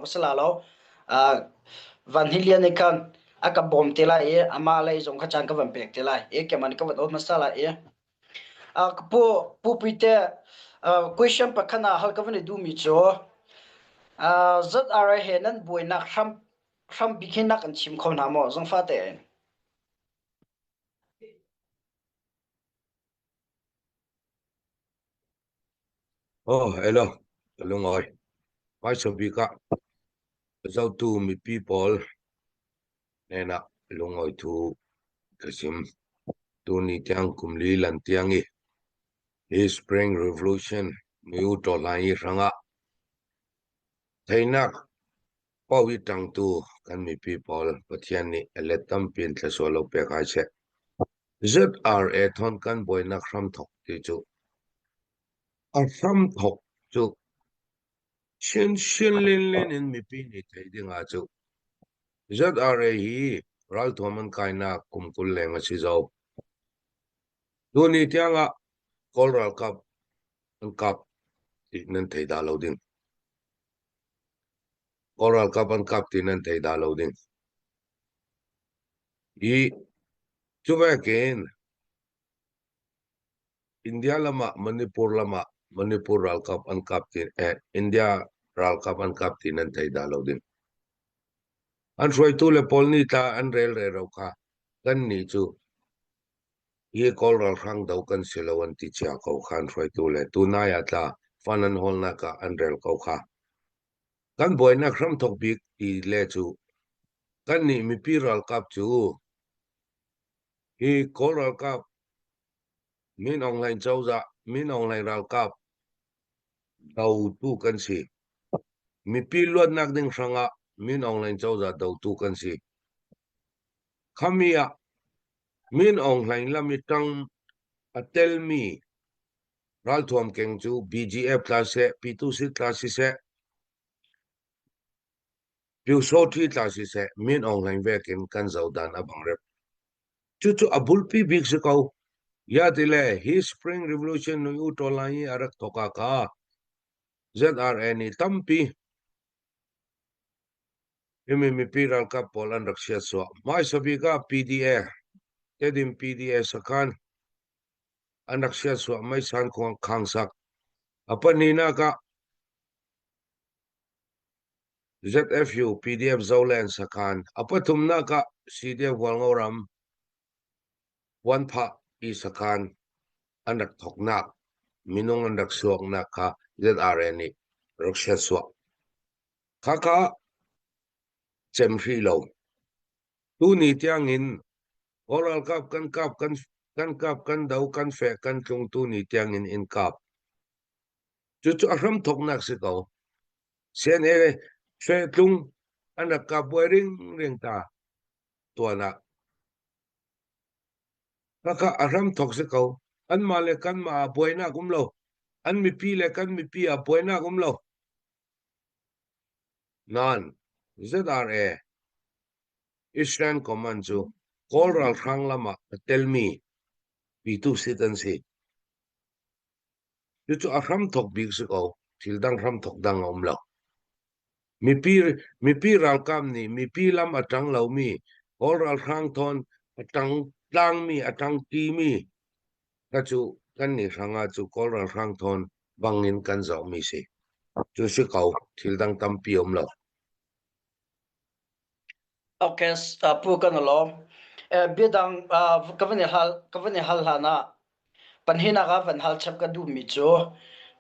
va si la lo. Van hi lian nih khan a ka bawm te lai i amah lei zong kha caan ka van pek te lai i keimah nih ka van aw hmasa lai i ka pu pu Puite question pakhat ah hal ka van i duhmi cu ZRA he nan buainak hram hrambik hi na kan chim kho hna maw zangfah tein? Oh, hello. Ka lungawi. Hmaisa bik ah zohtu mipi pawl hnenah lungawi thu ka chim. Tuni tiang kum li lan tiang i hi Spring Revolution miu ṭawhlan i hrangah theinak paoh i ṭangtu kan mipi pawl Pathian nih a let tampi in thluachuah lo pek hai seh. ZRA thawn kan buainak hramthok ti cu a hramthok cu chinchin linlin in mipi nih theih ding ah cu ZRA hi ralthuam an kainak kum 20 leng a si zo. Tuni tiang ah Kawl ralkap an kap ti nan thei dah lo ding. Kawl ralkap an kap ti nan thei dah lo ding. I cu vekin India lam ah Manipur lam ah Manipur ralkap an kap ti India ralkap an kap ti nan thei dah lo ding. An hruaitu le pawl nih tla an rel rero kha kan nih cu hi Kawl ralhrang do kan si lo an ti cia ko kha an hruaitu le tunai ah tla fan an hawlnak ah an rel ko kha. Kan buainak hramthok bik ti le cu kan nih mipi ralkap cu hi Kawl ralkap Min Aung Hlaing cozah Min Aung Hlaing ralkap dotu kan si. Mipi luatnak ding hrangah Min Aung Hlaing cozah dotu kan si. Khami ah Min Aung Hlaing lam i ṭang a telmi ralthuam keng cu BGF tla seh, P2C tla siseh, Pyusawṭhi tla siseh, Min Aung Hlaing vekin kan zohdan a bang rep. Cucu a bulpi bik si ko. Ya tile hi Spring Revolution nui u ṭawl i a rak thawk ah ka ZRA nih tampi Himi mipi ralkap pawl an rak siatsuah. Hmaisa bik ah PDA, Tedim PDA sakhan an rak siatsuah meisan khangsak. A pahnihnak ah ZFU PDF Zoland sakhan. A pathumnak ah CDF Hualngo ram Puanphah i sakhan an rak thoknak minung an rak suaknak kha ZRA nih rak siatsuah. Khakha cem hrih lo. Tuni tiangin Kawl ralkap kan kap kan kan kap kan do kan feh kan tlung tuni tiangin in kap. Cucu a hram thoknak si ko. CNA feh tlung an rak kap buai ring ring ta tuan ah. Khakha a hram thok si ko. Anmah le kanmah ah buainak um lo. An mipi le kan mipi ah buainak um lo. Nain ZRA Eastern Command cu Kawl ralhrang lam ah a telmi pyituhsit an si. Cucu a hramthok bik si ko. Thil dang hramthok dang a um lo. Mipi, mipi ralkap nih mipi lam a ṭang lomi Kawl ralhrang thawn a ṭang tlangmi a ṭang ṭimi Ka cu kannih hrangah cu Kawl ralhrang thawn bangin kan zohmi si. Cu si ko, thil dang tampi um lo. Okay, pu kan lawm. Biadang ka van i hal ka van i hal hlan ah panhinak ah van hal chap ka duhmi cu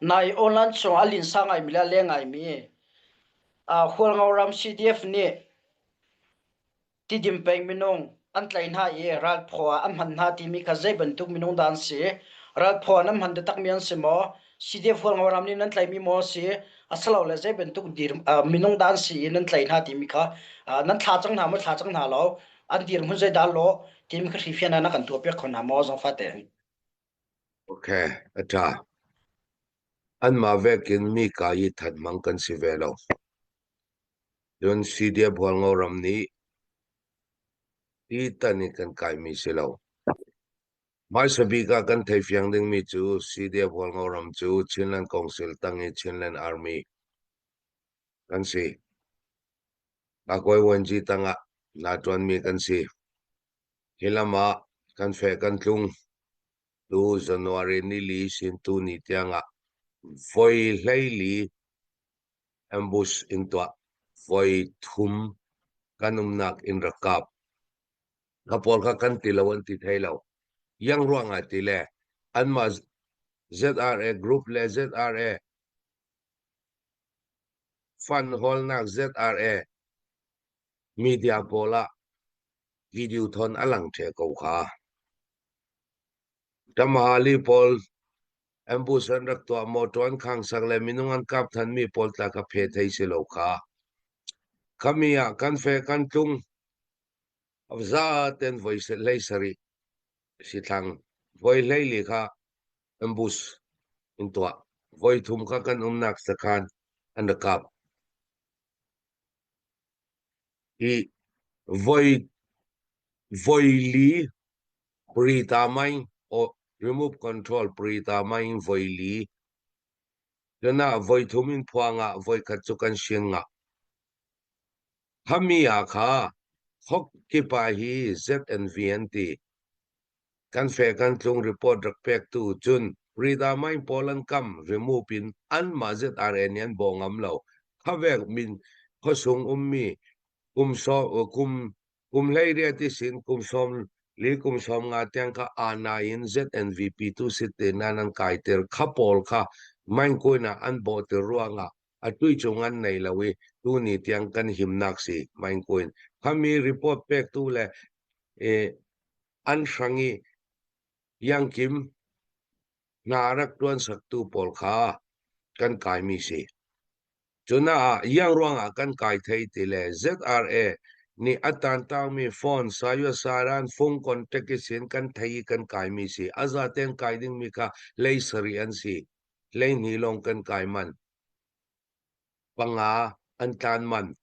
nai online chung a linsa ngaimi le a leng ngaimi Hualngo ram CDF nih Tidim peng minung an tlaih hna i ralphaw ah an hman hna timi kha zei bantuk minung dah an si? Ralphaw ah nan hman taktakmi an si maw? CDF Hualngo ram nih nan tlaihmi maw a si? Asilole zei bantuk dir, minung dah an si i nan tlaih hna timi kha nan thla cang hna maw thla cang hna lo? An dirhmun zeidah lawh timi kha hrifian ah na kan tuahpiak kho hna maw zangfah tein? Okay, a ṭha. Anmah vekin mi ka i that hmang kan si ve lo. Cun CDF Hualngo ram nih hi tan i kan kaimi si lo. Hmaisa bik ah kan theifiang dingmi cu CDF Hualngo ram cu Chinland Council tang i Chinland Army kan si. Kakuai Vuanci tangah na ṭuanmi kan si. Hi lam ah kan feh kan tlung. Tu January nili sin tu ni tiangah voi 14 ambush in tuah. Voi thum kan umnak in rak kap. Kha pawl kha kan ti lo an ti thai lo. Yang ruangah ti le anmah ZRA group le ZRA fund hawlnak ZRA media pawl ah video thon a lang ṭhe ko kha. Tamahali pawl ambush an rak tuah motor an khang sak le minung an kap thanmi pawl tla kha phe thei si lo kha. Khami ah kan fe kan tlung zaten voi 17 sithlang voi 14 kha ambush in tuah. Voi thum kha kan umnak sakhan an rak kap. Hi voi voi li Prita main o remove control Prita main voi li cun ah voi thum in phuang ah voi khat cu kan sian ngah. Khami ah kha khok kipa hi ZNV an ti. Kan fe kan tlung report rak pek tu cun Prita main pawl an kam remove in anmah ZRA nih an bawh ngam lo. Khavek min khuasung ummi kum so kum kum 18 i sin kum 40 kum 50 tiang kha ana in ZNVP tu sit te nan an kaiter kha pawl kha main ah an bawhter ruangah atu cung an nei lo i tuni tiang kan himnak si main kuin khami report pek tu le an hrang i yangkim hna rak tuan saktu pawl kha kan kaimi si. Cunaah iang ruangah kan kai thei ti le ZRA nih a tantangmi phone sayuasaran fung contact i sin kan thei i kan kaimi si. A zaten kai dingmi kha 17 an si. 12 lawng kan kai man. Panga an tlan man.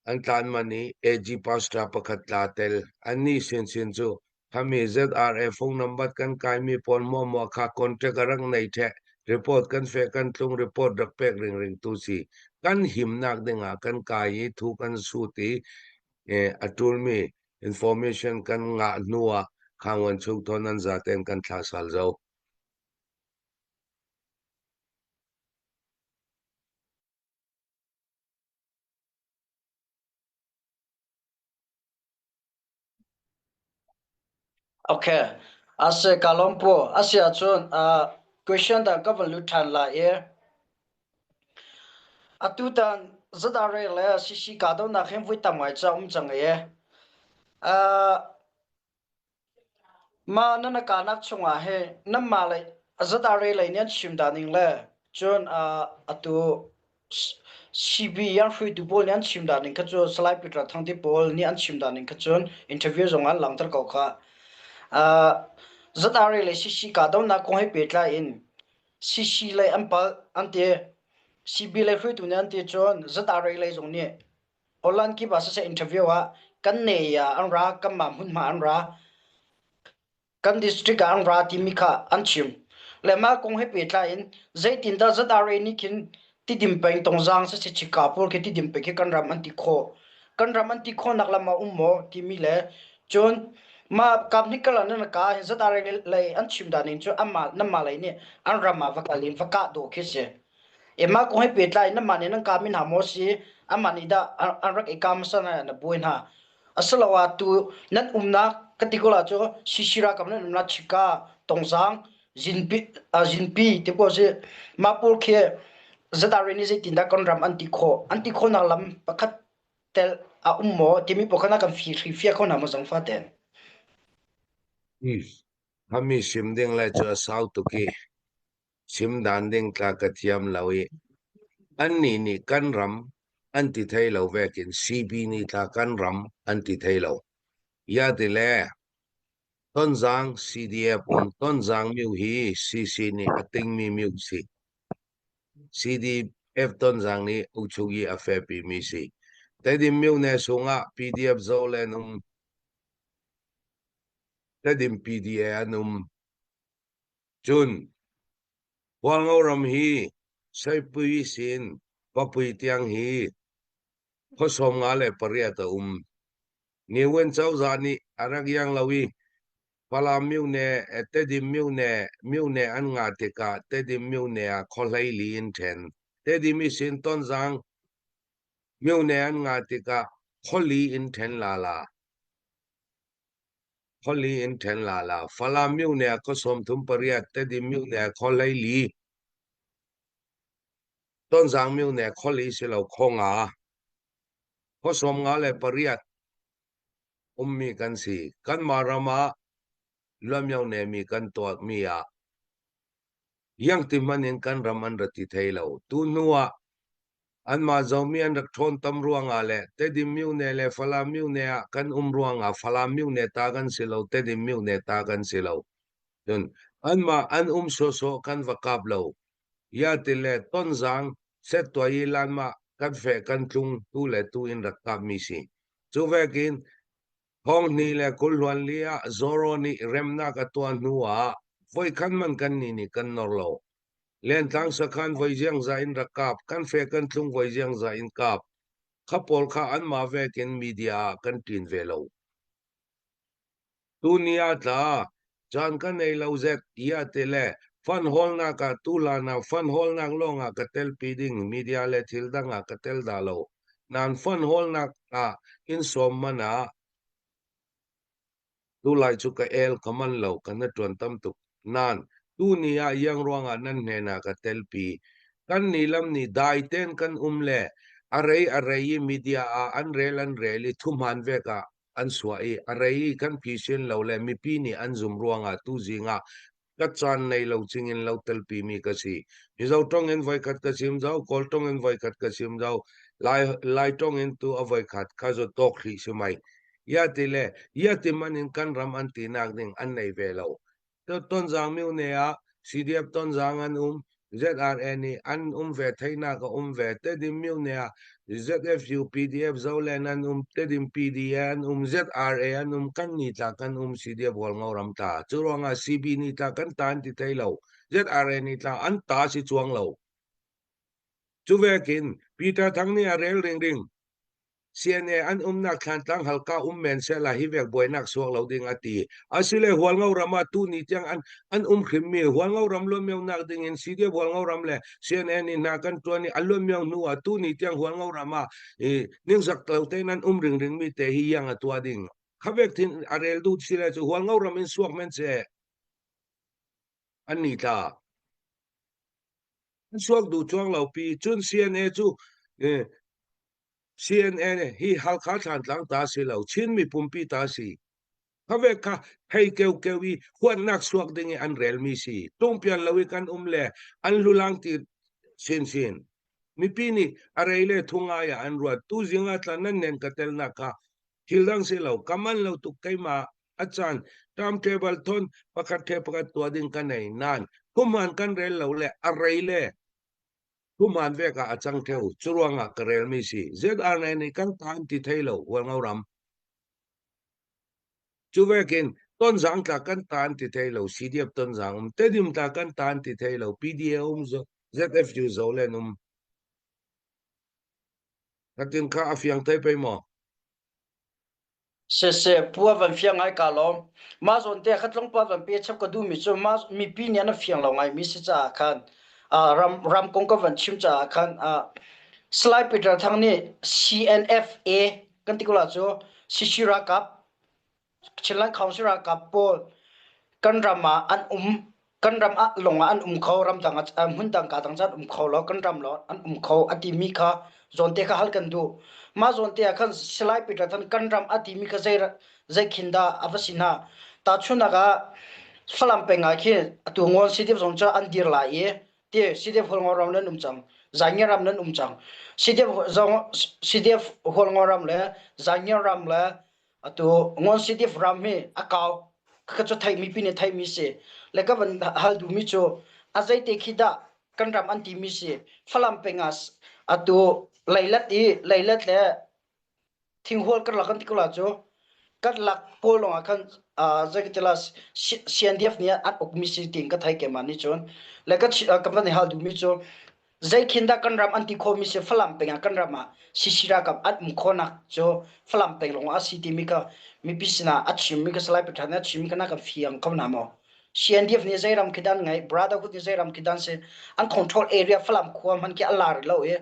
An tlan man i AG pastor pakhat tla tel. Annih sinsin cu khami ZRA phone number kan kaimi pawl muahmuah kha contact a rak nei ṭheh. Report kan feh kan tlung report rak pek ringring tu si. Kan himnak dingah kan kai i thu kan sut i a ṭulmi information kan ngah hnu ah khangwan chung thawn an zaten kan thlah sal zo. Okay. Ase ka lawm pu. Asi ahcun question dang ka van lut ṭhan lai i atutan ZRA le CC kahdohnak hin voi tam ngai ca um cang i Mah nan a kahnak chungah hi nanmah lei ZRA lei nih an chim dah ning le cun atu CB an hruaitu pawl nih an chim dah ning kha cu Salai Peter Thang te pawl nih an chim dah ning kha cun interview zong an langhter ko kha. ZRA le CC kahdohnak kong he pehtlai in CC lei an palh an ti. CB lei hruaitu nih an ti cun ZRA lei zong nih Holland kip ah siseh interview ah kan nei ah an ra, kanmah hmunhma an ra, kan district ah an ra timi kha an chim. Le mah kong he pehtlai in zeitindah ZRA nih khin Tidim peng Tongzaang siseh Chika pawl khi Tidim peng khi kan ram an ti khawh. Kan ram an ti khawhnak lam a um maw timi le cun mah kap hnih kal ah nan ka hin ZRA lei an chim dan in cu anmah nanmah lei nih an ram ah va kal in va kah dawh khi si. Mah kong he pehtlai in anmah nih nan kaam in hna maw si anmah nih dah an rak i kaam hmasa na buai hna asiloah tu nan umnak ka ti ko la cu CC ralkap nan umnak Chika Tongzaang Zinpi Zinpi ti ko si mah pawl khi ZRA nih zeitindah kan ram an ti khawh an ti khawhnak lam pakhat tel a um maw timi pawl kha na kan hrilhfiah kho hna maw zangfah tein? Hami sim ding lai cu a sau tuk i Chim dan ding tla ka thiam lo i annih nih kan ram an ti thei lo vekin CB nih tla kan ram an ti thei lo. Ya ti le Tonzang CDF um Tonzang miu hi CC nih a tingmi miu si. CDF Tonzang nih Uchugi a fepi mi si. Tedim miu ne sungah PDF Zolen um Tedim PDA an um. Cun Hualngoram hi Seipui sin Papui tiang hi. Khua 58 a um. Ne Win cozah nih a rak iang lo i Falam myone, Tedim myone, myone an ngah tikah Tedim myone ah khua 14 in ṭhen. Tedim i sin Tonzang myone an ngah tikah khuali in ṭhen lala. Khuali in ṭhen lala. Falam myone ah khua 38, Tedim myone ah khua 14. Tonzang myone khuali si lo khua nga. Khua 58 ummi kan si. Kanmah ram ah luamionemi kan tuahmi ah iangti hmanh in kan ram an ra ti thai lo. Tu hnu ah anmah Zomi an rak ṭhawn tam ruangah le Tedim myone le Falam myone ah kan um ruangah Falam myone ta kan si lo, Tedim myone ta kan si lo. Cun anmah an um sawsawh kan va kap lo. Ya ti le Tonzang settuai i lanmah kan feh kan tlung tu le tu in rak kapmi si. Cu vekin 2024 ah Zoro nih remnak a tuah hnu ah voikhat man kan nih nih kan nor lo. Lentlang sakhan voi ziangza in rak kap, kan fe kan tlung voi ziangza in kap. Kha pawl kha anmah vekin media ah kan ṭin ve lo. Tuni ah tla, caan ka nei lo zet tiah ti le fund hawlnak ah tuhlan ah fund hawlnak lawng ah ka telpi ding media le thil dang ah ka tel dah lo. Nain fund hawlnak ah in sawm man ah tulai cu ka el ka man lo kan na ṭuan tam tuk. Nain tuni ah iang ruangah nan hnen ah ka telpi. Kan nih lam nih dai tein kan um le a rei a rei i media ah an rel an rel i thuhman vek ah an suah i a rei i kan phisin lo le mipi nih an zum ruangah tuzing ah ka caan nei lo cingin lo telpi mi ka si. Mizo tong in voikhat ka chim zau, Kawl tong in voikhat ka chim zau, Lai Lai tong in tu a voikhat kha zo tawk hrih si mai. Ya ti le ya ti man in kan ram an ti nak ding an nei ve lo. Tonzang myone ah CDF Tonzang an um, ZRA nih an um ve, theihnak a um ve. Tedim myone ah ZFU, PDF Zoland an um, Tedim PDA an um, ZRA an um, kan ni tla kan um, CDF Hualngo ram tla. Cu ruangah CB nih tla kan ta an ti thei lo. ZRA nih tla an ta si chuang lo. Cu vekin Peter Thang nih a rel ringring. CNA an umnak Thlantlang Halkha um men sehla hi vek buainak suak lo ding a ti. Asile Hualngo ram ah tu ni tiang an an um hrimmi Hualngo ram luanmionak ding in CDF Hualngo ram le CNA nih hna kan tuan i a luanmio hnu ah tu ni tiang Hualngo ram ah i ningzak lo tein an um ringring mi te hi yang a tuah ding. Kha vek thin a rel duh sile cu Hualngo ram in suak men se an ni tla. An suak duh chuang lo pi cun CNA cu eh, CNN hi Halkha Thlantlang ta si lo, Chin mipumpi ta si. Kha kha hei keu keu i huatnak suak ding i an relmi si. Tungpian lo i kan um le an lulang ti sin sin. Mipi nih a rei le thungai ah an ruat. Tu zing ah tla nan nen ka telnak kha thil dang si lo. Ka man lo tuk keimah a caan timetable thon pakhat the pakhat tuah ding ka nei nan kumhan kan rel lo le a rei le Thuman vek ah a cang theo. Curuangah ka relmi si. ZRA nih kan ta an ti thei lo, Hualngo ram. Cu vekin Tonzang tla kan ta an ti thei lo, CDF Tonzang um. Tedim tla kan ta an ti thei lo, PDA um, ZFU Zolen um. Katin kha a fiang thei pei maw? Siseh, pu a van fiang ngai ka lawm. Mah zawn te kha tlawngpal van pe chap ka duhmi cu mah mipi nih an fiang lo ngaimi si caah khan ram ram kong ka van chim caah khan Salai Peter Thang nih CNFA kan ti ko la cu CC ralkap Chinland Council ralkap pawl kan ram ah an um kan ram ah lawng ah an um kho ramdang ah hmun dang ka dang caan um kho lo kan ram lo an um kho a timi kha zawnte kha hal kan duh mah zawnte ah khan Salai Peter Than kan ram a timi kha zei zei khin dah a va si hna tahchunhnak ah Falam peng ah khin atu ngawn CDF zong cu an dir lai i ti CDF Hualngo ram nan um cang Zaingia ram nan um cang CDF zong CDF Hualngo ram le Zaingia ram le Atu Ngawn CDF ram hi a kau ka cu theihmi pi nih theihmi si le ka van hal duhmi cu a zeite khi dah kan ram an timi si Falam peng ah atu leilet i leilet le thinghual karlak kan ti ko la cu karlak pawl lawng ah khan zeikatila CNDF nih an ukmi si tiin ka thei keimah nih cun le ka ka van hal duhmi cu. Zeikhin dah kan ram an ti khawhmi si Falam peng ah kan ram ah CC ralkap an um khawhnak cu Falam peng lawng ah a si timi kha mipi sinah a chimmi kha Salai Pathan nih a chimmi kha na kan fiang kho hna maw? CNDF nih zei ram khi dah an ngeih, Brotherhood nih zei ram khi dah an si, an control area Falam khua hmanh khi a lar lo i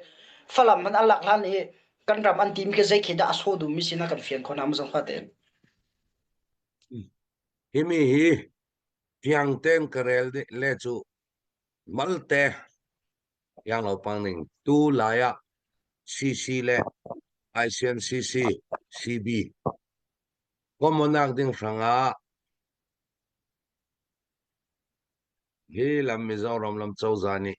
Falam hmanh an lak hlan i kan ram an timi khi zei khi dah a sawh duhmi si na kan fiang kho hna maw zong tein? Hi mi hi fiang tein ka rel le cu malte yang lo pang ning tu lai ah CC le ICNCC CB common ding hrangah hi lam Mizoram lam cozah nih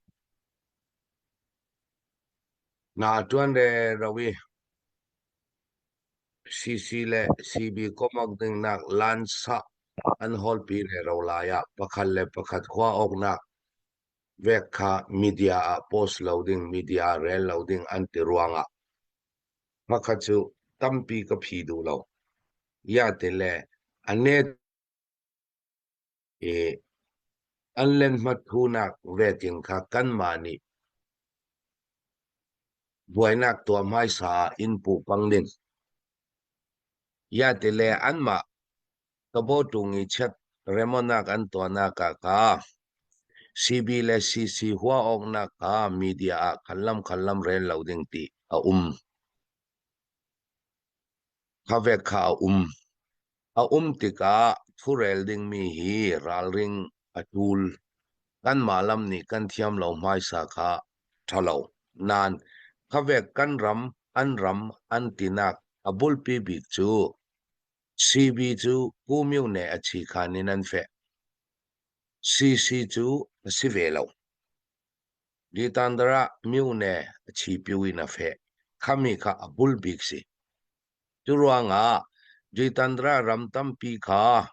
na ṭuan re ro i CC le CB komok ding nak lansa an hawlpi re ro lai ah pakhat le pakhat khua awknak vek kha media ah post lo ding, media rel lo ding an ti ruangah pakhat cu tampi ka phi duh lo. Ya ti le a net i an lenhmat thunak vekin kha kanmah nih buainak tuah hmaisa ah in puh pang ding. Ya ti le anmah Kabaw-ṭung i chiat remonak an tuahnak ah kha CB le CC hua awknak kha media ah khanlam khanlam rel lo ding ti a um. Kha vek kha a um. A um tikah thurel dingmi hi ralring a ṭul. Kanmah lam nih kan thiam lo hmaisa kha ṭha lo. Nain kha vek kan ram, an ram an tinak a bulpi bik cu CB cu Pu Myone a chi khan in an feh. CC cu a si ve lo. Ditandara Myone a chi piu in a feh. Khami kha a bul bik si. Cu ruangah Ditandra ram tampi kha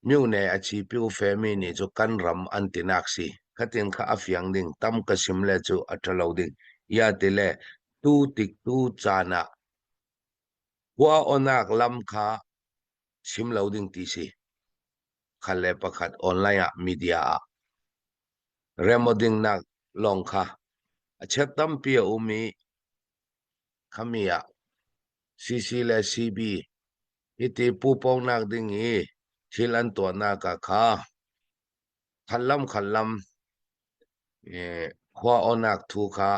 Myone a chi piu femi nih cu kan ram an tinak si. Khatin kha a fiang ding tam ka sim le cu a ṭhalo ding. Ya ti le tu tik tu caan ah Khua awnak lam kha chim lo ding ti si. Khat le pakhat online ah media ah remodingnak lawng kha a chiat tampi a um i khami ah CC le CB hiti puponak ding i thil an tuahnak ah kha khatlam khatlam khua awnak thu kha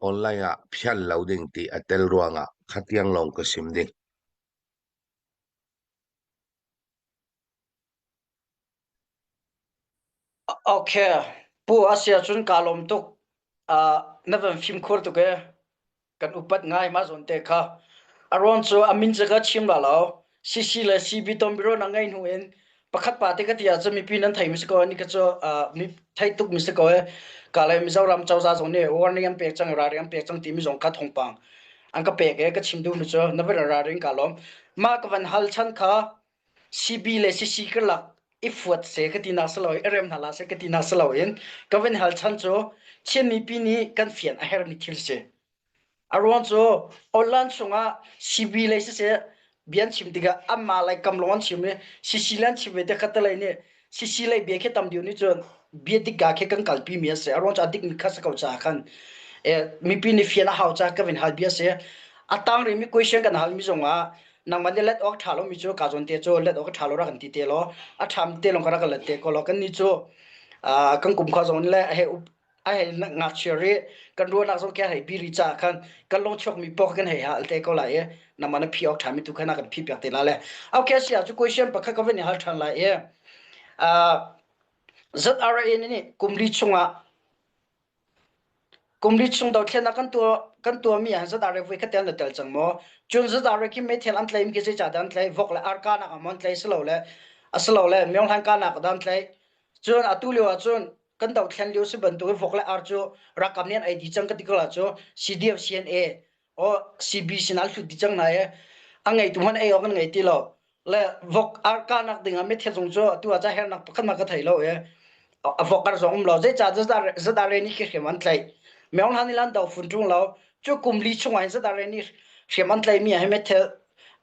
online ah phial lo ding ti a tel ruangah khatiang lawng ka sim ding. Okay. Pu asia cun ka lawm tuk. Uh, na van fimkhur tuk e. Kan upat ngai mah zawn te kha. A ruang cu a min cu ka chim la lo. CC le CB tom biro na ngei hnu in pakhat pa te ka ti ahcun mipi nan thei mi si ko ni ka cu mi thei tuk mi si ko e. Ka le Mizoram cozah zong nih warning an pek cang ralring an pek cang timi zong kha thawngpang an ka pek e ka chim duh mi cu na van ralring ka lawm. Mah ka van hal chan kha CB le CC karlak i fuat se ka ti nak si lo i rem hna la se ka ti nak si lo in ka van hal chan cu Chin mipi nih kan fian a hermi thil si. A ruang cu online chungah CB lei siseh bia an chim tikah anmah lei kam lawng an chim i CC le an chim ve te kha te lei nih CC lei bia khi tam deuh nih cun bia dik ga khi kan kalpi mi a si. A ruang cu a dikmi kha si ko caah khan mipi nih fian a hau caah ka vin hal bia a si. A tang rihmi question kan halmi zongah nangmah nih let awk ṭha lomi cu ka zawn te cu let awk a ṭha lo rak kan ti te law a ṭham te lawng ka rak kan let te ko law kan nih cu kan kum khua zong le he a hei ngakchia ri kan ruahnak zong khi a hei biri caah khan kan lung chuakmi paoh kan hei hal te ko lai i nangmah na phi awk ṭhami tu khan a kan phi piak te la le okay sia cu question pakhat ka van i hal ṭhan lai i ZRA nih kumli chungah Kumli chung dothlennak kan tuah kan tuahmi ah ZRA voi khat te an la tel cang maw? Cun ZRA khi meithal an tlaih khi zeicah dah an tlaih? Vok le ar kahnak ah maw an tlaih silole asilole myohlan kahnak ah dah an tlaih? Cun atu lio ah cun kan dothlen lio si bantuk in vok le ar cu ralkap nih an ei dih cang ka ti ko la cu CDF CNA o CB sin an hlut dih cang na i a ngeitu hmanh ei awk an ngei ti lo. Le vok ar kahnak ding ah meithal zong cu atu ah ca hernak pakhat mah ka thei lo i a vok ar zong um lo zeicah ZRA nih khi hriam an tlaih Myeong Han ilan do fun ṭung lo cu kum li chung ah hin ZRA nih hriam an tlaih mi ah hin meithal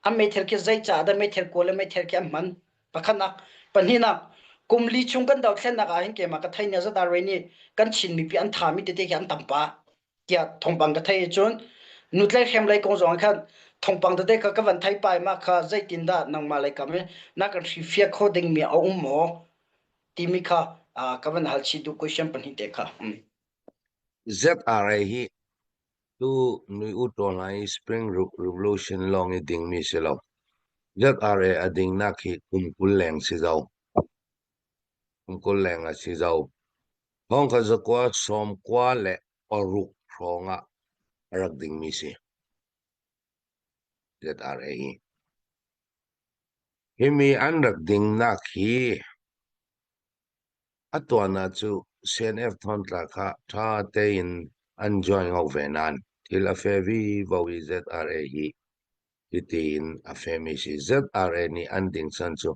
an meithal khi zeicah dah meithal kawl le meithal khi an hman pakhatnak pahnihnak. Kum li chung kan dothlennak ah hin keimah ka thei nia zat arwe nih kan Chin mipi an thami tete khi an tam pah tiah thawngpang ka thei cun nutlei hrem lei kong zong khan thawngpang tete kha ka van thei pai ma kha zeitin dah nangmah lei kam i na kan hrifiah kho dingmi a um maw timi kha ka van hal chih duh question pahnih te kha. ZRA hi tu nui u tawl lai Spring Revolution lawng i dingmi si lo. ZRA a dingnak hi kum 20 leng si zo. Kum 20 leng a si zo. Thong kha zakua sawm kua le paruk hrawng ah a rak dingmi si. ZRA hi. Himi an rak dingnak hi A tuan ah cu CNF thawngtla kha ṭha tein an join ngo ve nain thil a fe vivo i ZRA hi hitiin a femi si. ZRA nih an dingchan cu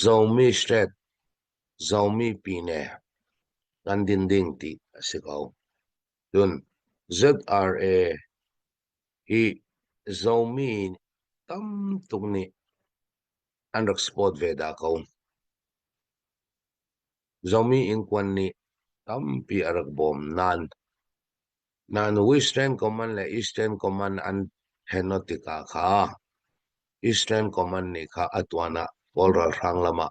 Zomi State, Zomi Pine kan din ding ti a si ko. Cun ZRA hi Zomi tam tuk nih an rak support ve dah ko. Zomi ingkuan nih tampi a rak bawm nain nain Western Command le Eastern Command an ṭhenawt tikah kha Eastern Command nih kha a tuan ah Kawl ralhrang lam ah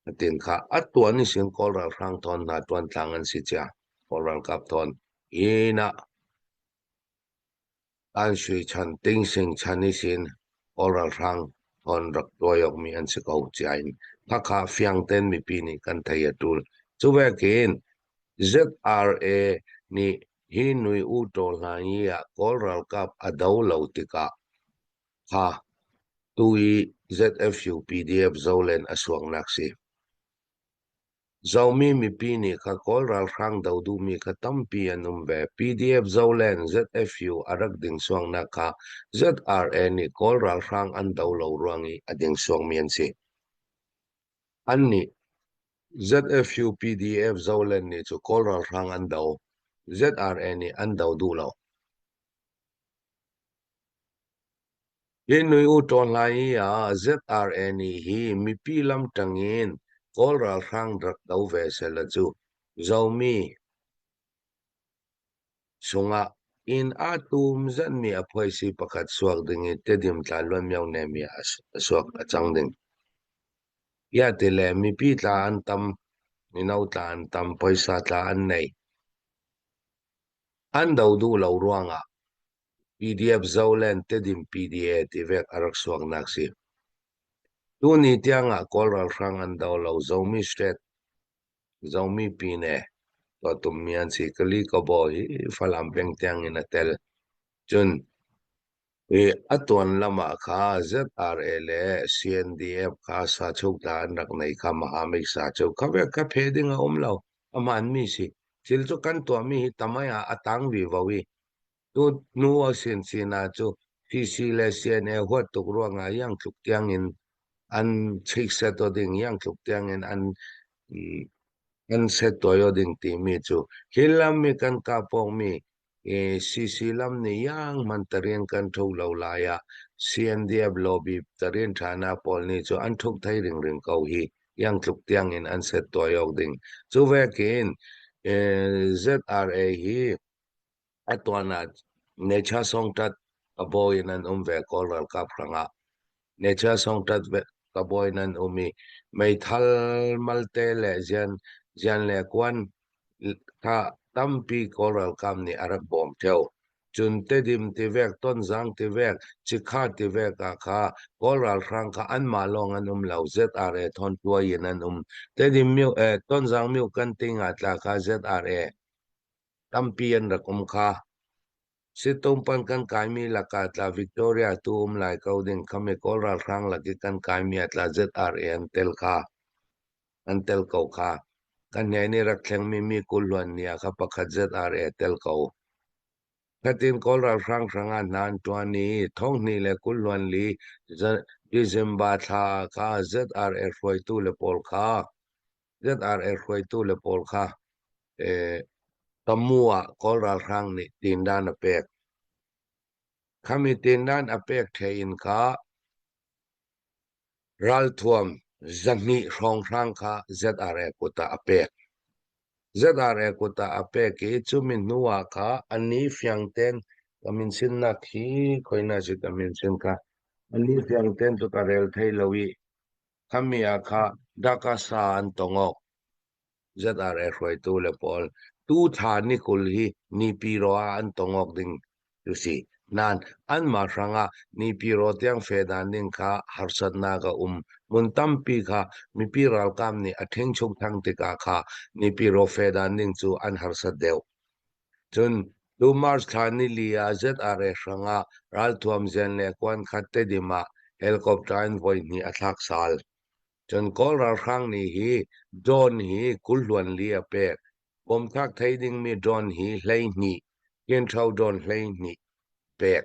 a tin kha a tuan i sin Kawl ralhrang thawn hna ṭuantlang an si cia Kawl ralkap thawn inn ah An sui chan tingsing chan ihsin Kawl ralhrang thawn rak tuai awkmi an si ko cia in khakha fiang tein mipi nih kan thei a ṭul. Cu vekin ZRA nih hi nui u ṭaw hna hi ah Kawl ralkap a do lo tikah kha tu i ZFU PDF zolen a suaknak si. Zomi mipi nih kha Kawl ralhrang do duhmi kha tampi an um ve. PDF Zoland ZFU a rak ding suangnak kha ZRA nih Kawl ralhrang an do lo ruang i a ding suangmi an si. Annih ZFU PDF Zoland nih cu Kawl ralhrang an do. ZRA nih an do duh lo. Hi nui u ṭawn lai i ah ZRA nih hi mipi lamṭang in Kawl ralhrang rak do ve sehla cu Zomi sungah inn aa tum zanmi a phuaisi pakhat suak ding i Tedim tla luanmio nemi a suak a cang ding. Ia ti le mipi tla an tam, mino tla an tam, poisa tla an nei. An do duh lo ruangah PDF Zoland Tedim PDA ti vek a rak suaknak si. Tuni tiang ah Kawl ralhrang an do lo Zomi State, Zomi Pine tuahtummi an si. Kali Kabaw hi Falam peng tiang in a tel. Cun i a tuan lam ah kha ZRA le CNDF kha sachuk ta an rak nei kha Mahamik sachuk kha vek kha phe ding a um lo. A hmaanmi si. Thil cu kan tuahmi hi tamai ah a tang vivo i Tu hnu a sinsin ah cu CC le CNA huat tuk ruangah iang tluk tiangin an chikset aw ding, iang tluk tiangin an an set tawi aw ding timi cu hi lam i kan kahpawkmi CC lam nih iang hmanh tarian kan ṭho lo lai ah CNDF lobby tarian ṭhana pawl nih cu an ṭhuk thei ringring ko hi iang tluk tiangin an set tawi awk ding. Cu vekin ZRA hi A tuan ah Necha Songtat kabawi in an um ve Kawl ralkap hrangah. Necha Songtat kabawi in an um i meithal malte le zian, zian le kuan kha tampi Kawl ralkap nih a rak bawm theo. Cun Tedim tivek, Tonzang tivek, Cikha tivek ah kha Kawl ralhrang kha anmah lawng an um lo, ZRA thawn tuai in an um. Tedim myu, eh, Tonzang myu kan ting ah tla kha ZRA Tampi an rak um kha. Situmpan kan kaimi lakah tla Victoria tu um lai ko ding khami Kawl ralhrang lak i kan kaimi ah tla ZRA an tel kha. An tel ko kha. Kan hne nih rak thlengmi mi kulhluan ni ah kha pakhat ZRA tel ko. Khatin Kawl ralhrang hrangah hna an ṭuan i thonghnih le kulhluan li December thla kha ZRA hruaitu le pawl kha ZRA hruaitu le pawl kha Tamu ah Kawl ralhrang nih tindan a pek. Khami tindan a pek the in kha ralthuam 12 hrawnghrang kha ZRA kut ah a pek. ZRA kut ah a pek i cumi hnu ah kha a ni fiang tein ka min sinnak hi khoina si ka min sin kha a ni fiang tein cu ka rel thei lo i khami ah kha daka sa an tong awk. ZRA hruaitu le pawl tu thla ni 20 hi Nipiro ah an tong awk ding cu si. Nain anmah hrangah Nipiro tiang fe dan ding kha harsatnak a um. Hmun tampi kha mipi ralkap nih a ṭhingchuk thang tikah kha Nipiro fe dan ding cu an harsat deuh. Cun tu March thla nili ah ZRA hrangah ralthuam zen le kuan khat Tedim ah helicopter in voihnih a thlak sal. Cun Kawl ralhrang nih hi drone hi 24 a pek. Bomthlak thei dingmi drone hi 12, Kianṭho drone 12 pek.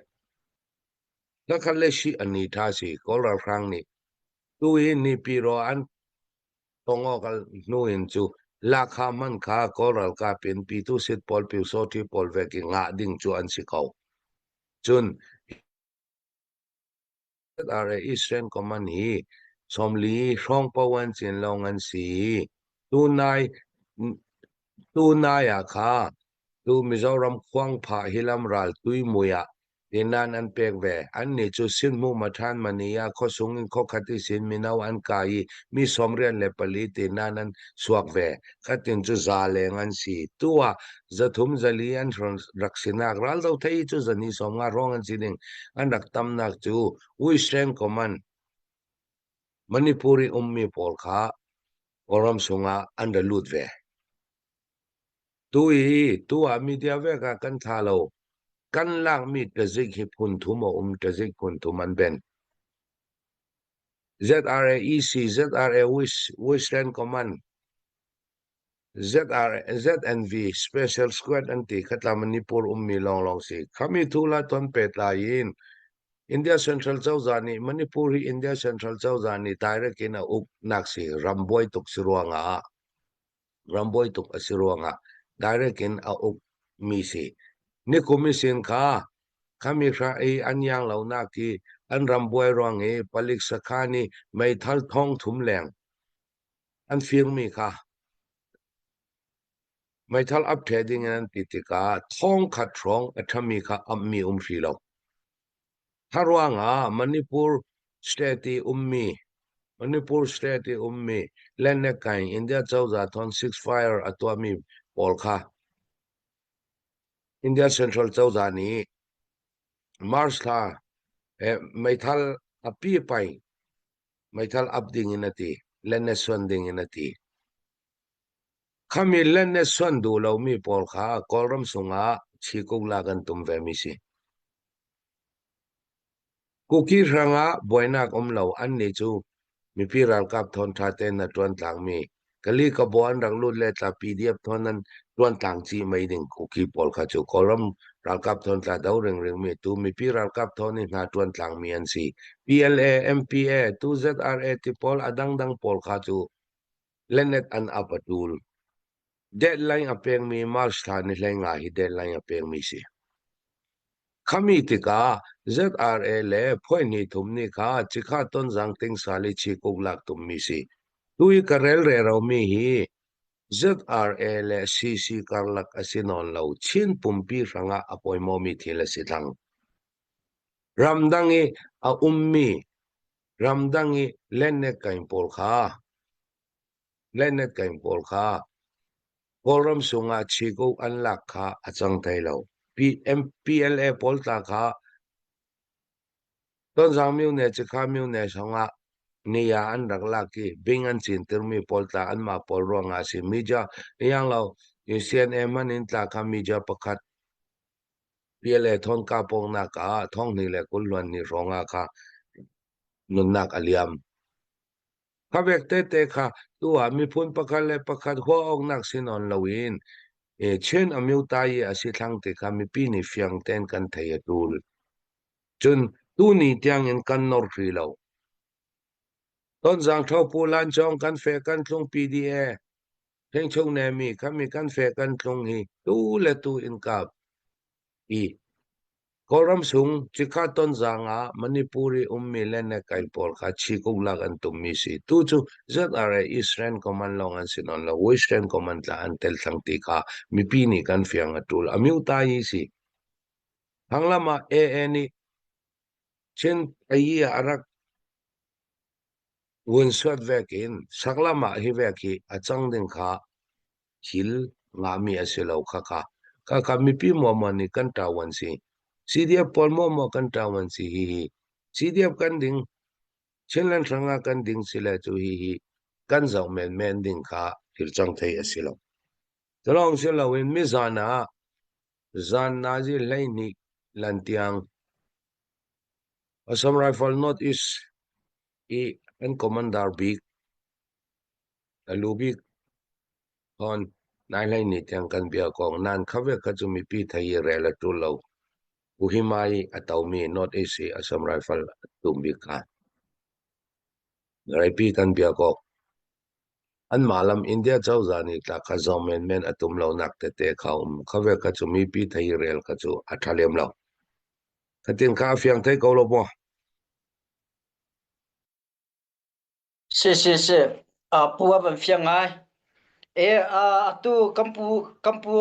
Hlakhat le sih an ni ṭha si Kawl ralhrang nih. Tu hi Nipiro an tongawk hnu in cu Lakha hman kha Kawl ralkap in Pyithusit pawl Pyusawṭhi pawl vek i ngah ding cu an si ko. Cun ZRA Eastern Command hi 40 hrawng paoh an cin lawng an si i tunai tunai ah kha tu Mizoram khuangphah hilam ral tuimui ah tinan an pek ve. Annih cu Sinhmu Mathan Mani ah khuasung in khuakhat i sin mino an kai i mi 94 tinan an suak ve. Khatin cu za leng an si. Tu ah 300 400 an rak sinak raldo thei cu 250 hrawng an si ding an rak tamnak cu Western Command Manipur i ummi pawl kha Kawlram chungah an ra lut ve. Tu i tu ah media vek ah kan tha lo. Kan lakmi tazik hi phun thum a um tazik phun thum an ben. ZRA EC, ZRA Western Command, ZR, ZNV Special Squad an ti khatla Manipur ummi lawnglawng si. Khami thu la ton pehtlai in India Central cozah nih Manipur hi India Central cozah nih direct in a uknak si rambuai tuk si ruangah rambuai tuk a si ruangah direct in a uk mi si. Nikum i sin kha khami hra i an yang lo nak i an rambuai ruang i palik sakhan i meithal thong thum leng An firmi kha meithal ap ṭhe ding in an ti tikah 1000 hrawng a ṭhami kha amhmi um hri lo. Kha ruangah Manipur state i ummi Manipur state i ummi Lenekain India cozah thawn ceasefire a tuahmi pawl kha India Central cozah nih March thla meithal a pi pai meithal ap ding in a ti, lenne suan ding in a ti. Khami lenne suan duh lomi pawl kha Kawlram sungah chikuk lak an tum ve mi si. Kuki hrangah buainak um lo an nih cu mipi ralkap thawn ṭha tein a ṭuan tlangmi Kali Kabo an rak lut le tla PDF thawn an ṭuan tlang chih mei ding Kuki pawl kha cu Kawlram ralkap thawn tla do ringring mi tu mipi ralkap thawn i hna ṭuan tlangmi an si. PLA, MPA, tu ZRA ti pawl a dangdang pawl kha cu lenet an ap a ṭul. Deadline a pekmi March thla ni 15 hi deadline a pekmi si. Khami tikah ZRA le phuaihnih thum nih kha cikha tonzang tingsal i chikuk lak tummi si. Tu i ka rel reromi hi ZRA le CC karlak a si nawn lo. Chin pumpi hrangah a pawimawmi thil a si thlang. Ramdang i a ummi ramdang i lennet kain pawl kha lennet kain pawl kha Kawlram sungah chikuk an lak kha a cang thai lo. PLA pawl tla kha Tonzang myone Cikha myone zongah niya an rak lak i bing an cintirmi pawl tla anmah pawl ruangah a si. Media yang lo CNA hmanh in tla kha media pakhat PLA thawnka pawngnak ah 2022 hrawng ah kha nunnak a liam. Kha vek tete kha tu ah miphun pakhat le pakhat hua awknak si nawn loin Chin amyota i a si thlang ti kha mipi nih fiang tein kan thei a tul. Cun tuni tiangin kan nor hrih lo. Tonzang Ṭhopu Lancawng kan fe kan tlung PDA Thengchung nemi khami kan fe kan tlung hi tu le tu in kap i. Kawlram chung cikha tonzaang ah Manipur i ummi le Nekai pawl kha chikuk lak an tummi si. Tu cu ZRA Eastern Command lawng an si nawn lo, Western Command tla an tel thlang ti kha mipi nih kan fiang a tul. Amyota yi si. Thanglam ah AA nih Chin ayi ah a rak vun suat vek in saklam ah hi vek hi a cang ding kha thil ngahmi a si lo khakha. Khakha mipi muamuan nih kan ṭawan si. CDF pawl muamuan kan ṭawan si hihi. CDF kan ding, Chinland hrangah kan ding si le cu hihi kan zoh menmen ding kha thil cang thei a si lo. Culawng si loin mizan ah zan nazi 12 lan tiang Assam Rifle North East i an commander bik A lu bik fawn. Nai hlei ni tiang kan bia kong nan kha ve kha cu mipi thei i rel a ṭul lo. Uhima i a tomi North East i Assam Rifle a tum bik kha. Reipi kan bia kok. Anmah lam India cozah nih tla kha zawng menmen a tum lonak tete kha um. Kha ve kha cu mipi thei i rel kha cu a ṭha lem lo. Khatin kha a fiang thei ko lo maw? Si si si. Pu a van fiang ngai. E atu kan pu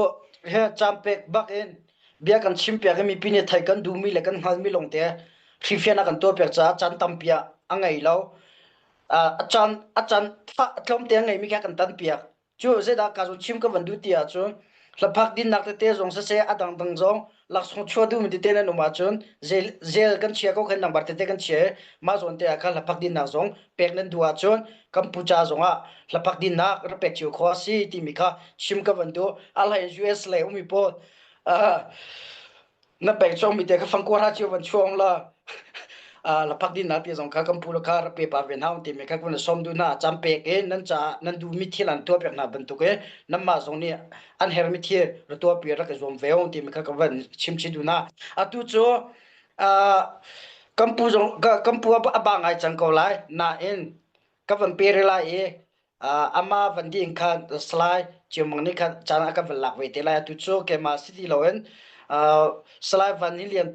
he caan pek bak in bia kan chim piak i mipi nih thei kan duhmi le kan hngalmi lawngte hrifian a kan tuah piak caah caan tampi ah a ngei lo. A caan tlawmte a ngeimi kha kan tan piak. Cu zeidah ka zong chim ka van duh ti ahcun hlaphak dinnak tete zong siseh a dangdang zong laksawng chuah duhmi tete nan um ahcun zel kan chia ko khan number tete kan chia i mah zawn te ah khan hlaphak dinnak zong pek nan duh ahcun kan pu ca zong ah hlaphak dinnak rak pek cio khawh a si timi kha chim ka van duh. A hlei US lei ummi pawl na pek cawngmi te kha fangkuar ha cio van chuang la laphak din na ti zong kha kan pu kha rak pe pa ve hna ti mi kha kun som du na cham pek e nan cha nan du mi thil an tua pek na bantuk e namma zong nih an her mi thil ra tua pi rak zuam ve ong ti mi kha ka van chim chi du na atu cu kan pu zong kan pu a ba ngai cang ko lai na in ka van pe re lai i ama van ding kha Salai Ciammang nih khan caan a kan van lak ve te lai. Atu cu keimah si ti loin Salai Van Ni Lian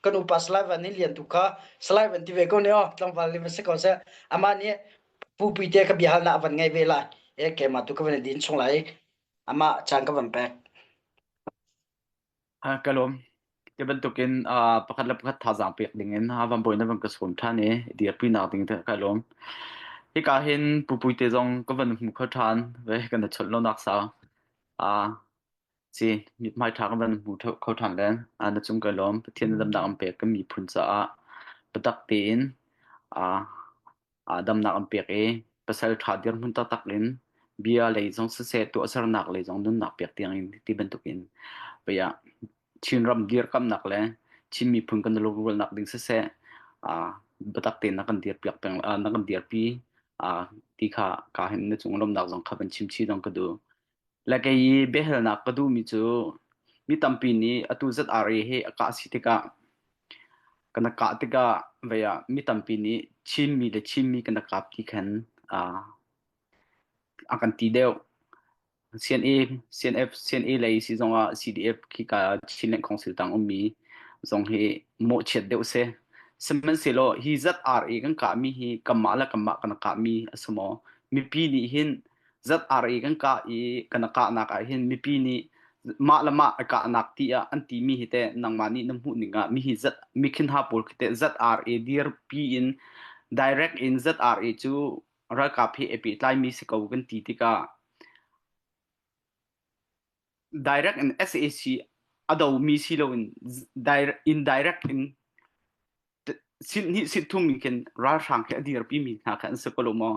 kan upa Salai Van Ni Lian tu kha Salai van ti ve ko ne aw tlangval nih va si ko seh. Amah nih pupi te ka biahalnak a van ngei ve lai. E keimah tu ka van i din chung lai. Amah caan ka van pek. Ka lawm. Ti bantukin pakhat le pakhat thazaang pek dingin van bawi na van ka sawm ṭhan i dirpinak ding te ka lawm. Hika hin pupui te zong ka van hmu kho ṭhan ve kan i chawnh lonak sau. Si mithmai ṭha ka van hmu kho ṭhan le na cung ka lawm. Pathian na damnak an pek kan miphun caah biatak tein damnak an pek i pasal ṭha dirhmun taktak in bia lei zong siseh tuahsernak lei zong nunnak pek tiang in ti bantukin pei ah Chinram dirkamnak le Chin miphun kan lungrualnak ding siseh biatak tein na kan dirpiak peng na kan dirpi ti kha ka hin na cung lawmnak zong kha van chim chih zong ka duh. Le kei i biahalnak ka duhmi cu mi tampi nih atu ZRA hi a kah si tikah Kan i kah tikah vei ah mi tampi nih Chinmi le Chinmi kan i kap ti khan a kan ti deuh. CNA, CNF, CNA lei si zongah CDF khika Chinland Council tang ummi zong hi mawhchiat deuh si. Sihmanhsehlaw hi ZRA kan kahmi hi kanmah le kanmah kan i kahmi a si maw? Mipi nih hin ZRA kan kah i kan i kahnak ah hin mipi nih mah le mah a kahnak ti ah an timi hi teh nangmah nih na hmuh ning ah mihi Z mikhin ha pawl khi teh ZRA dirpi in direct in ZRA cu ralkap hi a pehtlaimi si ko kan ti tikah direct in SAC a domi si loin direct indirect in sihnih sihthum in khin ralhrang khi a dirpi mi hna kha an si ko lo maw?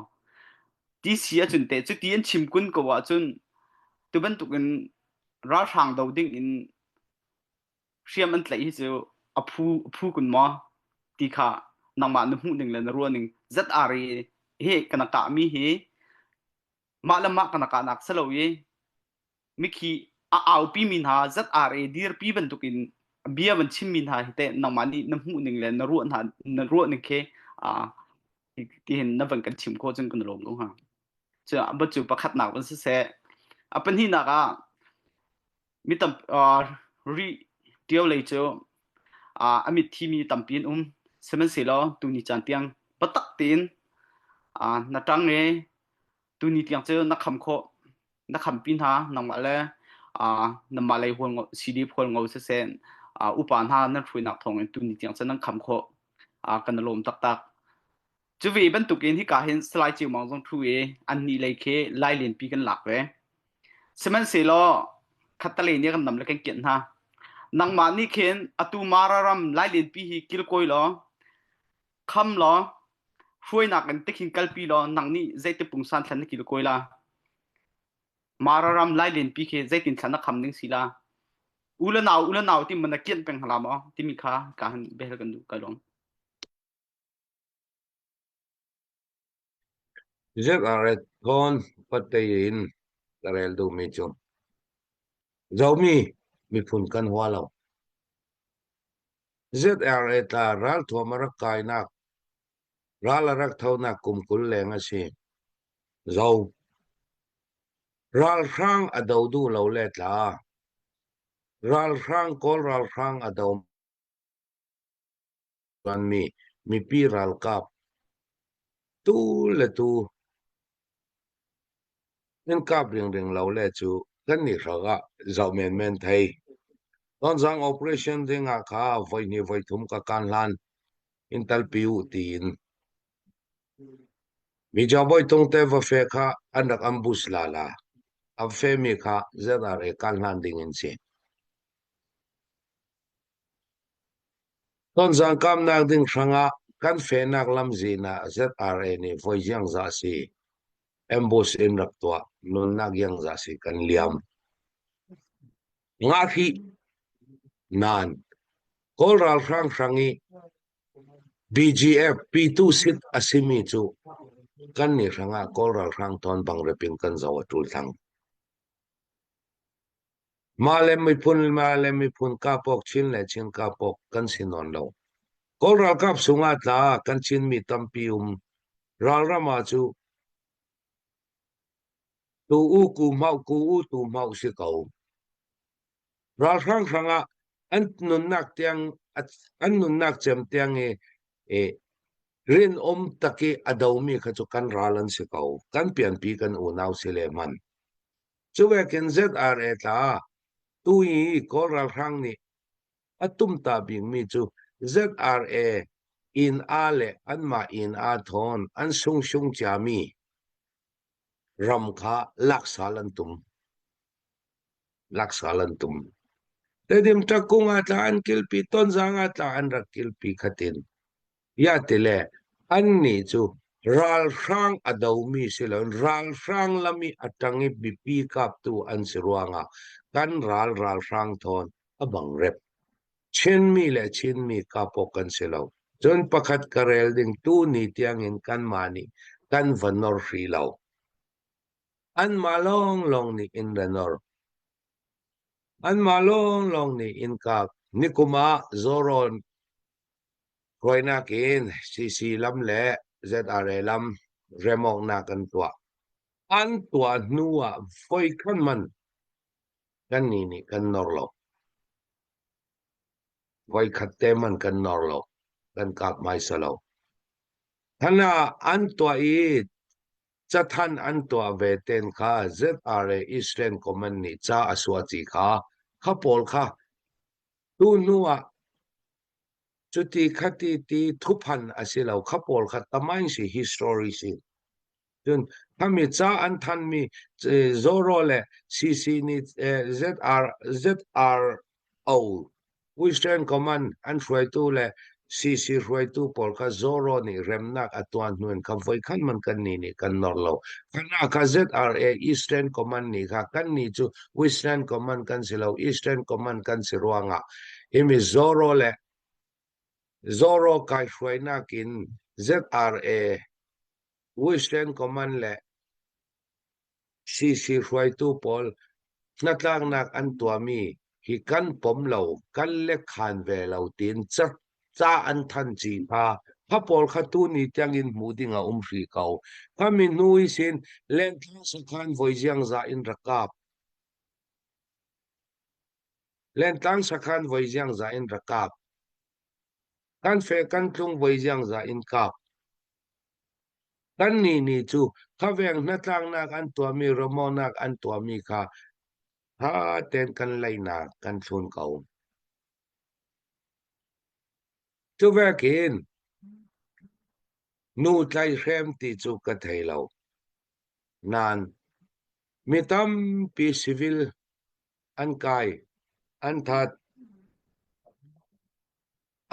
Ti si ahcun teh cuti an chim kun ko ahcun tu bantukin ralhrang do ding in hriam an tlaih hi cu a phu a phu kun maw ti kha nangmah na hmuh ning le na ruah ning ZRA hi kana kah mi hi mah le mah kana kahnak si lo i mikhi a aupi mi hna ZRA dirpi bantukin bia van chimmi hna hi teh nangmah nih na hmuh ning le na ruah hna na ruah ning khi tihin na van kan chim khawh cun kan lawm ko hnga. Cu ba cu pakhatnak van siseh a pahnihnak ah mi tam ri ṭio lei cu. A mit thimi tampi an um. Sihmanhsehlaw tuni caan tiang biatak tein na ṭang i tuni tiang cu na kham khawh na khampi hna nangmah le nangmah lei hualngo CDF hualngo siseh upa hna nan hruainak thawngin tuni tiang cu nan kham khawh kan i lawm taktak. Cu ve bantukin hika hin Salai Ceu Mang zong ṭhu i annih lei khi Lai Lianpi kan lak ve. Sihmanhsehlaw khattelei nih kan nam le kan kianh hna. Nangmah nih khin atu Mara ram Lai Lianpi hi kilkawi law, kham law, hruainak in tikhin kalpi law nang nih zeiti pungsan thlan na kilkawi la? Mara ram Lai Lianpi khi zeitin thlan na kham ding si la? U le nau u le nau ti man na kianh peng hla maw timi kha ka han behel kan duh ka lawm. ZRA thawn patei in ka rel duhmi cu Zomi miphun kan hua lo. ZRA tla ralthuam a rak kainak ral a rak thonak kum 20 leng a si. Zo ralhrang a do duh lo le tla ralhrang kawl ralhrang a do ṭuanmi mipi ralkap tu le tu in kap ringring lo le cu kan nih hrang ah zoh menmen thei. Tonzang operation ding ah kha voihnih voithum ka kan hlan in talpi u tiin. Mijaw bawitung te va fe kha an rak ambush la la. A femi kha ZRA kan hlan ding in si. Tonzang kamnak ding hrangah kan fehnak lamzin ah ZRA nih voi ziangzah si ambush in rak tuah nunnak iangzah si kan liam. Ngahri nan Kawl ralhrang hrang i BGF P2 sit a simi cu kan nih hrangah Kawl ralhrang tawn bang rep in kan zo a ṭul thang. Mah le miphun mah le miphun kapawk Chin le Chin kapawk kan si nawn lo. Kawl ralkap sungah tla kan Chinmi tampi um ralram ah cu tu u ku hmauh ku u tu hmauh si ko. Ralhrang hrangah an nunnak tiang an nunnak cem tiang i i rinawm tak i a domi kha cu kan ral an si ko. Kan pianpi kan unau si le hman. Cuvekin ZRA tla tu i Kawl ralhrang nih a tumta bikmi cu ZRA inn aa le anmah inn aa thawn an sungsung ciami ram kha laksal an tum. Laksal an tum. Tedim ṭakkung ah tla an kilpi, Tonzang ah tla an rak kilpi khatin. Tiah ti le annih cu ralhrang a domi si loin ralhrang lam i a ṭang i mipi kaptu an si ruangah kan ral ralhrang thawn a bang rep. Chinmi le Chinmi kap awk kan si lo. Cun pakhat ka rel ding tuni tiangin kanmah nih kan va nor hrih lo. Anmah lawnglawng nih in ra nor. Anmah lawnglawng nih in kap. Nikum ah Zorawn Hruainak in CC lam le ZRA lam remawknak an tuah. An tuah hnu ah voikhat man kannih nih kan nor lo. Voikhat te man kan nor lo. Kan kap hmaisa lo. Than ah an tuah i cathanh an tuah ve ten kha ZRA Eastern Command nih ca a suah ci kha kha pawl kha tu hnu ah Cuti khati ti thuphan a si lo. Kha pawl kha tamain si history si. Cun khami ca an thanmi Zoro le CC nih ZR, ZRO Western Command an hruaitu le CC hruaitu pawl kha Zoro nih remnak a tuah hnu in kha voikhat man kan nih nih kan nor lo. Kana kha ZRA Eastern Command nih kha kan nih cu Western Command kan si lo Eastern Command kan si ruangah himi Zoro le Zoro kai hruainak in ZRA Western Command le CC hruaitu pawl hnatlaknak an tuahmi hi kan pom lo, kan lekkhan ve lo tiin ca an thanh ci hna. Kha pawl kha tuni tiangin hmuh ding a um hrih ko. Khami hnu i sin lentlang sakhan voi ziangza in rak kap. Lentlang sakhan voi ziangza in rak kap. Kan fe kan tlung voi ziangza in kap. Kannih nih cu khaveng hnatlaknak an tuahmi ruahmawhnak an tuahmi kha ṭha tein kan leinak kan thlun ko. Cu vekin nu tlaihrem ti cu ka thei lo. Nain mi tampi civil an kai, an that.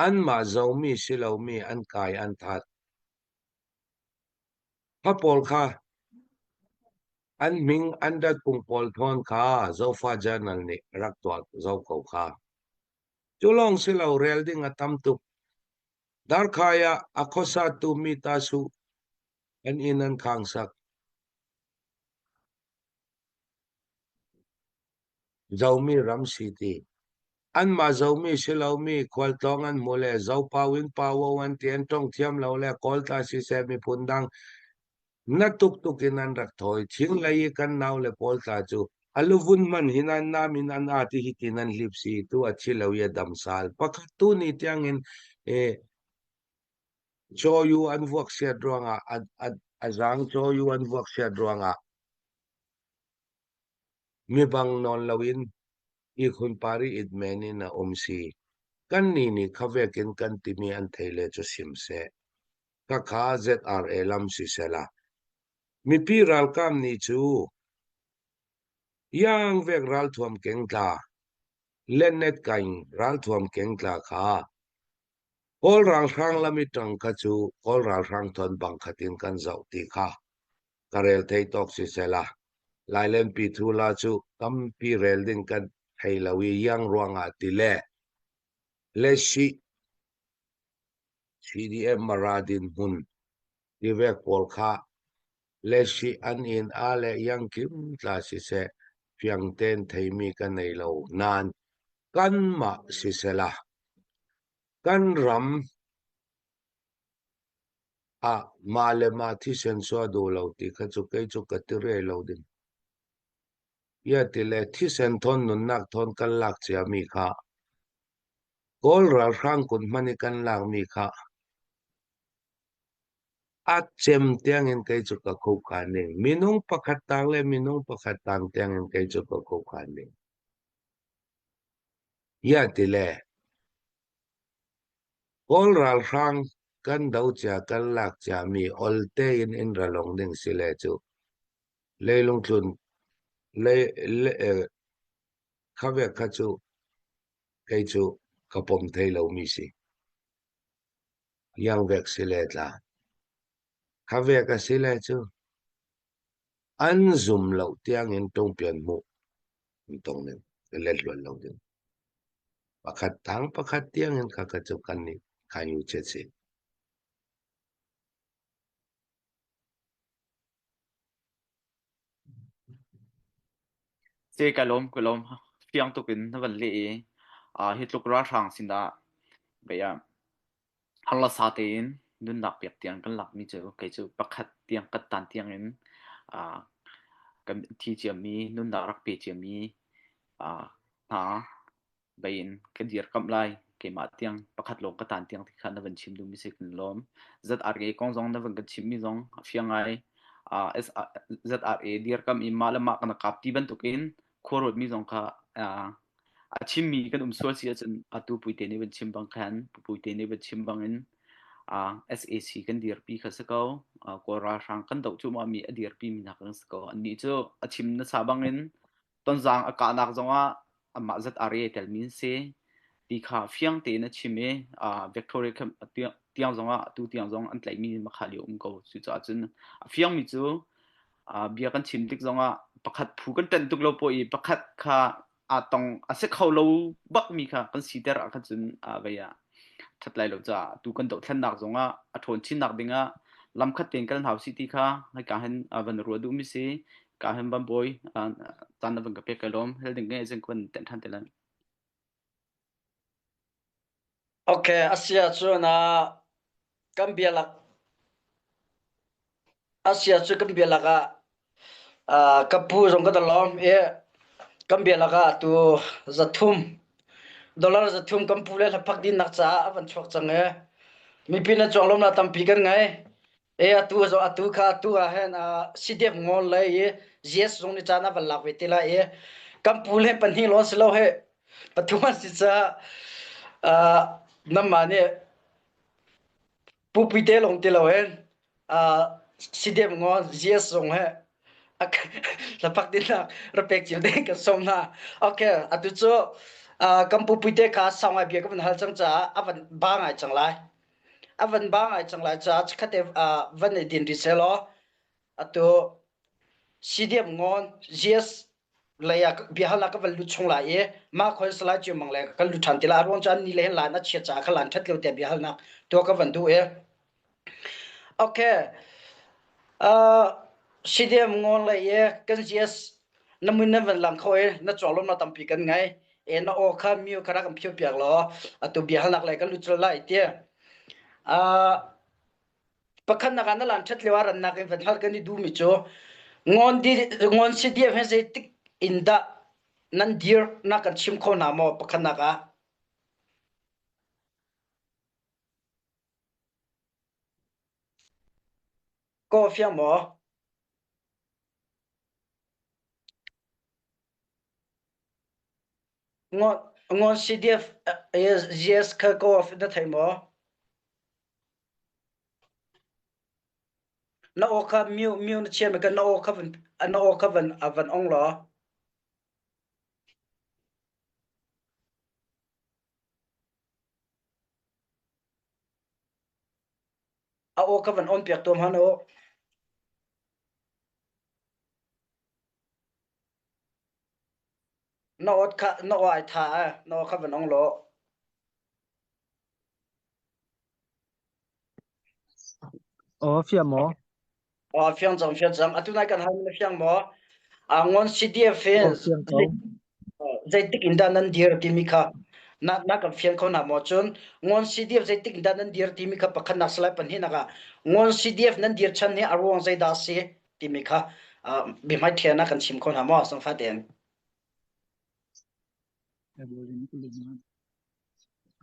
Anmah zomi si lomi an kai an that. Kha pawl kha an hming an datpung pawl thawn kha Zofa Journal nih rak tuah zau ko kha. Cu lawng si lo rel ding a tam tuk. Darkhai ah a khuasa tu mi ta su an inn an khang sak. Zomi ram si ti. Anmah Zomi si lomi khualtlawng an hmu le Zopau in Pawo an ti an ṭong thiam lo le Kawltla siseh miphun dang na tuktuk in an rak thawi. Thinglei i kan nau le pawl tla cu a luvun hmanh hi nan nam in an aa ti hi tin an hlip si tu a thi lo i a dam sal. Pakhat tu ni tiangin eh, Chaw-yu an vuak siat ruangah a, a, a zaang chaw-yu an vuak siat ruangah Mibang nawn loin ihkhun par i it men in a um si. Kannih nih khavek in kan timi an thei le cu sim seh. Khakha ZRA lam sisehla. Mipi ralkap nih cu iangvek ralthuam kengtla, lennet kaing ralthuam kengtla kha Kawl ralhrang lam i ṭang kha cu Kawl ralhrang thawn bangkhat in kan zoh ti kha ka rel thei tawk sisehla Lailenpi thula cu tampi rel ding kan thei lo i iang ruangah ti le Lesi CDM Mara dinhmun tivek pawl kha Lesi an inn a le iang kim tla siseh fiang tein theimi ka nei lo nain kanmah sisehla kan ram ah mah le mah thisen chuah duh lo ti kha cu kei cu ka ti rei lo ding. Ia ti le thisen thawn nunnak thawn kan lak ciami kha Kawl ralhrang kut hmanh i kan lakmi kha a cem tiangin kei cu ka khukhan ding. Minung pakhat tang le minung pakhat tang tiangin kei cu ka khukhan ding. Ia ti le Kawl ralhrang kan do cia kan lak ciami ol tein in ra long ding si le cu leilung tlun lei le, eh, kha vek kha cu kei cu ka pom thei lomi si. Iang vek si le tla. Kha vek a si le cu an zum lo tiangin tungpian hmuh tong ning let luan lo ding. Pakhat tang pakhat tiangin kha ka cu kan nih khan yu chet si. Ce ka lawm ka lawm fiang tuk in na van leh i hi tluk ralhrang sinah bia harlasa tein nunnak pek tiang kan lakmi cu kei cu pakhat tiang kan tan tiang in kan thi ciami nunnak rak pe ciami hna bei in ka dirkamh lai keimah tiang pakhat lawng ka tan tiang ti kha na van chim duhmi si kan lawm. ZRA kong zong na van kan chimmi zong a fiang ngai. Uh, ZRA dirkamh i mah le mah kan kap ti bantukin khua ruatmi zong kha uh, a chimmi kan um sual si ahcun atu puite nih van chim bang khan puite nih van chim bang in uh, SAC kan dirpi kha si ko uh, Kawl ralhrang kan doh cuahmah mi a dirpi mi hna kan si ko annih cu a chim nasa bang in Tonzaang a kahnak zongah amah zat a re telmi an si ti kha fiang tein a chim i Victoria camp tiang zongah atu tiang zong an tlaihmi makha lio um ko. Cucaah cun a fiangmi cu bia kan chim tik zongah pakhat phu kan ṭanh tuk lo poah i pakhat kha aa tong a si kho lo bakmi kha kan siter ah khan cun vei ah ṭhat lai lo caah tu kan dohthlennak zongah a ṭhawn chinnak dingah lamkhat tein kal hna usih ti kha hika hin van ruah duhmi si. Ka hin van bawi caan na van ka pek kai lawm. Hel ding nge zing kan tenh ṭhan te lai. Okay, asia cun ah kan bialak asia cu kan bialak ah ah ka pu zong ka lawm i kan bialak ah tu zathum. Dollar 300 kan pu le hlaphak dinnak caah a van chuak cang e. Mipi na cuang lomna tampi kan ngei. E atu zo atu kha atu ah hin CDF ngol le i GS zung ni caan a van lak ve te lai i kan pu le pahnih lon si lo he pathum an si caah namma nih Pupi te lawng ti lo hin CDF ngol GS zong he hlapak dinnak ra pek cio ding kan sawm hna. Okay, atu cu kan pupi te kha sau ngai bia ka van hal cang caah a van ba ngai cang lai. A van ba ngai cang lai caah chikkhat van i din rih seh law atu CDF ngon GS lei ah biahalnak ka van lut chung lai i mah khoi salai cio mang le kan lut ṭhan ti la a ruang cu an ni le hin lan a chiat caah kha lan ṭhat lo tiah biahalnak tuah ka van duh i okay uh, CDM ngon lei i kan GS na mun nan van lang kho i na cawlom na tampi kan ngai e na aw kha miu kha rak kan phio piak law atu biahalnak lei kan lut cul lai ti uh, Pakhatnak ah na lan ṭhat lio ah rannak in van hngalh kan i duhmi cu ngon di ngon CDF he zeitik in dah nan dir na kan chim kho hna maw pakhatnak ah? Ko fiang maw? Ngon ngon CDF GS kha ko na thei maw? Na aw kha mute mute na chiah na aw kha van na aw kha van van ong law. A aw kha van on piak tuam han u. Na aw kha na aw ai tha na aw kha van ong law. Aw fiang maw? Aw fiang cang fiang cang. Atu nai kan hal na fiang maw? A ngon CDF Aw in fiang ko. zeitik in dah nan dir timi kha na na kan fian kho na maw cun ngon CDF zeitik in dah nan dir timi kha pakhat nak salai pahnih nak ah ngon CDF nan dir chan hi a ruang zeidah si timi kha bihmai thian na kan chim kho hna maw sangfa tein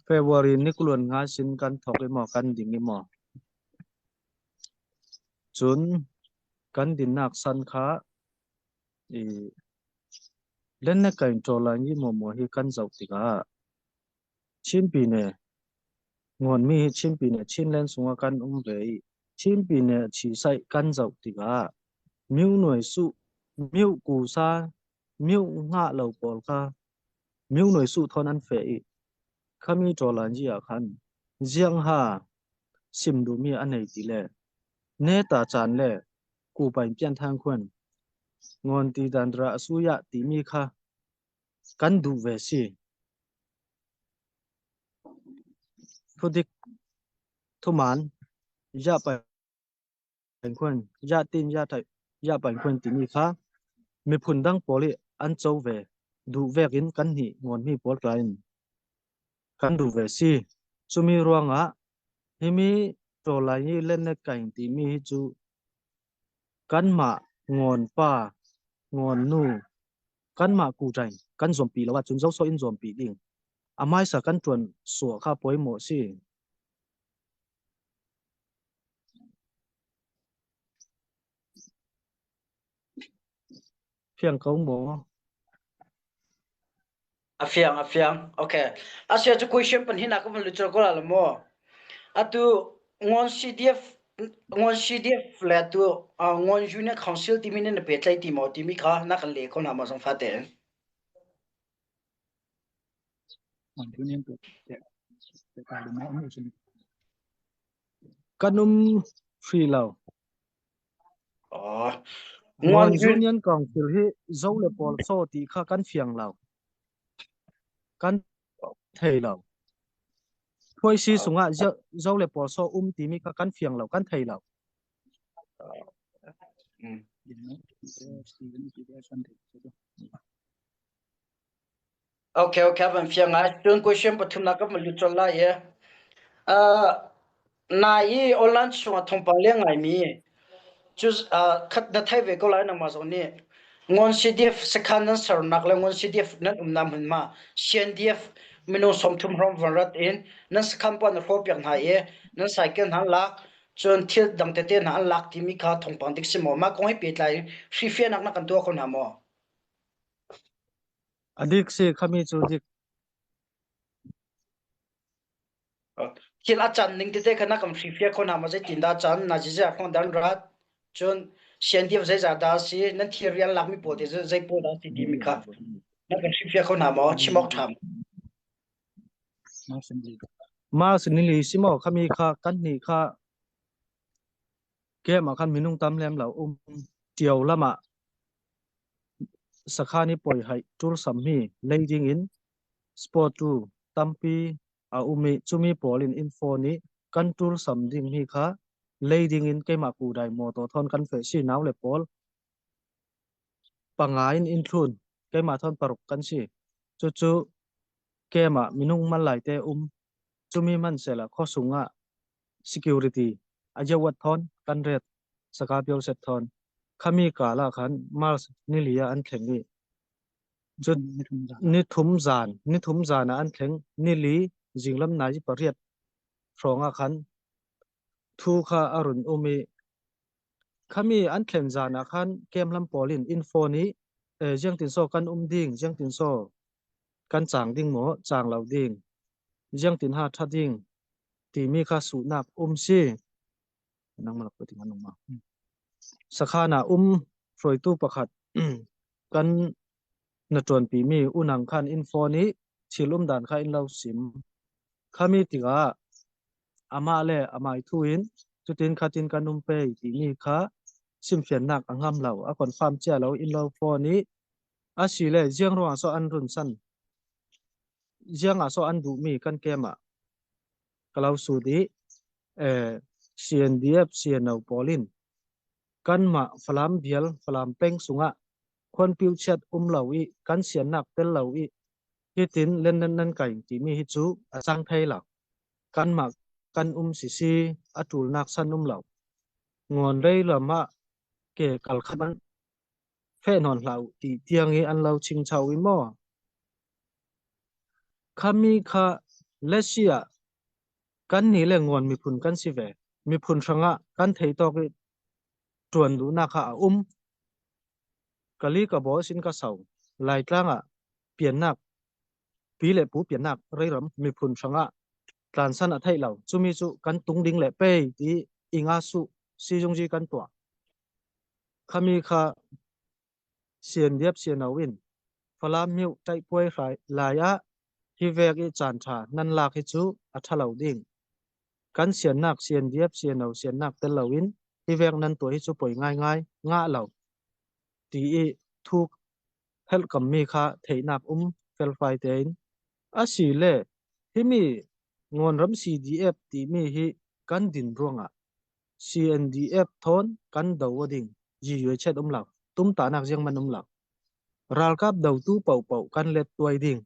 February ni kuluan nga sin kan thawk i maw kan ding i maw. Cun kan dinnak san kha i lenna kain ṭawlan i maw maw hi kan zoh tikah Chin pine ngonmi hi Chin pine Chinland sungah kan um ve i Chin pine chisai kan zoh tikah myu nuai su myu ku sa myu nga lo pawl kha myu nuai su thon an fe i khami ṭawlan ji ah khan ziang ha sim duhmi a nei ti le ne ta chan le ku pain pian thang khun ngon ti dan dra asuya timi kha kan duh ve si. Thudik thuman ya pain khun ya tin ya thai ya pain khun timi kha miphun dang pawl i an co ve duh vek in kan hnih ngonmi pawl tla in kan duh ve si. Cumi ruangah himi ṭawlai i lennet kain timi hi cu kanmah ngon pa ngon nu kanmah kuṭain kan zuampi lo ahcun zohsawh in zuampi ding. A hmaisa kan ṭuan suah kha pawimawh si. Fiang ko maw? A fiang, a fiang. Okay. Asia cu question pahnih ka van lut ko la maw? Atu ngon CDF ngon CDF le tu ngon Union Council timi nih na pehtlaih ti maw timi kha na kan leh kho hna maw zong fate in? Kan um free lo. Oh. Ngon Union Council hi zo le pawl so ti kha kan fiang lo. Kan thei lo. Phuaisi sungah zo le pawl so um timi kha kan fiang lo, kan thei lo. Okay, okay, van fiang ngai. Cun question pathumnak ka van lut colh lai i. Uh, nai i online chungah thawngpang leng ngaimi cu uh, khat na thei ve ko lai nangmah zong nih Ngon CDF sakhan nan sernak le Ngon CDF nan umnak hmunhma CNDF Minung 30 hrawng van rat in nan sakhan pawl na hrawh piak hna i nan cycle hna an lak cun thil dang tete hna an lak timi kha thawngpang dik si maw? Mah kong he pehtlai in hrifiahnak na kan tuah kho hna maw? A dik si khami cu dik. Thil a can ning tete kha na kan hrifiah kho hna maw? Zeitin dah can na zizia hrawng dan rat cun CNDF zeizah dah si nan thilri an lakmi pawl te zei pawl dah si timi kha na kan hrifiah kho hna maw? Chim awk ṭha maw? Mars nili si maw khami kha kan nih kha game ah khan minung tam lem lo um ṭio lam ah sakhan i poi hai ṭul sam mi lei ding in sport tu tampi a um i cumi pawl in info nih kan ṭul sam ding mi kha lei ding in keimah kudai motor thon kan feh si nau le pawl panga in in thlun keimah thon paruk kan si cucu kem ah minung man lai te um cumi man sela khosung ah security ajawat thon kan ret saka pyo set thon khami kala khan mars nilia an thleng i cun ni thum zan ni thum zan ah an thleng nili zinglam nai pariat hrawng ah khan thu kha a run um i Khami an thlen zan ah khan camp lam pawl in info nih ziangtin so kan um ding, ziangtin so kan cang ding maw, cang lo ding, ziangtin ha tha ding timi kha suhnak um si. Nang malak pati anong ma. Sakhan ah um hruaitu pakhat kan na ṭuanpi mi unang khan info nih thil um dan kha in lo sim. Khami tikah amah le amah i thu in cutin khatin kan um pei timi kha chimfiannak a ngam lo a confirm cia lo in lo phone i a si le ziang ruang so an run san ziang ah so an duhmi kan kem ah ka lo su di eh CNDF CNO pawl in kanmah Falam bial Falam peng sungah khuanpiu chiat um lo i kan siannak tel lo i hitin len nan nan kai timi hi cu a cang thei lo. Kanmah kan um sisi a ṭulnak san um lo. Ngawn rei lam ah ke kal khat an feh nawn hlah u ti tiang i an lo chingcho i maw. Khami kha lesi ah kan nih le ngawn miphun kan si ve. Miphun hrangah kan thei tawk i ṭuan duhnak kha a um. Kali ka bawl sin ka sau. Laitlang ah piannak pi le pu piannak reiram miphun hrangah tlansan a theih lo. Cumi cu kan tung ding le pei ti inga su sizungzi kan tuah. Khami kha siandiap siano in Falam miu taihpuai hrai lai ah hi vek i caan ṭha nan lak hi cu a ṭha lo ding. Kan siannak siandiap siano siannak tel loin hi vek nan tuah hi cu poi ngaingai ngah lo ti i thuk helhkammi kha theihnak um felfai tein a si le himi Ngawnram CDF timi hi kan din ruangah CNDF thawn kan do a ding yue chet um lo tumtahnak ziang man um lo ralkap dotu paohpaoh kan let tuai ding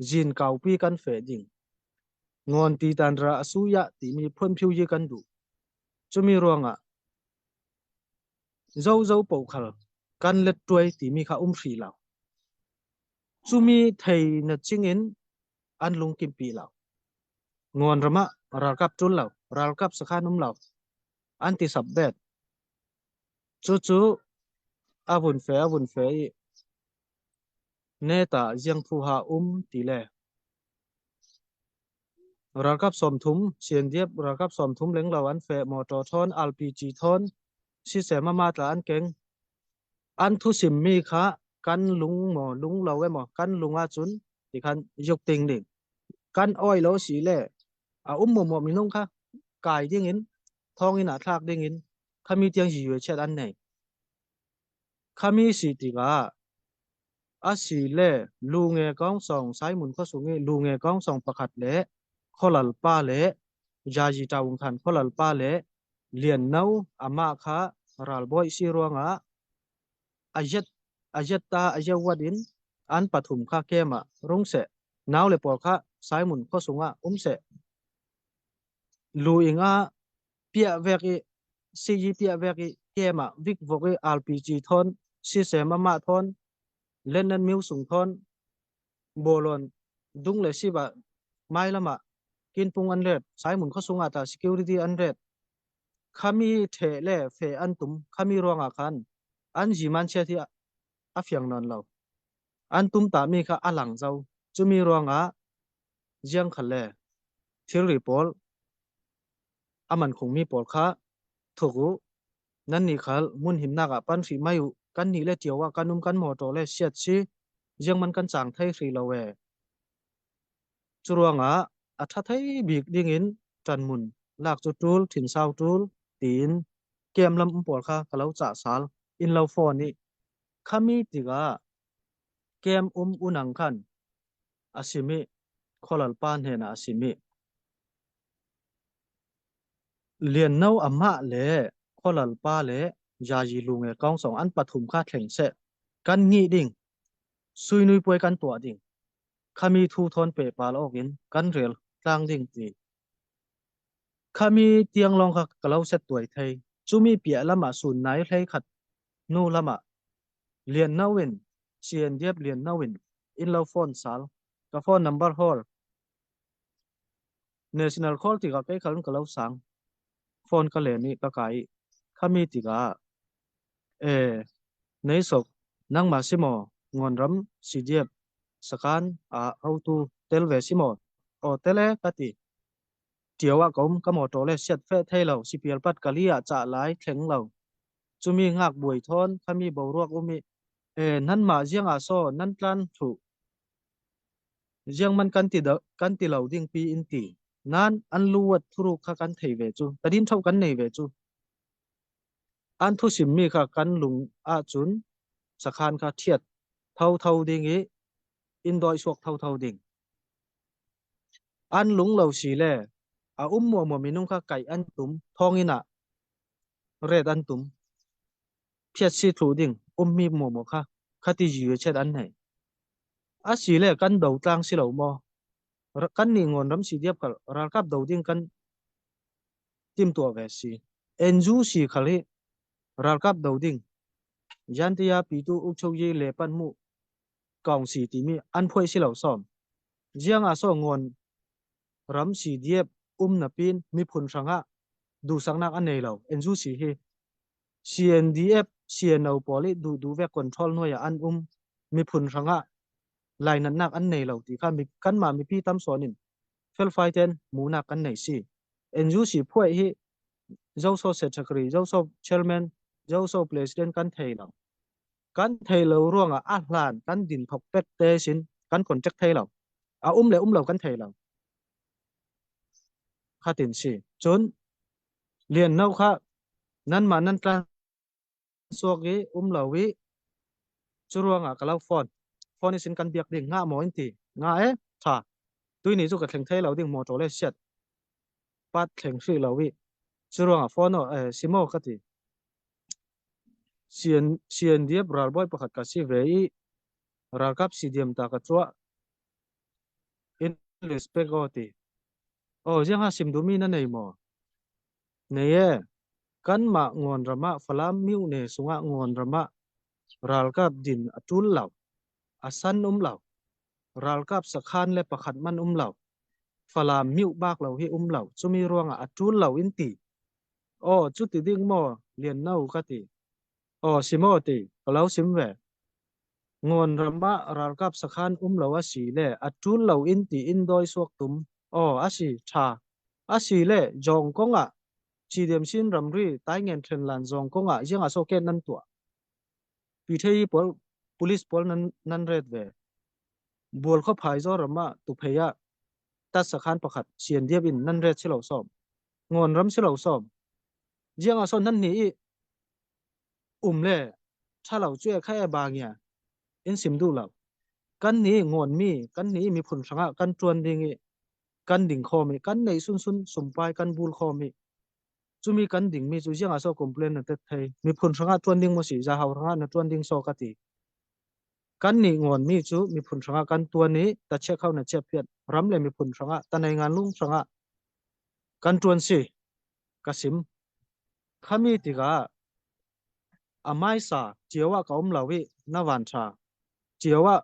zin kaupi kan feh ding ngawn ti tan ra asuya timi phunphiu yi kan duh chumi ruangah zozo pokhal kan let tuai timi kha um hri lo chumi thei na chingin an lungkim pi lo ngawn ram ah ralkap tul lo ralkap sakhan um lo an ti sap bet cu cu a vun fe a vun fe i neta ziang phu ha um ti le ralkap 30 CNDF ralkap 30 leng lo an fe motor thon RPG thon siseh mama tla an keng an thu sim mi kha kan lung maw lung lo emaw kan lung ahcun ti khan yuk ting ding kan oi lo si le a um mo mo minung kha kai ding in thong in a thlak ding in khami tiang yi yue chet an nei khami si tikah a si le lu nge kong song Simon kho sung i lu nge kong song pakhat le kholal pa le jaji taung khan kholal pa le lian no ama kha ralbawi si ruangah ayat ayat ta ayawat in an pathum kha kema rung se nau le pawl kha Simon kho sungah um se lu inga piah vek i CG piah vek i kem ah vik vok i RPG thawn sisem amah thawn Lennon Miu sung thawn bolon. Dung le sip ah Mailam ah Kinpung an ret, Saimun khuasung ah tah security an ret. Khami ṭheh le feh an tum. Khami ruangah khan an ziman chiat hi a fiang nawn lo. An tum tami kha a lang zau. Cumi ruangah ziang khal le thilri pawl a man khungmi pawl kha thuk u. Nan nih khal hmun himnak ah pan hrih mai u. Kan nih le ṭio ah kan um kan mawṭaw le siat si ziang man kan cang thei hrih lo ee. Curuangah a ṭha thei bik dingin ṭanhmun lak cu ṭul, thinsau ṭul tiin kem lam um pawl kha ka lo cah sal. Inn lo phone i khami tikah kem um unang khan a sim i khualal pa hnenah a sim i Lianno amah le khualal pa le Yayi lu nge kawngsawng an pathum kha thleng seh. Kan ngih ding. Suinui puai kan tuah ding. Khami thu thawn pe pal awk in kan rel tlang ding ti. Khami tiang lawng kha ka lo set tuai thei. Cumi piah lam ah sun nai hlei khat nu lam ah Lianno in CNDF Lianno in inn lo phone sal. Ka phone number hall National call tikah kei khal ka lo sang. Phone ka len i ka kai i khami tikah e nei sok nangmah si maw Ngonram CDF sakan ah hotu tel ve si maw? Aw tel e ka ti. Ṭio ah ka um ka mawṭaw le siat feh thei lo sipial pat kali ah cah lai thleng lo. Cumi ngak buai thawn khami boruak um i e nanmah ziang ah saw nan tlan thluh Ziangman kan ti kan ti lo ding pi in ti. Nan an luat thuruk kha kan thei ve cu. Tadin tho kan nei ve cu. An thu simmi kha kan lung ahcun sakhan kha thiat tho tho ding i in doi suak tho tho ding. An lung lo si le a um muamuam minung kha kai an tum thawngin ah ret an tum. Phiat si thlu ding ummi muamuam kha khati yu chet an nei. A si le kan do tlang si lo maw? Kan nih ngawn ram si diap kal ralkap do ding kan timtuah ve si. NU si khal hi ralkap do ding Yantiya pitu ukchokyi le pan mu kaung si timi an phuai si lo som. Jiang a so ngawn ram si diep um na pin miphun hrangah duhsaknak an nei lo. NU si hi CNDF CNO pawl i duhduh ve control hnuai ah an um. Miphun hrangah lainatnak an nei lo ti kha kanmah mipi tam sawn in felfai ten hmuhnak kan nei si. NUC phuai hi Zoso secretary, Zoso chairman, Zoso president kan thei lo. Kan thei lo ruangah a hlan kan din thok pek te sin kan contact thei lo. A um le um lo kan thei lo. Khatin si. Cun lian no kha nanmah nan tlan suak i um lo i curuangah ka lo phone. Phone in kan biak ding nga maw in ti. Nga e tha. Tuini cu ka thleng thei lo ding motor le siat. Pat thleng hri lo i curuangah phone o eh simo ka ti. CN CNDF ralbawi pakhat ka si ve i ralkap CDM ta ka chuah in respect o ti. O ziang ha sim dumi na nei maw? Nei e. Kanmah Ngawnram ah Falam myone sungah Ngawnram ah ralkap din a ṭul lo. A san um lo. Ralkap sakhan le pakhat man um lo. Falam myu bak lo hi um lo. Cumi ruangah a ṭul lo in ti. Aw cuti ding maw Lianno ka ti. Aw si maw ti ka lo sim ve. Ngawnram ah ralkap sakhan um lo a si le a ṭul lo in ti in dawi suak tum. Aw a si ṭha. A si le Jawng kong ah Cidem sin ramri Taingen Thlenlan zong kongah ziang ah sawken nan tuah. Pithei pawl police pawl nan nan ret ve. Bual kho phai zo ram ah tuphei ah tat sakhan pakhat sian diap in nan ret silo som. Ngon ram silo som. Ziang ah son nan ni i um le thalo chu e khai e ba ngia in sim du lo. Kan ni ngon mi kan ni mi phun hranga kan tuan ding i kan ding khomi kan nei sun sun sumpai kan bul khomi chumi kan ding mi chu ziang ah so complain na tet thei miphun hrangah tuan ding mo si za hau hrangah na tuan ding so ka ti kan ni ngon mi chu miphun hrangah kan tuan i ta che khau na che piat ram le miphun hrangah ta nei ngan lung hrangah kan tuan si ka sim khami tikah amai sa chiawa ka um lo i na van tha chiawa.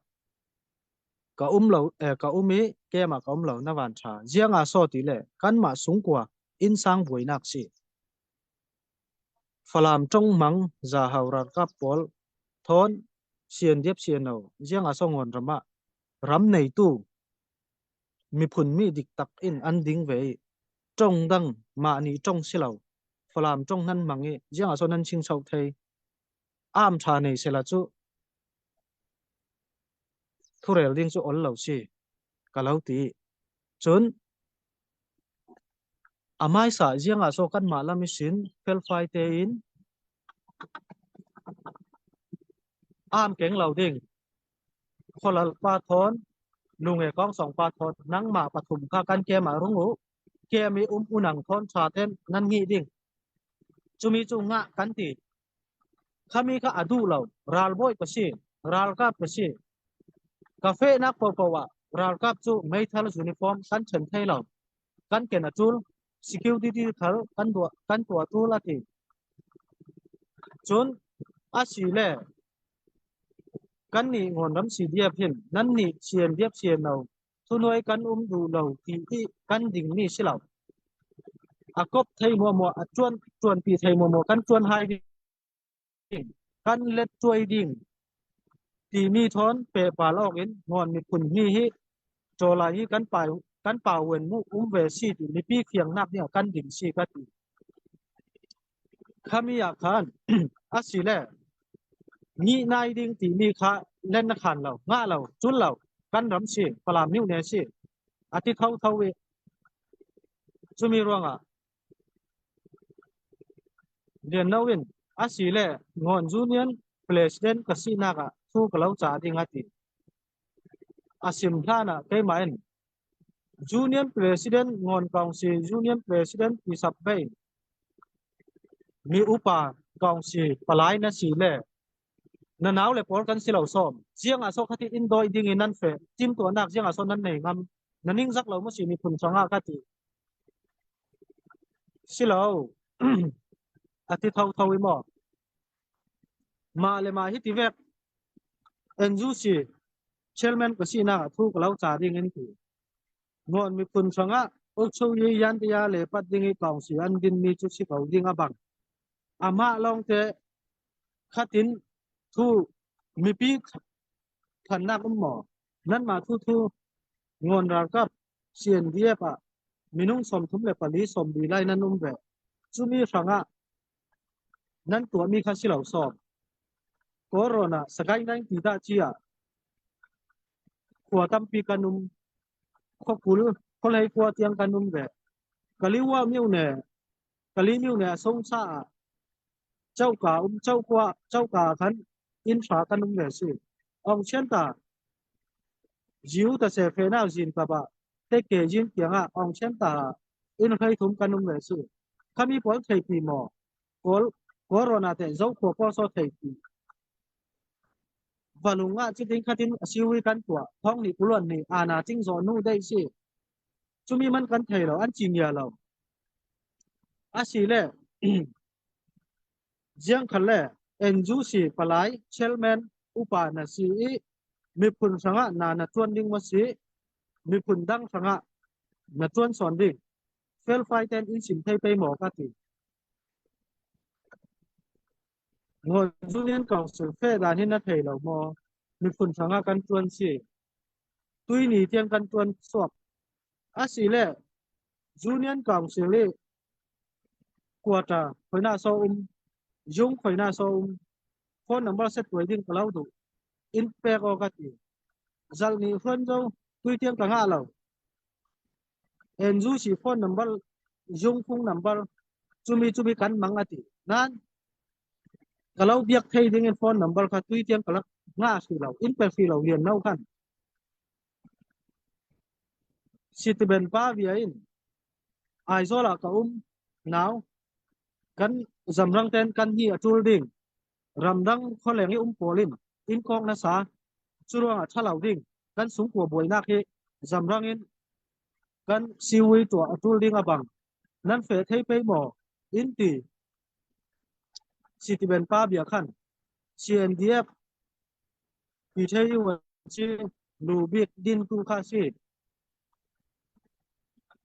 Ka um lo ka um i kem ah ka um lo na van ṭha. Ziang ah saw ti le kanmah sungkua innsang buainak si. Falam ṭongmang Zahau ralkap pawl thawn CNDF CNO ziang ah saw ngawn ram ah ram neitu miphun mi diktak in an ding ve i ṭong dang mah nih ṭong si lo Falam ṭong nan hmang i ziang ah saw nan chingcho thei. Am ṭha nei sela cu thurel ding cu ol lo si ka lo ti. Cun a hmaisa ziang ah saw kanmah lam i sin felfai tein am keng lo ding khualal pa thawn lunge kong song pa thawn nangmah pathum kha kan kem ah rung u kem i um unang thawn tha ten nan ngi ding chumi chu nga kan ti Khami kha a duh lo. Ralbawi ka si. Ralkap ka si. Ka fehnak paohpaoh ah ralkap cu meithal uniform kan ṭhen thai lo. Kan ken a ṭul. Security thal kan duah kan tuah ṭul a ti. Cun a si le kannih Ngawnram CDF hin nannih CNDF CNO thunuai kan um duh lo ti hi kan dingmi si lo. A kop thei muamuah a ṭuan ṭuanpi thei muamuah kan ṭuan hai ding kan let tuai ding timi thawn pehpal awk in ngawn miphun mi hi cawlai hi kan pai kan pa wen mu um ve si ti mipi fiangnak nih kan ding si ka ti. Khami ah khan a si le ni nai ding timi kha len na khan lo nga lo cul lo kan ram si Falam niu ne si ati tho tho i chumi ruangah Lian no in a si le ngon union president ka si nak ah thu ka lo cha ding ati a sim hlan ah keimah in Union President Ngon Council Union President ti sap bei mi upa council palai na si le na nau le pawl kan si lo som ziang ah so khati in doi ding in nan fe tim to nak ziang ah so nan nei ngam na ning zak lo mo si mi phun changa ka ti si lo ati tho tho i mo ma le ma hi ti vek NUC chairman ka sinak ah thu ka lo ca ding in ti. Ngawn miphun hrangah Ukchoyi Yantiya le pat ding i kawngsi an dinmi cu si ko ding a bang. Amah lawng te khatin thu mipi thannak um maw? Nanmah thu thu ngawn ralkap CNDF ah minung 34 sawmli lai nan um ve. Cumi hrangah Nan tuahmi kha si lo sawm. Kawlrawn ah Sagaing nai ti dah ci ah khua tampi kan um. Khua 20, khua hlei khua tiang kan um ve. Kaliwa myone, Kali myone a song sa ah choka um chokua choka khan inn hra kan um ve si. Ong chian ta jiu ta se fe nau zin ka ba te ke jin tiang ah ong chian ta inn hlei thum kan um ve si. Khami pawl theipi maw? Kawl Kawlrawn ah teh Zokhua pawl so theipi. Valung ah cutin khatin a siwi kan tuah. Thawng nih puluan nih ana cingzaw nu dei si. Cumi man kan thei lo, an cinia lo. Asi le Jiang khal le NUC palai chairman upa na si i miphun hrangah na na tuan ding ma si miphun dang hrangah na tuan sawn ding felfai ten in sim thei pei maw ka ti. Ngawn Union Council fe dan hi na thei lo maw? Miphun hrangah kan tuan si. Tui ni tiang kan tuan suak. Asi le Union Council i quarter khoina so um jung khoina so um phone number set tuai ding ka lo duh in pek o ka ti. Zal ni huan zo tui tiang ka nga lo. NUC phone number zungfung number chumi chumi kan mang ati nan ka lo biak thei ding in phone number kha tui tiang ka la nga si lo in pe si lo lian no khan Citibank pa via in Aizawl ah ka um nau kan zamrang ten kan hi atul ding ramdang khualeng i um pawl in in kong na sa curuang ah thalo ding kan sungkua buainak hi zamrang in kan siwi tuah atul ding abang nan fe thei pei maw in ti Citibank pa bia khan CNDF pi thei u chi. Lu bik din tu kha si.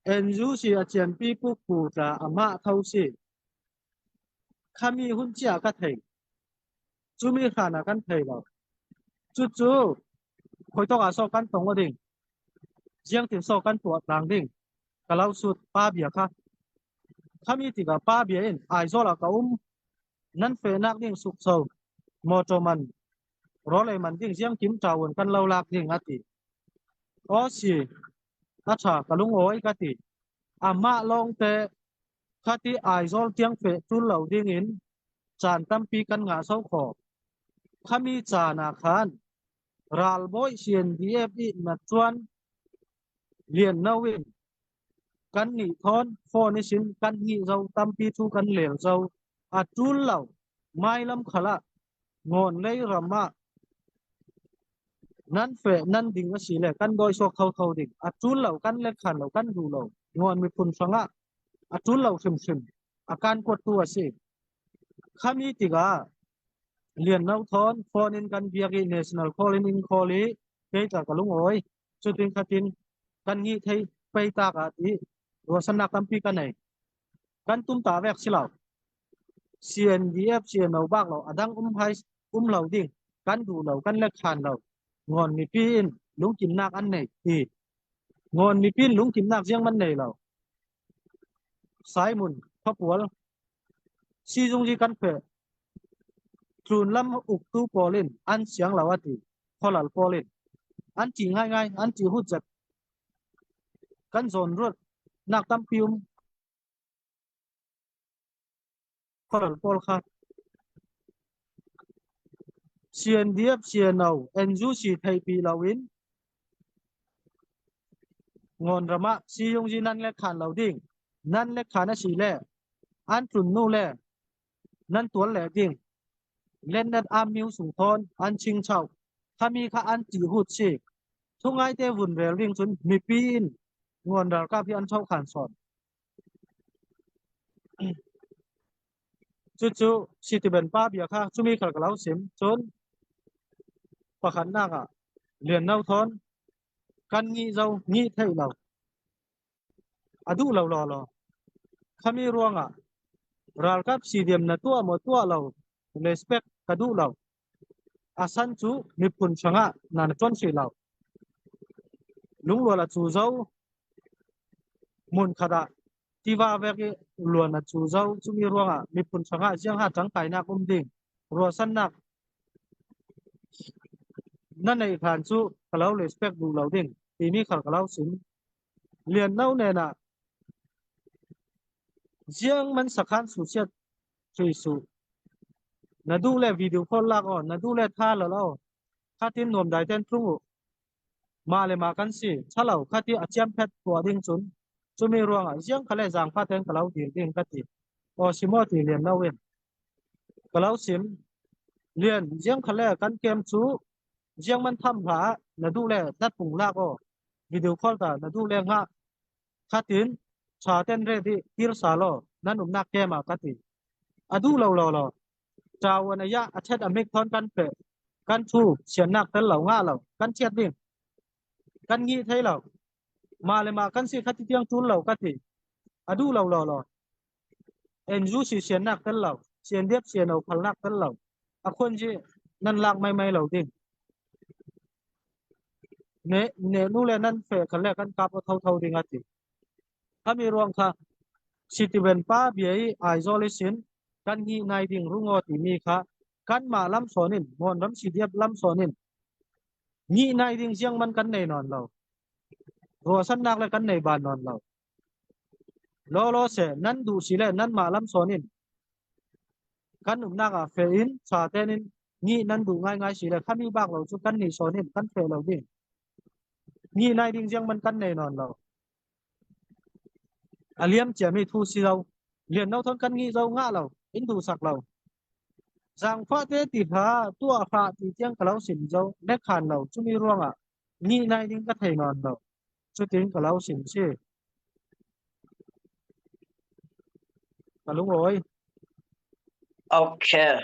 NUC a cianpi pu ku tla amah tho si. Khami hun chia ka thei. Cumi hlan ah kan thei lo. Cucu khoi tok ah so kan tong ding. Ziang tin so kan tuah tlang ding. Ka lo sut pa bia kha. Khami tikah pa bia in Aizawl ah ka um. Nan fehnak ding sukcho motor man rawlei man ding ziang kim ṭawun kan lo lak ding a ti. Aw si, a ṭha ka lungawi ka ti. Amah lawngte khati Aizawl tiang feh ṭul lo ding in caan tampi kan ngah so khawh. Khami caan ah khan ralbawi CNDF i na ṭuan lian no in kan nih thawn phone i sin kan hnih zo tampi thu kan lel zo a ṭul lo mailam khal ah ngawn lei ram ah nan fe nan ding a si le kan dawi sawk thotho ding a ṭul lo kan let khan lo kan duh lo ngawn miphun hrangah a ṭul lo hrimhrim a kan kuattu a si khami tikah lian no thawn phone in kan biak i national call in in call i kei ta ka lungawi cutin khatin kan ngi thei pei tak ah ti ruasannak tampi ka nei kan tum ta vek si lo CNDF CNO bak lo adang um hai um lo ding kan duh lo kan lek khan lo ngon mipi in lungkimnak an nei ti ngon mipi in lungkimnak ziang man nei lo Simon khapual sizung ji kan phe tlun lam uktu pawl in an siang lo ati kholal pawl in an ti ngai ngai an ti hut zet kan zawn ruat nak tampi um kholal pawl kha CNDF CNO NUC theipi lo in ngon ram ah siyungzi nan le khan lo ding nan le khan a si le an tlun nu le nan tual le ding len nan am miu sung thon an ching chau khami kha an ti hut si thungai te vun rel ding cun mipi in ngon ralkap hi an chau khan son Cucu Sitiben pa bia kha cumi khal ka lo sim. Cun pakhatnak ah Lian No Thawn kan ngih zo ngih theih lo. A duh lo law law. Khami ruangah ralkap CDM na tuah maw tuah lo respect ka duh lo. A san cu miphun hrangah nan ṭuan hrih lo. Lungrual a cu zo hmun khat ah tiva vek i luan a cu zo cumi ruangah miphun hrangah ziangha ṭangkainak um ding ruahsannak na neih hlan cu ka lo respect duh lo ding timi khal ka lo sim. Lian no nen ah ziang man sakhan su siat sui su. Na duh le video call lak aw, na duh le tha lo lo. Khatin nuam dai ten tlung u. Mah le mah kan si. Chalo khati a chiam phet tua ding cun. Chumi ruangah ziang khale zang fa ten ka lo dil ding ka ti. Aw simo ti lian no in. Ka lo sim. Lian ziang khale kan kem chu ziang man tham hla na duh le nat pung lak aw. Video call ta na duh le nga khatin tha ten ready kir sa lo nan umnak kem ah ka ti. A duh lo lo lo. Chawan a ya a thet a mik thon kan pe kan thu siannak tel lo nga lo kan chiat ding kan ngi thei lo ma le ma kan si khati tiang tul lo ka ti a duh lo lo lo NU si siannak tel lo sian dep sian o phalnak tel lo a khon ji nan lak mai mai lo ding ne ne nu le nan fe khal le kan kap tho tho ding ati khami ruang kha Citizen pa bia i Aizawl i sin kan hi nai ding rungo timi kha kan mah lam sawn in mon ram CDF lam sawn in ni nai ding ziang man kan nei non lo ruasan nak le kan nei ban non lo lo lo se nan du si le nan mah lam sawn in kan umnak ah fe in cha ten in ni nan du ngai ngai si le khami bak lo chu kan ni sawn in kan fe lo ding ni nai ding ziang man kan nei non lo A liam ciami thu si lo. Lian no thon kan ngi zo nga lo. In duh sak lo. Zaangfah te ti hla tuah hlah ti tiang ka lo sim zo. Ne khan lo. Cumi ruangah ni nai ding ka thei nawn lo. Cutin ka lo sim si. Ka lungawi. Okay.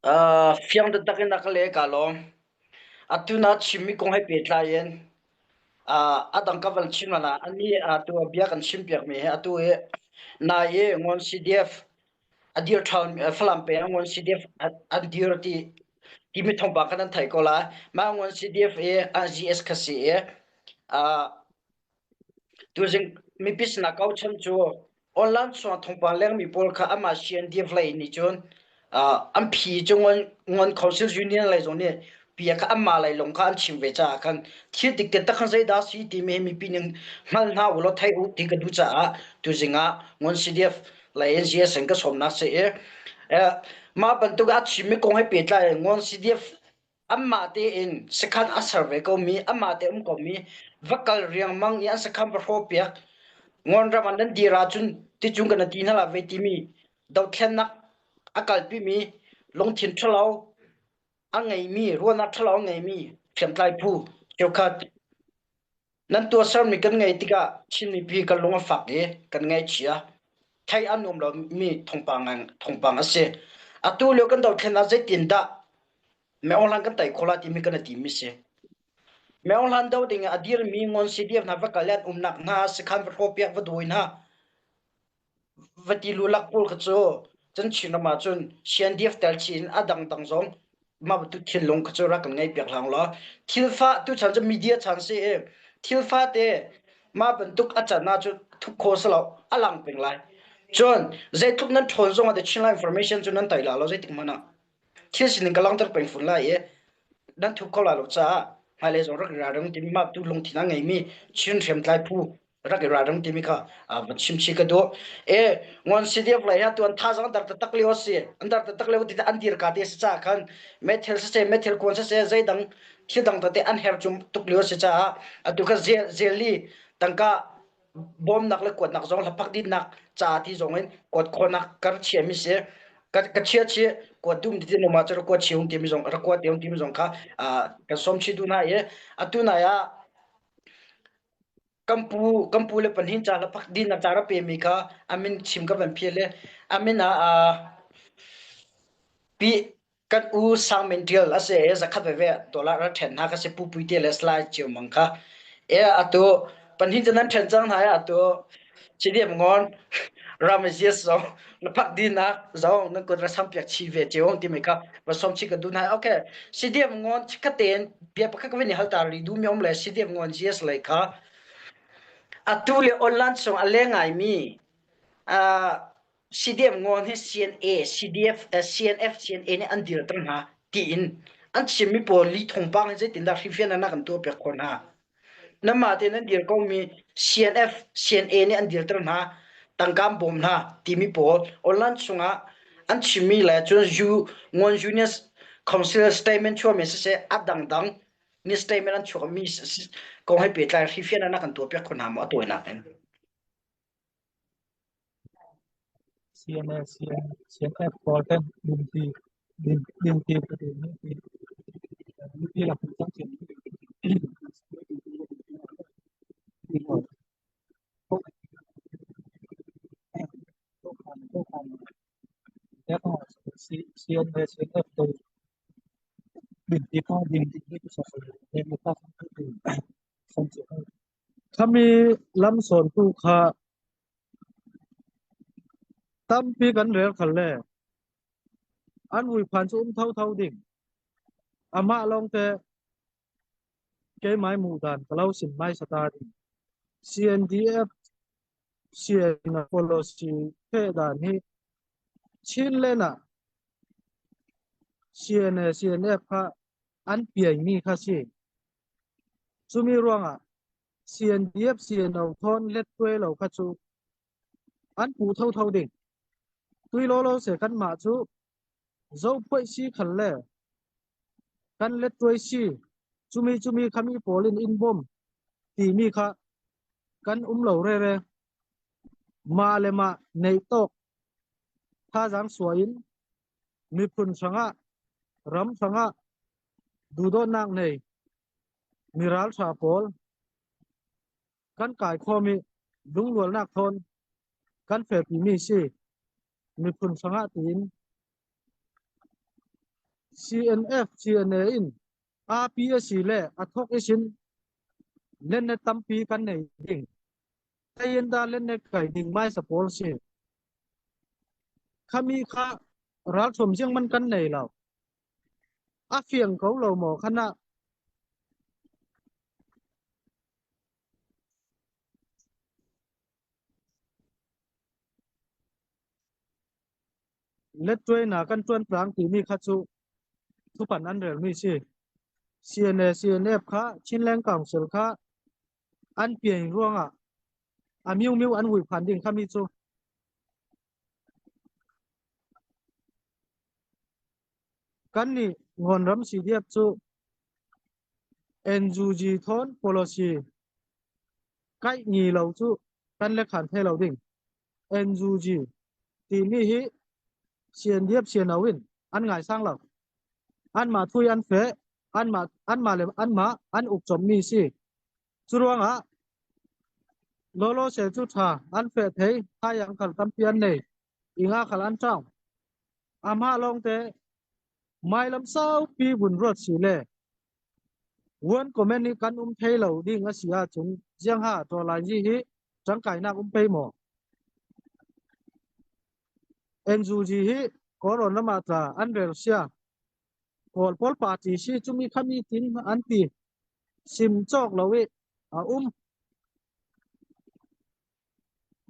Uh, fiang taktak in a ka le ka lawm. Atu na chimmi kong he pehtlai in a dang ka van chim ah ani atu bia kan chim piakmi hi atu hi nai i Ngon CDF a dir ṭhan Falam peng ah Ngon CDF an dir ti timi thawngpang kha nan theih ko lai. Mah Ngon CDF i GS kha si i Tuzing mipi sinah ko chan cu online chungah thawngpang lengmi pawl kha amah CNDF lei nih cun an phi cu ngon Council Union lei zong nih bia kha anmah lei lawng kha an chim ve caah khan thil dik te tak khan zeidah si timi hi mipi nih hngal hna u law thei u ti ka duh caah tuzing ah ngon CDF lei in GSN ka sawmnak si i mah bantuk a chimmi kong he pehtlai in ngon CDF Anmah tein sakhan a ser ve komi, anmah te um komi, va kal riangmang i an sakhan va hrawhpiak, Ngawn ram ah nan dir ahcun ticung kan ti hna la ve timi dothlennak a kalpimi lungthin ṭhalo a ngeimi, ruahnak ṭhalo a ngeimi hriamtlai phu cheukhat Nan tuahsermi kan ngaih tikah Chin mipi kan lung a fak i kan ngaihchia. Theih a nuam lomi thawngpang a si. Atu lio kan dothlen ah zeitindah Meng Hlan kan tei khawh lai timi kan i timmi si. Meng Hlan do ding ah a dirmi Ngon CDF hna va kal i an umnak hna sakhan va hrawhpiak va dawi hna. Va ti lulak pawl kha cu cun Chinram ah cun CNDF tel chih in a dangdang zong mah bantuk thinlung kha cu rak kan ngeih piak hlah law thilfa tuchan cu media chan si i thilfa te mah bantuk a can ahcun thup kho si lo a lang peng lai. Cun zeitluk nan ṭhawn zong ah the Chinland information cu nan tai la lo zeitik hmanh ah thil sining ka langhter peng fun lai i nan thup kho lai lo caah hmailei zong rak i ralring timi mah tu lungthin a ngeimi Chin hriamtlai phu rak i ralring timi kha va chim chih ka duh. E ngon CDF lei ha tuan thazang dar taktak lio si an dar taktak lio ti an dir ka te si ca khan methel se methel kuan se zeidang thil dang tete an her cum tuk lio si caah atu kha zeli tangka bawmnak le kuatnak zong hlapak dinnak ca ti zong in kuat khawnak kar chia mi si ka chia chi kuat dum ti no ma chu kuat chiung ti mi zong ra kuat ti mi zong kha kan som chi du na e atu na ya Kan pu kan pu le pahnih ca hlapak dinnak ca rak pemi kha a min chim ka van phial i a min ah pi kan u Sang Min Ṭial a si i zakhat veve dollar a ṭhen hna kha si Pu Pui te le Salai Cio Mang kha. E atu pahnih cu nan ṭhen cang hna i atu Cidem Ngon Ramazis zong laphak dinak zong nan kut ra sampiak chih ve cio timi kha va som chih ka duh hna. Okay, CDM ngon chikkhat tein bia pakhat ka vin i haltar rih duhmi um le CDM ngon GS lei kha atu le online chung a leng ngaimi uh, CDM ngon hi CNA, CDF, uh, CNF, CNA nih an dirter hna tiin an chimmi pawl li thongpang in zeitindah hrifian na kan tuah piak khawh hna. Nanmah tein an dir komi CNF, CNA nih an dirter hna, tangka an bawm hna timi pawl online chungah an chimmi le cun U Ngon Union Council statement chuahmi siseh a dangdang ni statement an chuahmi kong he pehtlai hrifian na kan tuahpiak kho hna maw a tawinak in? CNA, CNF pawl ten dinti dinti mipi lak in cang CNA CNF dinti kong dinti Khami lamsawntu kha tampi kan rel khal le an vuiphan cu um thotho ding. Amah lawngte keimah hmuh dan ka lo sin mai sata ding. CNDF CN policy phe dan hi Chinland ah CNA CNF kha an piaimi kha si. Cumi ruangah CNDF CNO thawn let tuai lo kha cu an pu thotho ding. Tui lawlaw se kanmah cu zophuaih si khal le kan let tuai si cumi cumi khami pawl in in bawm timi kha kan um lo rere. Mah le mah neih tawk thazaang suai in miphun hrangah ram hrangah duhdawtnak nei mi ralṭha pawl kan kai khawm i lungrualnak thawn kan felpimi si miphun hrangah tiin CNF CNA in AP a si le a thok isin len tampi kan nei ding. Tayin da len ne kai ding mai sa pawl si. Khami kha ral thom jiang man kan nei lo. A fiang ko lo maw khana Lettuai na kan ṭuan tlang timi kha cu thupan an relmi si. CNA CNF kha Chinland Council kha an pian ruangah a miu miu an vui phan ding khami cu. Kan nih Ngawnram CDF cu NUG thawn policy kaih ngi lo cu kan le khan thei lo ding. NUG timi hi CNDF CNO in an ngai sang lo. Anmah thui an fe, anmah anmah le anmah an uk chommi si. Curuangah lolo se cu tha an fe thei thayang khal tampi an nei. Inga khal an tang. Amah lawng te mailam saupi vun ruat si le One comment nih kan um thei lo ding a si ahcun ziang ha tawlai hi hi tangkainak um pei maw? NUG hi Kawlrawn ram ah tla an rel sia. Kawl pawl party si cumi khami tin an ti. Sim cawk lo i a um.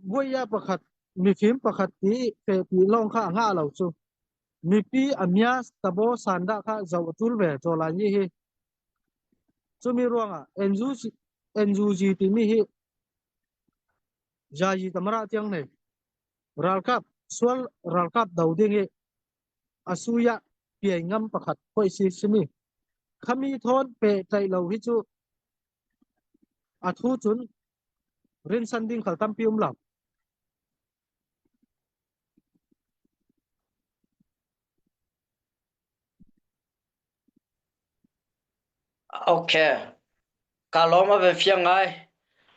Buaya pakhat mifim pakhat ti fe ti lawng kha a ngah lo cu. Mipi a mia tabo sandah kha zoh a tul ve tawlai ni hi. Cumi ruangah NUG, NUG timi hi Jayi tamara tiang nei. Ralkap sual ralkap do ding i asuya piai ngam pakhat khoi si simi. Khami thon pe tlai lo hi cu a thu cun rinsan ding khal tampi um lo. Okay. Ka lawm a van fiang ngai.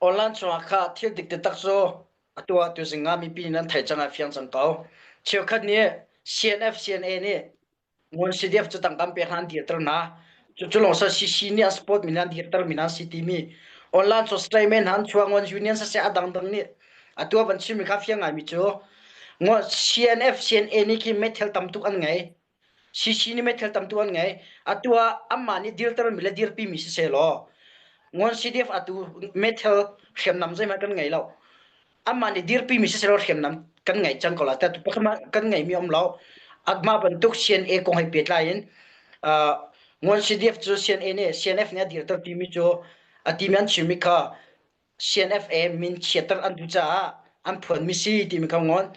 Online chungah kha thil dik taktak cu atu ah tuzing ah mipi nih nan theih cang ah fiang cang ko. Cheukhat nih CNF CNA nih Ngun CDF cu tangka pek hna an dirter hna. Cucu lawng sa CC nih a support mi an dirter mi hna si timi online cu statement han chuak ngon union saseh a dangdang nih atu ah van chimmi kha fiang ngaimi cu CNF CNA nih khi meithal tam tuk an ngei. CC nih meithal tam tuk an ngei. Atu ah anmah nih dirter mi le dirpi mi siseh law ngon CDF atu meithal hriamnam zeihmanh kan ngei lo. Amah nih dirpimi siselaw hriamnam kan ngeih cang ko lai. Atu pakhat kan ngeihmi um lo. Mah bantuk CNA kong he pehtlai in Nguan CDF cu CNA nih CNF nih a dirter timi cu a timi an chimmi kha CNFA min chiatter an duh caah an phuanmi si timi kha ngon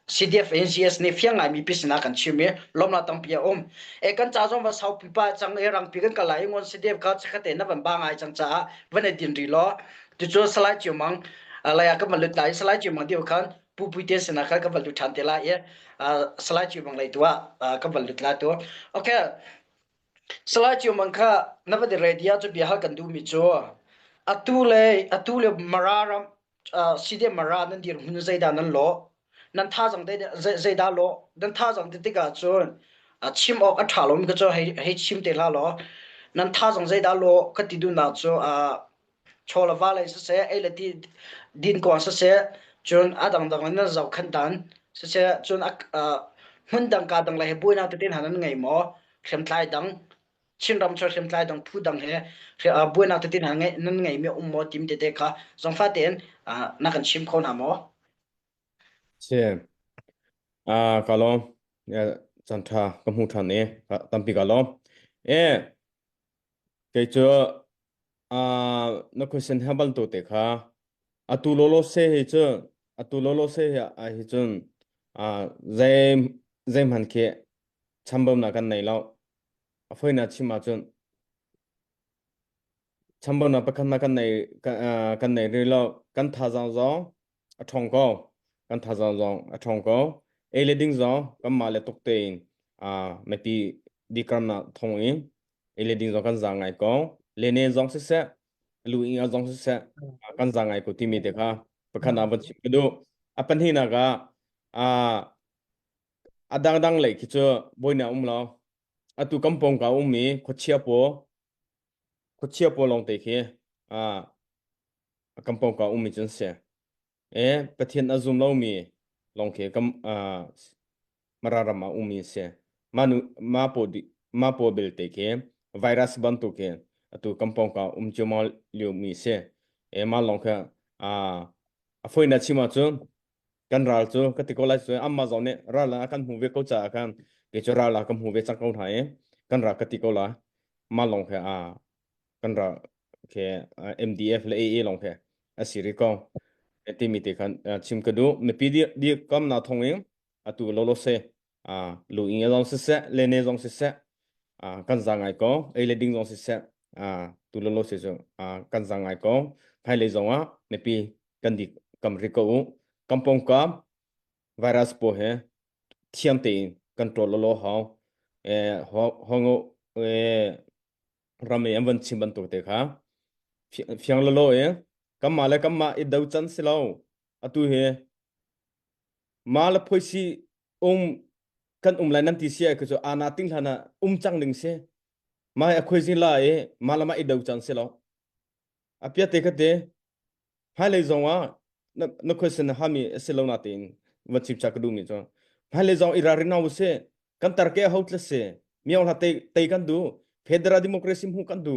CDF in GS nih fiang ngaimi pi sinah kan chim i lawmnak tampi a um. E kan ca zong va saupi pa cang i rangpi kan kal lai i ngon CDF kha chikkhat te na van ba ngai cang caah van i din rih law tucu Salai Ciu Mang lei ah kan van lut lai i Salai Ciu Mang dio khan Pu Pui te sinah khan kan van lut ṭhan te lai i Salai Ciu Mang lei tu ah kan van lut lai tu. Okay. Salai Ciu Mang kha na van i ready ah cu bia hal kan duhmi cu atu le atu le Mara ram CDM Mara nan dirhmun zeidah nan lawh? Nan thazaang zeidah lawh? Nan thazaang ti tikah cun chim awk a ṭha lomi ka cu hei chim te hlah law nan thazaang zeidah lawh ka ti duhnak cu chaw le va lei siseh, ei le ti din kong siseh, cun a dangdang in nan zohkhenh dan siseh, cun hmun dang ka dang lei he buainak tete hna nan ngei maw? Hriamtlai dang Chinram cu hriamtlai dang phu dang he buainak tete hna nan ngeimi um maw tim tete kha zongfa tein na kan chim kho hna maw? Si. Ah, ka lawm. Caan ṭha ka hmu ṭhan i tampi ka lawm. E, kei cu ah na question he bantuk te kha atu lolo se hi cu atu lolo se hi ah hi cun ah zei zeihmanh khi chambaunak kan nei lo. A fawinak chim ahcun chambaunak pakhat hmanh kan nei kan nei rih lo. Kan thazaang zong a ṭhawng ko. Kan thazaang zong a ṭhawng ko. Ei le ding zong kanmah le tuk tein mipi dikramnak thawng in ei le ding zong kan zaang ngai ko. Lene zong siseh, lu ing zong siseh, kan zaang ngai ko timi te kha pakhat ah van chim ka duh. A pahnihnak ah a dangdang lei khi cu buainak um lo. Atu kan pawngka ummi khuachia paw khuachia pawl lawngte khi ah kan pawngka ummi cu an si. E Pathian a zum lomi lawng khi kam ah Mara ram ah ummi a si. Mah nu mah paw di mah paw belte khi virus bantuk khi atu kan pawngka um ciammau liomi a si. E mah lawng khi ah a fawinak chim ahcun kan ral cu ka ti ko lai cu amma zong nih ral ah kan hmu ve ko caah khan kei cu ral ah ka hmu ve cang ko hna i kan ral ka ti ko la mah lawng khi a kan ral khi MDF le AA lawng khi a si rih ko timi te khan chim ka duh mipi di kam na thong in atu lolo se a lu ing zong siseh le ne zong siseh a kan za ngai ko ei le ding zong siseh a tu lolo se cu a kan za ngai ko hmailei zong ah mipi kan di kam ri ko u kampong kam virus po he thiam tein kan ṭawl lolo hau e hongo e ram i an van chim bantuk te kha fiang lolo e kanmah le kanmah i do can si lo atu hi ma le phoisi um kan um lai nan ti si ai cu ana ting hlan ah um cang ding si mai a khoi zin la i ma lama i do can si lo a pia te kha te hmailei zong ah na na question hami a si lo na tein va chim cha ka duh mi cu hmailei zong i ralrin hau si kan tar ke ho tla si miong hla te te kan du federal democracy hmu kan du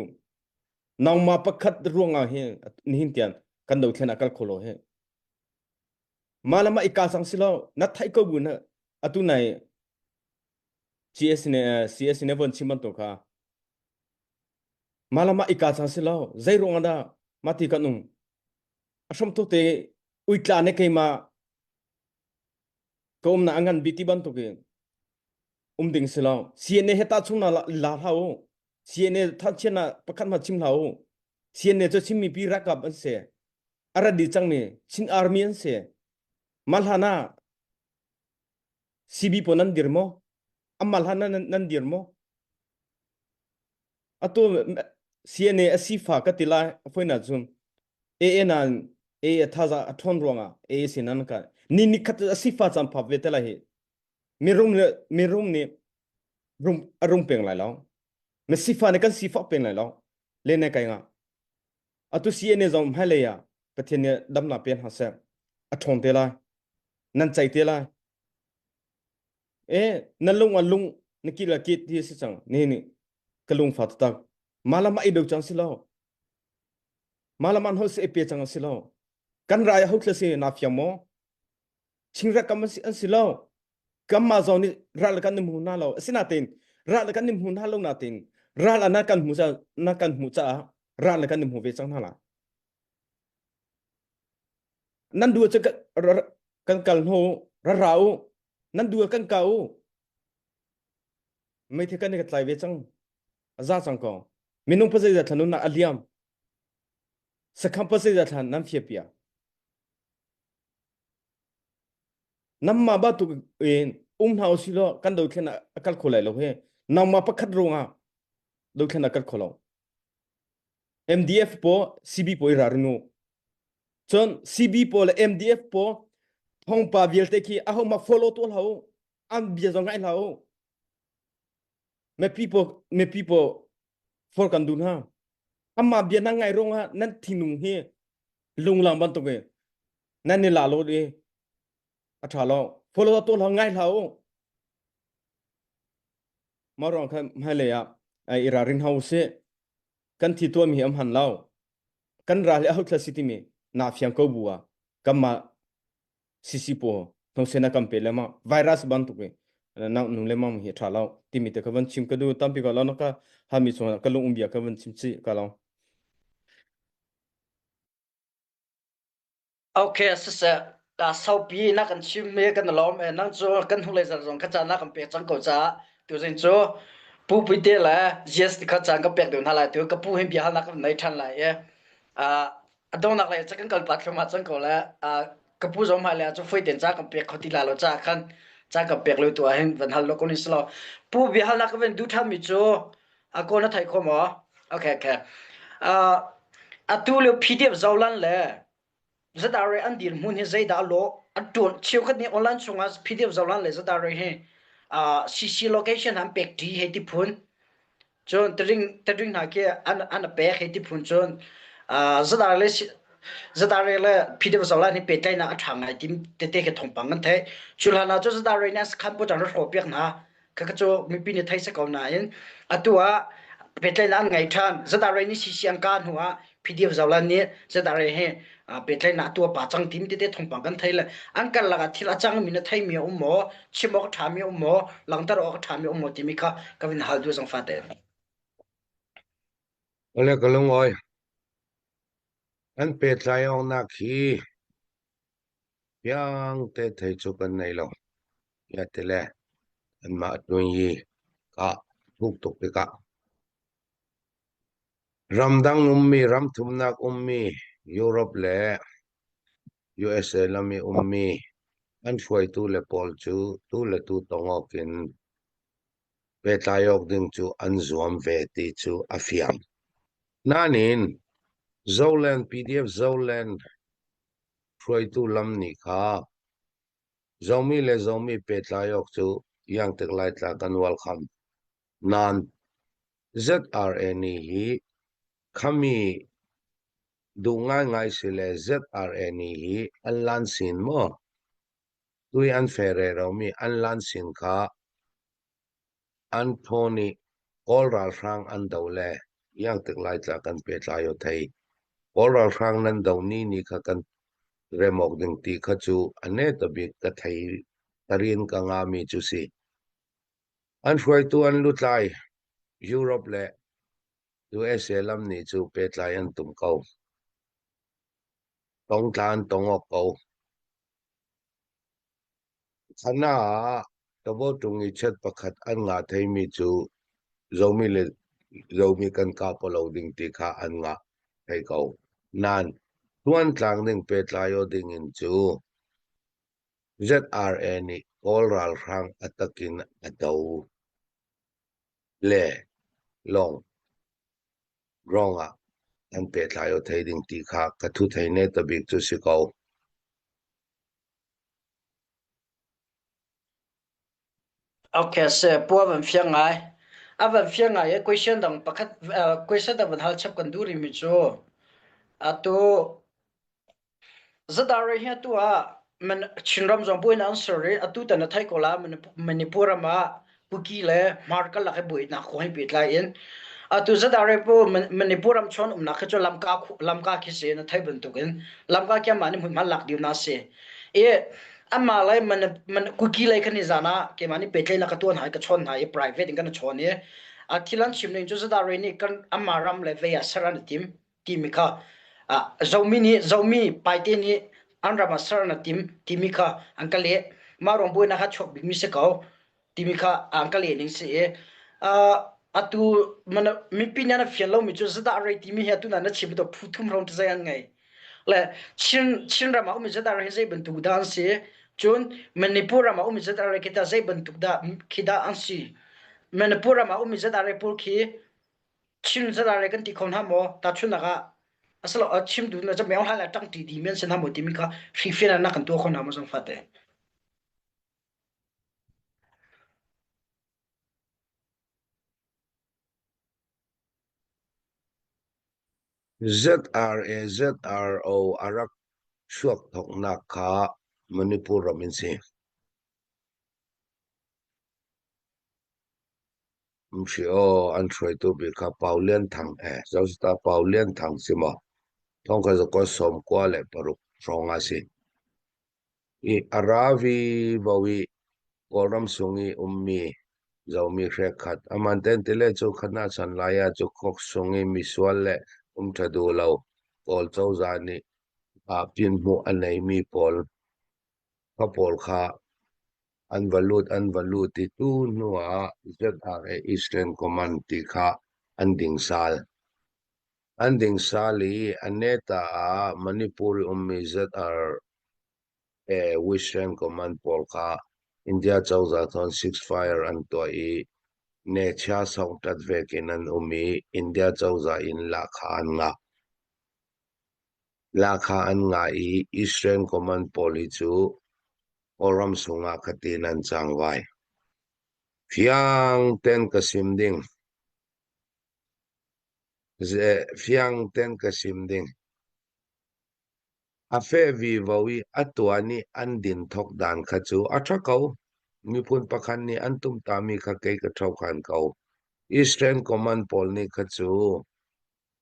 nangma pakhat ruangah hi nihin tian kan do thlen akal kholo he malama ika sang silo na thai ko bu na atu nai CS ne CS ne von chim bantuk kha Malama ika cang si lo zei ruang ah dah mati kan um a hram tuk te uitla ne keimah ka um na angan bi ti bantuk in um ding si lo CNA he ta chung na la hlah u CNA than na pakhat ma chim hlah u CNA cu Chin mipi ralkap an si a rat dih cang mi Chin army an si mah hlan ah CB pawl nan dir maw amah hlan nan nan dir maw Atu CNA a sifa ka ti lai a foina cun AA nan AA thaza a ṭhawn ruangah AA sin an ka ni ni khat a sifa caan phap ve te lai hi mirum le mirum nih rum a rum peng lai lo mi sifa nih kan sifak peng lai lo le ne kai nga atu CNA zong hmailei ah Pathian nih damnak pe hna seh a ṭhawng te lai nan cei te lai E na lung ah lung na kit la kit hi si cang ni ni ka lung fa taktak malama i do cang si lo malama ho se pe cang si lo kan rai ho thla si na fiang mo chingrak kam si an si lo kam ma zong ni ral kan ni mu na lo asina tin ral kan ni mu na lo na tin ral na kan mu cha na kan mu cha ral kan ni mu ve cang na la Nan du cu kan kal hnu ra ra u. Nan du kan ka u. Meithe kan ka tlai ve cang. A za cang ko. Minung pasai za thlan na a liam. Sakham pasai za thlan nan fia pia. Namma ba tu in um hna usih law kan dothlen a kal kho lai lo he. Nangmah pakhat ruangah dothlen a kal kho lo. MDF po CB po i ral ring u. Cun CB po le MDF po thongpa vialte khi aho ma follow to hlah u. An bia zong ngai hlah u. Mipi po mipi po for kan duh hna. Amma bia nan ngai rong ah nan thinlung hi lunglang bantuk in nan ni la lo di a tha lo. Follow to hlah ngai hlah u. Mah ruang khan hmailei ah i ralrin hau usih. Kan thi tuahmi hi am han lo. Kan ral hi aho thla si timi na fiang ko bu ah kanmah sisi paw hnose na kan pe le ma virus bantuk in na nu le mam hi tha lo timi te ka van chim ka du tampi ka lo na ka hami chung ka lung um bia ka van chim chi ka lo. Okay, siseh, ta saupi na kan chim i kan i lawm e. Nang cu kan hnulei zarh zong kha caan na kan pek cang ko caah tuzing cu Pu Puite le GS ti kha caan kan pek deuh hna lai tu ka pu hin bia halnak kan nei ṭhan lai i uh, a donghnak lei ca kan kal pah thluahmah cang ko le uh, ka pu zong hmailei ah cu foi tein ca kan pek kho ti la lo caah khan ca kan pek lo tu ah hin van hal lo ko ni silo pu bia halnak ka van duh ṭhanmi cu a ko na thei kho maw okay okay uh, atu lio PDF zolan le ZRA an dirhmun hi zeidah a lawh? An ṭuan cheukhat nih online chungah PDF zohlan le ZRA hi. CC location an pek ṭi hei ti phun cun taring taring hna khi an an pek hei ti phun cun zadar le zadar le PDF zola nih pehtlaihnak a ṭha ngai tim tete khi thawngpang kan theih. Cu hlan ah cun zadar nih sakhan pu ṭang hrawh piak hna. Khakha cu mipi nih thei si ko nain atu ah pehtlaihnak an ngei ṭhan. Zadar nih CC an kah hnu ah PDF zolan nih zadar he pehtlaihnak atu pa cang tim tete thawngpang kan thei le an karlak ah thil a cangmi na theimi a um maw chim awk a ṭhami a um maw langhter awk a ṭhami a um maw timi kha ka vin hal duh zong fate. Ole ka lungawi. An pehtlai awknak hi fiangte thei cu kan nei lo. Tiah ti le anmah tun hi ka thuk tuk tikah ramdang ummi, ramthumnak ummi, Europe le USA lam i ummi an hruaitu le pawl cu tu le tu tong awk in pehtlai awk ding cu an zuam ve ti cu a fiang. Nain Zoland PDF Zoland hruaitu lam nih kha Zomi le Zomi pehtlai awk cu iangtik laitla kan welcome. Nain ZRA nih hi khami duh ngaingai si le ZRA nih hi an lan sin maw? Tui an fe reromi an lan sin kha an phaw nih Kawl ralhrang an do le iangtik laitla kan pehtlai aw thei. Kawl ralhrang nan do ni ni kha kan rem awk ding ti kha cu a ne ta bik ka thei tarin ka ngami cu si. An hruaitu an lutlai Europe le USA lam nih cu pehtlai an tum ko. Tongtla an tong awk ko. Hana ah tawawṭung i chiat pakhat an ngah theimi cu Zomi le Zomi kan kah lo ding ti kha an ngah thei ko. Nain tuantlang ding pehtlai aw ding in cu ZRA nih Kawl ralhrang a takin a do le lawng ruangah an pehtlai aw thei ding ti kha ka thu thei ne ta bik cu si ko. Okay, se pua van fiang ngai. A van fiang ngai i question dang pakhat question dang van hal chap kan duh rihmi cu atu Zadar hi atu ah Chinram zong buainak an ser i atu tan na theih ko la Manipur ram ah Kuki le Hmar karlak i buainak kong he pehtlai in atu Zadar pu Manipur ram chawn umnak khi cu lamka lamka khi si na theih bantukin lamka khi amah nih hmunhma lak dih na si i amah le Kuki lei khan ni zan ah keimah nih pehtlaihnak ka tuah hna i ka chawn hna i private in kan chawn i a thil an chim ning cu Zadar nih kan amah ram le vei ah ser an i tim timi kha Zomi nih Zomi paite nih an ram ah ser na tim timi kha an ka leh. Mah ruang buainak kha chuak bikmi si ko timi kha an ka leh ning si i atu mipi nih an fian lomi cu zadah rei timi hi atu na chim to phu thum rom zai an ngei. Le Chin Chinram ah ummi zadah rei zei bantuk dah an si cun Manipur ram ah ummi zadah rei khi ta zei bantuk dah khi dah an si Manipur ram ah ummi zadah rei pawl khi Chin zala le kan ti kho hna maw? Tahchunhnak ah asilo chim duh na meo hla le ṭangṭi di men sin hna maw timi kha hrifian na kan tuah kho hna maw zong fate. ZRA ZRO a rak chuak thawknak kha Manipur ram in si. Aw, an hruaitu bik kha Pau Lian Thang he zohsita Pau Lian Thang si maw? Thong kha zakua 96 hrawng ah si. I a ra vi vo i Kawlram sung i ummi zomi hrekhat aman ten tile cu khana chan lai ah cu khok sung i misual le um ṭha duh lo Kawl cozah nih ah pin hmuh a neimi pawl kha pawl kha An va lut an va lut i tu hnu ah ZRA Eastern Command ti kha an ding sal. An ding sal i a neta ah Manipur i ummi ZRA Western Command pawl kha India cozah thawng ceasefire an tuah i nechia songtat vekin an um i India cozah in lahkhah an ngah. Lahkhah an ngah i Eastern Command pawl hi cu Kawlram sungah khatin an cang vai. Fiang ten ka sim ding. Fiang ten ka sim ding. A feh vivo i a tuan i an din thok dan kha cu a ṭha ko. Miphun pakhat nih an tumtami kha kei ka ṭhokhan ko. Eastern Command pawl nih kha cu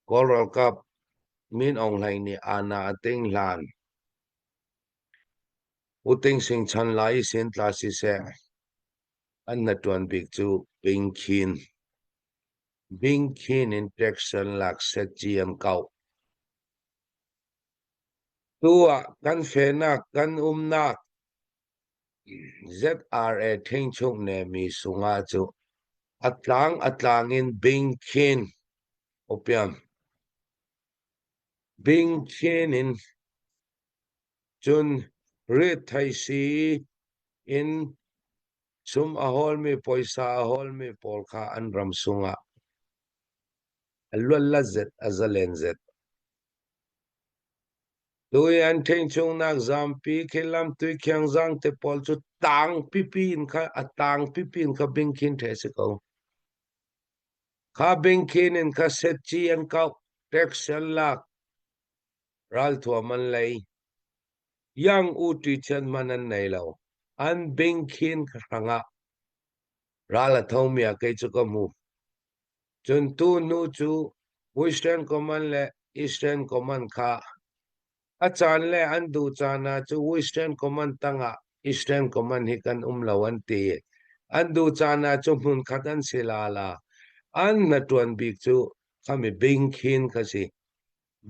Kawl ralkap Min Aung Hlaing nih aana a ting hlan. U Ting Sing chan lai i sin tla siseh, an hnaṭuan bik cu Bingkhin. Bingkhin in tax an lak setci an kauh. Tu ah kan fehnak kan umnak ZRA ṭhingchuk nemi sungah cu a tlang a tlang in Bingkhin opium Bingkhin in cun rithaisii in sum a hawlmi puaisa a hawlmi pawl kha an ram sungah a luatlat zet a zalen zet. Tui an ṭhingchungnak zampi khi lamtui khiangzang te pawl cu tang pipi in kha a tang pipi in kha bingkhin ṭhe si ko. Kha bingkhin in kha setci an kauh, tax an lak, ralthuam an lei. Yang u ṭi chian man an nei lo. An bingkhin hrangah ral a thomi ah kei cu ka hmu. Cun tu hnu cu Western Command le Eastern Command kha a caan le an duh caan ah cu Western Command tangah Eastern Command hi kan um lo an ti. An duh caan ah cu hmunkhat an si la la. An hnaṭuan bik cu khami bingkhin kha si.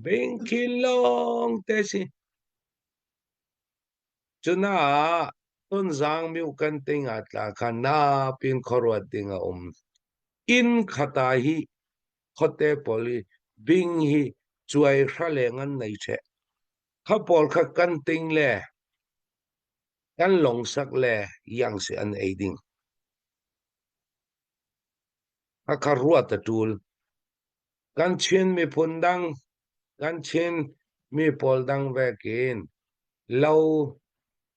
Bingkhin lawng te si. Cunaah Tonzang myu kan ting ah tla kha napin khuaruat ding a um. Inn khata hi khuate pawl hi bing hi cuai hraleng an nei ṭheh. Kha pawl kha kan ting le kan longsak le yang si an ei ding. Khakha ruat a ṭul. Kan Chin miphun dang, kan Chin mi pawl dang vekin lo,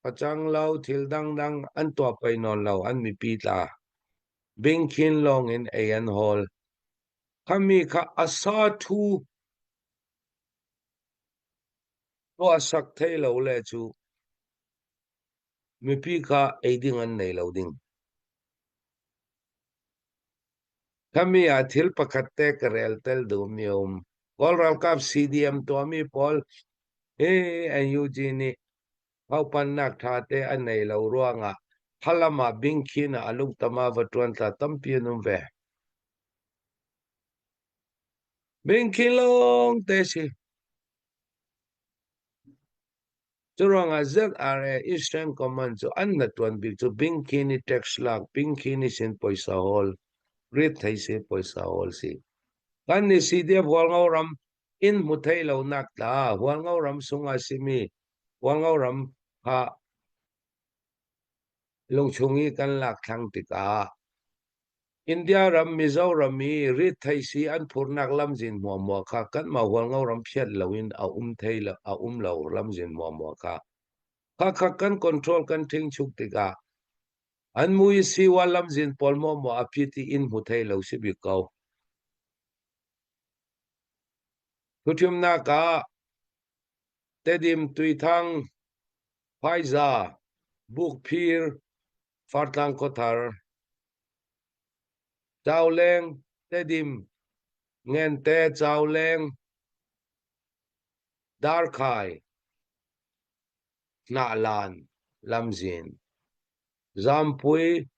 facang lo, thil dangdang an tuah pei nawn lo, an mipi tla. Bingkhin lawng in ei an hawl. Khami kha a sa ṭhu tuahsak thei lo le cu mipi kha ei ding an nei lo ding. Khami ah thil pakhat te ka rel tel duhmi a um. Kawl ralkap CDM tuahmi pawl hi NUG nih hopannak ṭha te a nei lo ruangah Falam ah Bingkhin ah a lungtam ah va ṭuan tla tampi an um ve. Bingkhin lawng te si. Curuangah ZRA Eastern Command cu an hnaṭuan bik cu Bingkini tax lak, Bingkini sin poisa hawl, rit thei si poisa hawl si. Kan nih CDF Hualngo ram inn hmu thei lo nak tla Hualngo ram sungah simi Hualngo ram kha lungchung i kan lak thlang tikah India ram Mizoram i rithaisi an phurnak lamzin hmuahhmuah kha kanmah Hualngo ram phiat loin a um thei lo, a um lo lamzin hmuahhmuah kha. Khakha kan control kan ṭhingchuk tikah an mui siwa lamzin pawl hmuahhmuah a phit i inn hmu thei lo si bik ko. Thuṭhimnak ah Tedim Tuithang, Paiza, Bukphir, Fartlang Khuathar, Cauleng, Tedim, Ngente, Cauleng, Darkhai, Hnahlan, Lamzin, Zampui,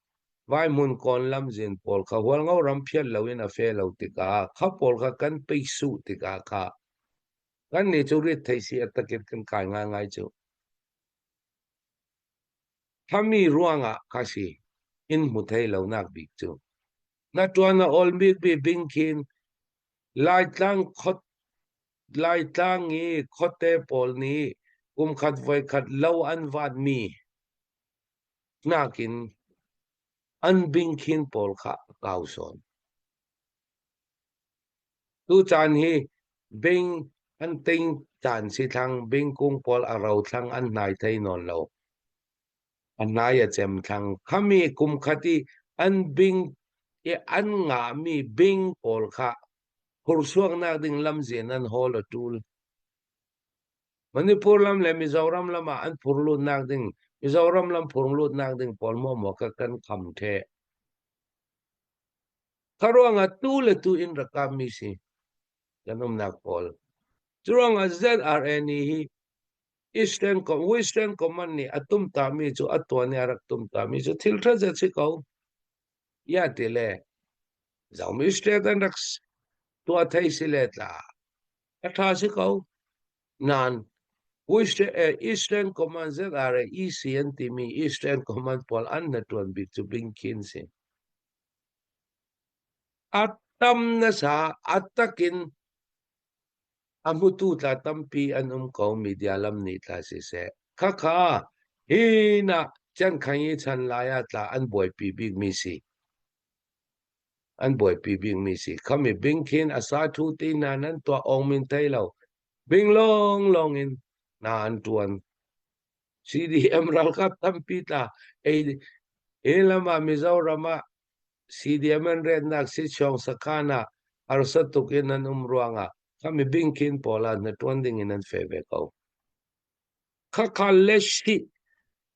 Vaihmun kawn lamzin pawl kha Hualngo ram phiat loin a fe lo tikah kha pawl kha kan peisuh tikah kha kan nih cu rit thei si a takin kan kai ngaingai cu. Thami ruangah kha si inn hmu thei lonak bik cu. Na ṭuan a awl bikmi bingkhin Laitlang khot Laitlang i khuate pawl nih kumkhat voikhat lo an vatmi nakin an bingkhin pawl kha a kau sawn. Tucaan hi bing an ting caan si thlang, bingkung pawl a ro thlang an hnai thei nawn lo. A hnai a cem thlang. Khami kum khat i An bing i an ngahmi bing pawl kha phurchuaknak ding lamzin an hawl a ṭul. Manipur lam le Mizoram lam ah an phur lutnak ding Mizoram lam phur lutnak ding pawl maw kha kan kham ṭheh. Kha ruangah tu le tu in rak kapmi si kan umnak pawl. Cu ruangah ZRA nih hi Eastern Western Command nih a tumtami cu a tuan i a rak tumtami cu thil ṭha zet si ko. Ya ti le Zomi state an rak tuah thei si le tla a ṭha si ko. Nain Eastern Command ZRA EC an timi Eastern Command pawl an hnaṭuan bik cu Bingkhin si. A tam nasa a takin A hmutu tla tampi an um ko media lam nih tla siseh. Khakha hi na Chiangkhang i chan lai ah tla an buaipi bikmi si. An buaipi bikmi si. Khami bing khin a sa thu ti na nan tuah ong min thei lo. Bing long long in na an tuan. CDM ralkap tampi tla ei hi lam ah Mizoram ah CDM an retnak Sichuan sakhan ah harsa tuk in an um ruangah khami bingkin pawl ah hnaṭuan ding in an fe ve ko. Khakha le shi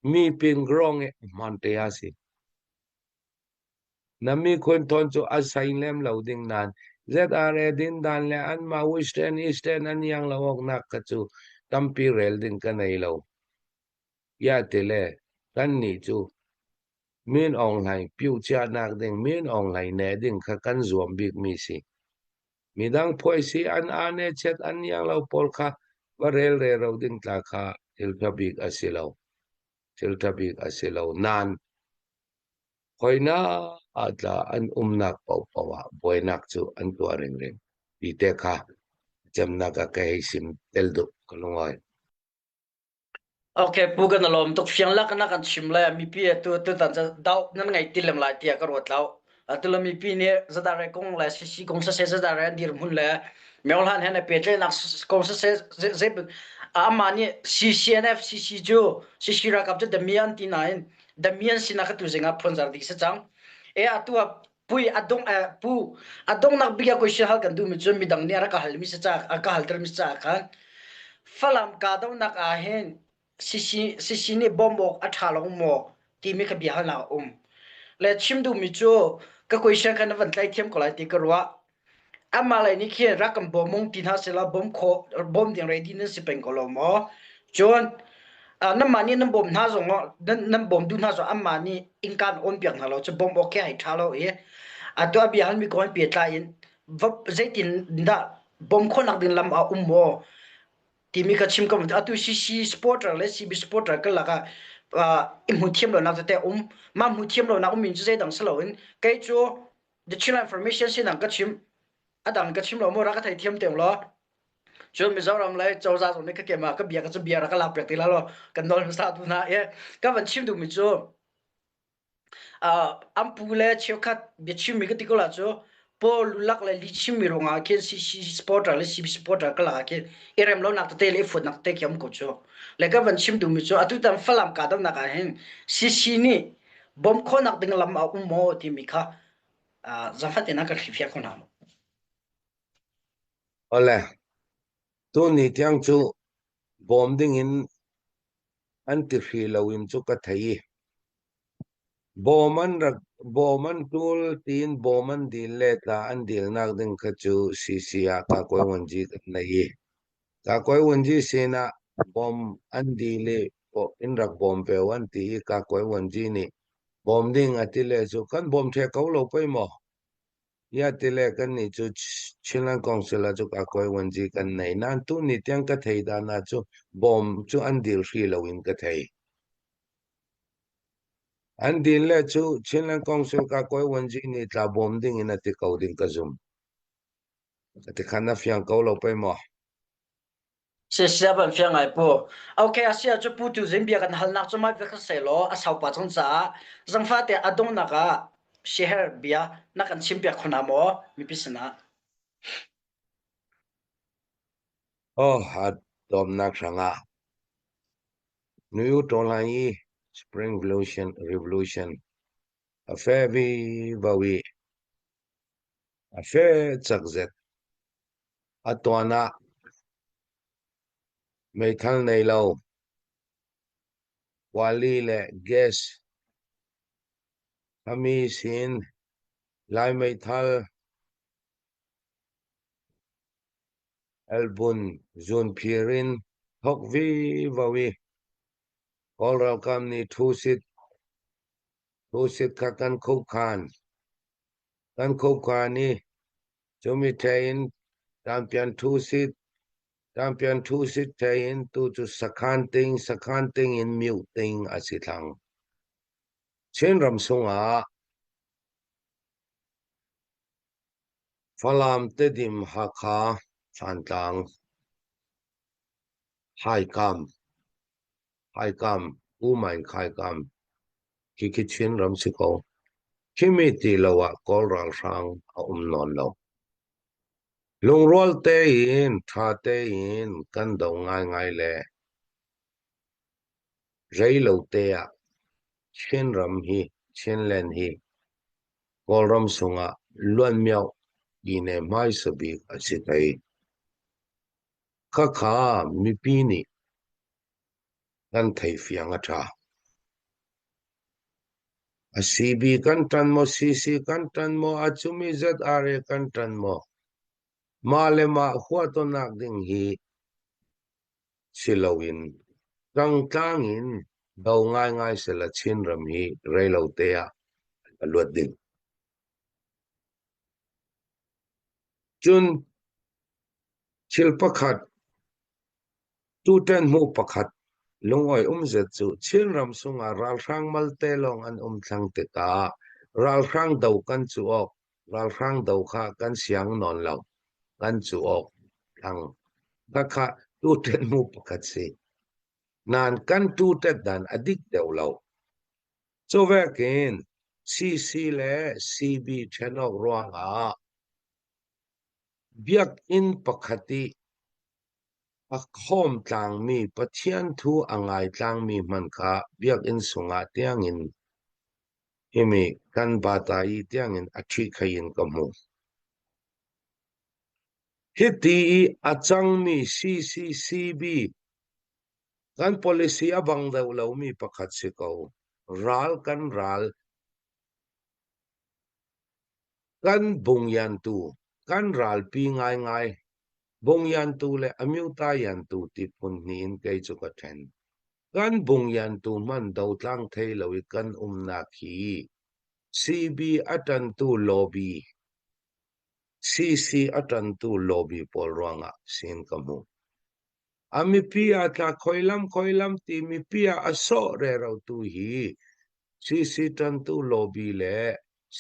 mi pin grong e hman te a si. Na mi khun thon cu a sain lem lo ding nan ZRA din dan le an ma Western Eastern an yang lo ok nak ka cu tampi rel ding ka nei lo. Ya te le kan nih cu Min Aung Hlaing piucia nak ding Min Aung Hlaing ne ding kha kan zuam bik mi si. Midang phuaisi an ane chet an yang lo pawl kha va rel re ro ding tla kha thil tha bik a si lo. Thil tha bik a si lo. Nan Khoina ah tla an umnak paohpaoh ah buainak cu an tuah ringring ti te kha cemnak ah ka hei sim tel duh ka lungawi. Okay, pu kan lawm tuk fiang lak na kan chim le mipi tu tu tan dau nan ngai ti lem lai tiah ka ruat lo. Atu le mipi nih zadare kong le sisi kong sase zadare an dir hmun le Myohlan he na pehtlaihnak kong sase zei amah nih CCNF CC cu CC ralkap cu damian ti nain damian sinak kha tu zingah phunzar dih si cang. E atu ah pui adong pu adongnak bik ah question hal kan duhmi cu midang nih a rak ka halmi si ca a ka haltermi si caah khan Falam kahdohnak ah hin sisi sisi nih bawmh awk a ṭha lo maw timi kha bia halnak a um. Le chim duhmi cu ka question kha na van tlai thiam ko lai ti ka ruah. Amah lei nih khin rak kan bawm mong ti hna sehla bawm khawh bawm ding ready nan si peng ko lo maw? Cun nanmah nih nan bawm hna zong nan nan bawm duh hna zong anmah nih innka an on piak hna lo cu bawm awk khi ai ṭha lo i atu a bia halmi kong he pehtlai in zeitin dah bawm khawhnak ding lam a um maw timi ka chim ko atu CC supporter le CB supporter kan lakah i hmu thiam lonak tete um mah hmu thiam lonak um min cu zeidang si loin kei cu the Chinland Information sinang ka chim a dang ka chim lo mu ra ka thei thiam tem lo cun Mizoram le cozah zong nih ka kema ka bia ka cu bia ra ka lak piak ti la lo kan nawl hmasa tu hna e ka van chim duhmi cu an pu le cheukhat biachimmi ka ti ko la cu Paul lulak le li chimmi ruangah khin CC supporter le CB supporter ka lakah khin i rem lonak tete le i futnak tete khi um ko cu le ka van chim duhmi cu atu tan Falam kahdohnak ah hin CC nih bawm khawhnak ding lam a um maw timi kha zafat in a kan hrilhfiah kho hna maw? Ole, tu ni tiang cu bawm ding in an ti hri lo in cu ka thei i bawm an rak bawm an tul tiin bawm an dil le tla an dilnak ding kha cu CC ah ka kawi wanji kan nei i ka kawi wanji sinah bawm an dil i in rak bawm ve an ti i ka kawi wanji nih bawm ding a ti le cu kan bawm the ko lo pei maw Ya tile kannih cu Chinland Council ah cu ka kawi wanzi kan nei. Nain tuni tiang ka thei dan ah cu bawm cu an dil hri lo in ka thei. An dil le cu Chinland Council ka kawi wanzi nih tla bawm ding in a ti ko ding ka zum. Ti khan na fiang ko lo pei maw? Siasia ban fiang ngai pu. Okay, asia cu pu tu zin bia kan halnak cu mai vek se law a saupa cang caah zangfa te a dongnak ah share bia na kan chim piak khona maw mipi sinah. Oh, a domnak hrangah New Tolai Spring Revolution Revolution. A fe vi vo i a fe cak zet. A tuan ah meithal nei lo, kuali le gas hami sin Lai meithal elbun zunphir in thok vivo i Kawl ralkap nih thusit thusit kha kan khukhan. Kan khukhan i cumi thei in tampian thusit tampian thusit thei in tu cu sakhan ting sakhan ting in mioh ting a si thlang. Chinram sungah Falam, Tedim, Hakha, Thantlang, Haikam, Haikam, U Main Khaikam, khikhi Chinram si ko. Khimi ti lo ah Kawl ralhrang a um nawn lo. Lungrual tein, ṭha tein kan do ngaingai le rei lo te ah Chinram hi, Chinland hi Kawlram sungah luanmioh pine hmaisa bik a si thei. Khakha mipi nih kan theihfiang a ṭha. A CB kan ṭan maw, CC kan ṭan maw, a cumi ZRA kan ṭan maw, mah le mah huatonak ding hi si loin tangtlang in do ngaingai sela Chinram hi reilo te ah a luat ding. Cun thil pakhat tutan hmuh pakhat lungawi um zet cu Chinram sungah ralhrang malte lawng an um thlang tikah ralhrang do kan cu awk ralhrang do kha kan siang nawn lo kan cu awk thlang khakha tutan hmuh pakhat si nan kan tutet dan a dik deuh lo Cuvekin CC le CB ṭhen awk ruangah biakinn pakhat i a khawm tlangmi Pathian thu a ngai tlangmi hmanh kha biakinn sungah tiangin himi kan bata i tiangin a ṭhihkhaih in ka hmuh. Hiti i a cangmi CCCB Kan policy a bang deuh lomi pakhat si ko. Ral kan ral. Kan bungyantu, kan ralpi ngaingai. Bungyantu le amyutayantu ti phun hnih in kei cu ka ṭhen. Kan bungyantu hmanh dotlang thei lo i kan umnak hi CB a ṭantu lobby, CC a ṭantu lobby pawl ruangah sin ka hmu. A mipi ah tla khoilam khoilam ti mipi ah a sawh rerotu hi CC ṭantu lobby le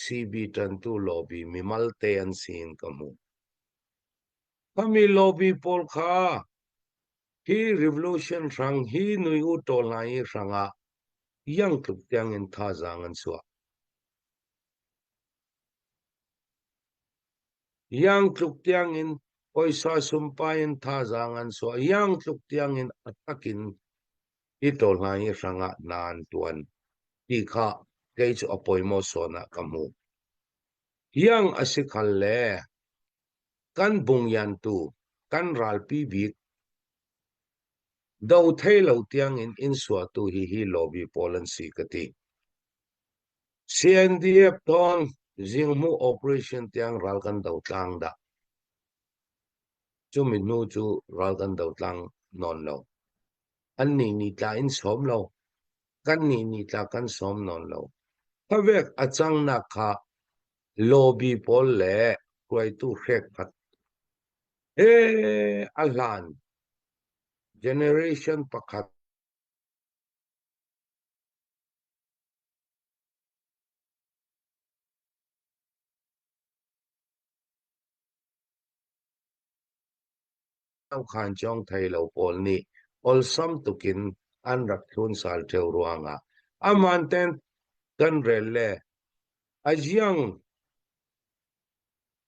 CB ṭantu lobby mimal te an si in ka hmu. Khami lobby pawl kha hi revolution hrang hi nui u tawl hna hi hrangah yang tluk tiang in thazaang an chuah. Iang tluk tiangin poisa sumpai in thazaang an chuah. Iang tluk tiangin a tak in hi tawl hna hi hrangah hna an tuan ti kha kei cu a poimaw sawn ah ka hmu. Iang a si khal le kan bungyantu kan ralpi bik do thei lo tiangin inn suahtu hi hi lobby pawl an si ka ti. CNDF thawng zinghmuh operation tiang ral kan do tlang dah. Cumi hnu cu ral kan do tlang nawn lo. An nih ni tla in sawm lo. Kan nih ni tla kan sawm nawn lo. Khavek a cangnak kha lobby pawl le hruaitu hrek khat he a hlan generation pakhat Khan cawng thei lo pawl nih olsam tukin an rak thlun sal ṭheo ruangah aman ten kan rel le a ziang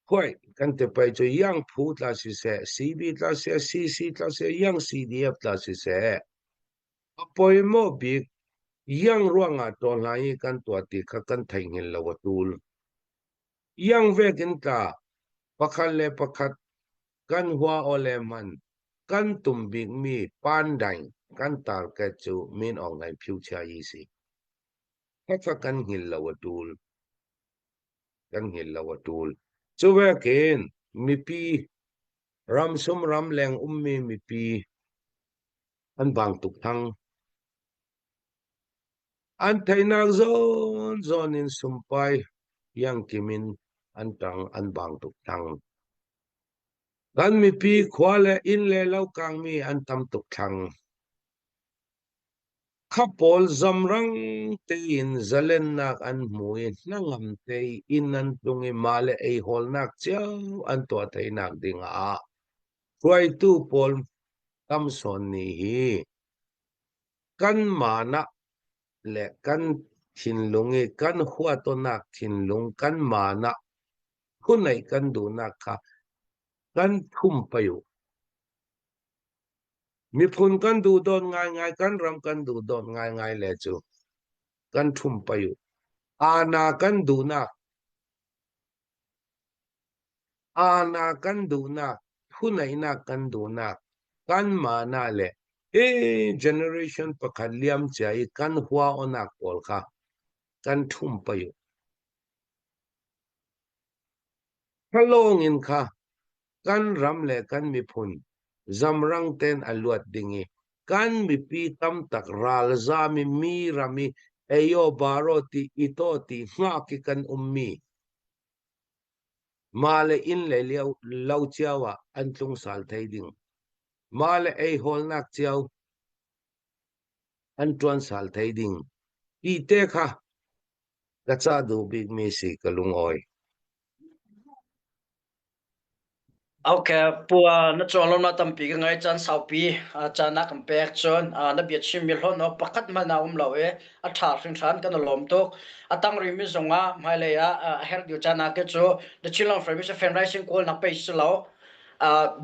huai kan te pai cu yang phu tla siseh CB tla siseh CC tla siseh yang CDF tla siseh A poimawh bik. Iang ruangah ṭawlhla hi kan tuah ti kha kan theihnghilh lo a ṭul. Iang vekin tla pakhat le pakhat kan hua aw le hman kan tum bikmi pandaing kan target cu Min Aung Hlaing Phyu Chia Yi si. Khakha kan hngilh lo a ṭul. Kan hngilh lo a ṭul. Cu vekin mipi ramsum ramleng ummi mipi an bang tuk thang. An theihnak zawn zawn in sumpai iangkim in an ṭang an bang tuk thang. Kan mipi khua le inn le lo kangmi an tam tuk thlang. Kha pawl zamrang tein zalennak an hmu i hnangam te i inn an tlung i mah le eihawlnak cio an tuah theinak ding ah hruaitu pawl tam sawn ni hi kanmah nak le kan thinlung i kan huatonak thinlung kanmah nak phuneih kan duhnak kha kan thum pei u. Miphun kan duh dawt ngaingai, kan ram kan duh dawt ngaingai le cu kan ṭhum pei u. Aana kan duhnak, aana kan duhnak, phuneihnak kan duhnak, kanmah na le hi generation pakhat liam cia i kan hua onak pawl kha kan ṭhum pei u. Thalawng in kha kan ram le kan miphun zamrang ten a luat ding i kan mipi tamtak ralzam i mi ram i eio baro ti ito ti hngak i kan ummi mah le inn le lio lo cio ah an tlung sal thei ding mah le ei hawlnak cio an ṭuan sal thei ding ti te kha ka ca duh bikmi si ka lungawi. Okay, pua na chuanglawm na tampi ka ngai caan saupi caan na kan pek cun na bia chimmi hlawn awk pakhat hmanh a um lo i a ṭha hringhran kan i lawm tuk. A tang rimi zongah hmailei ah a herh deuh caan ah ke cu the Chinland Frame is fan rising kawl nak pei si lo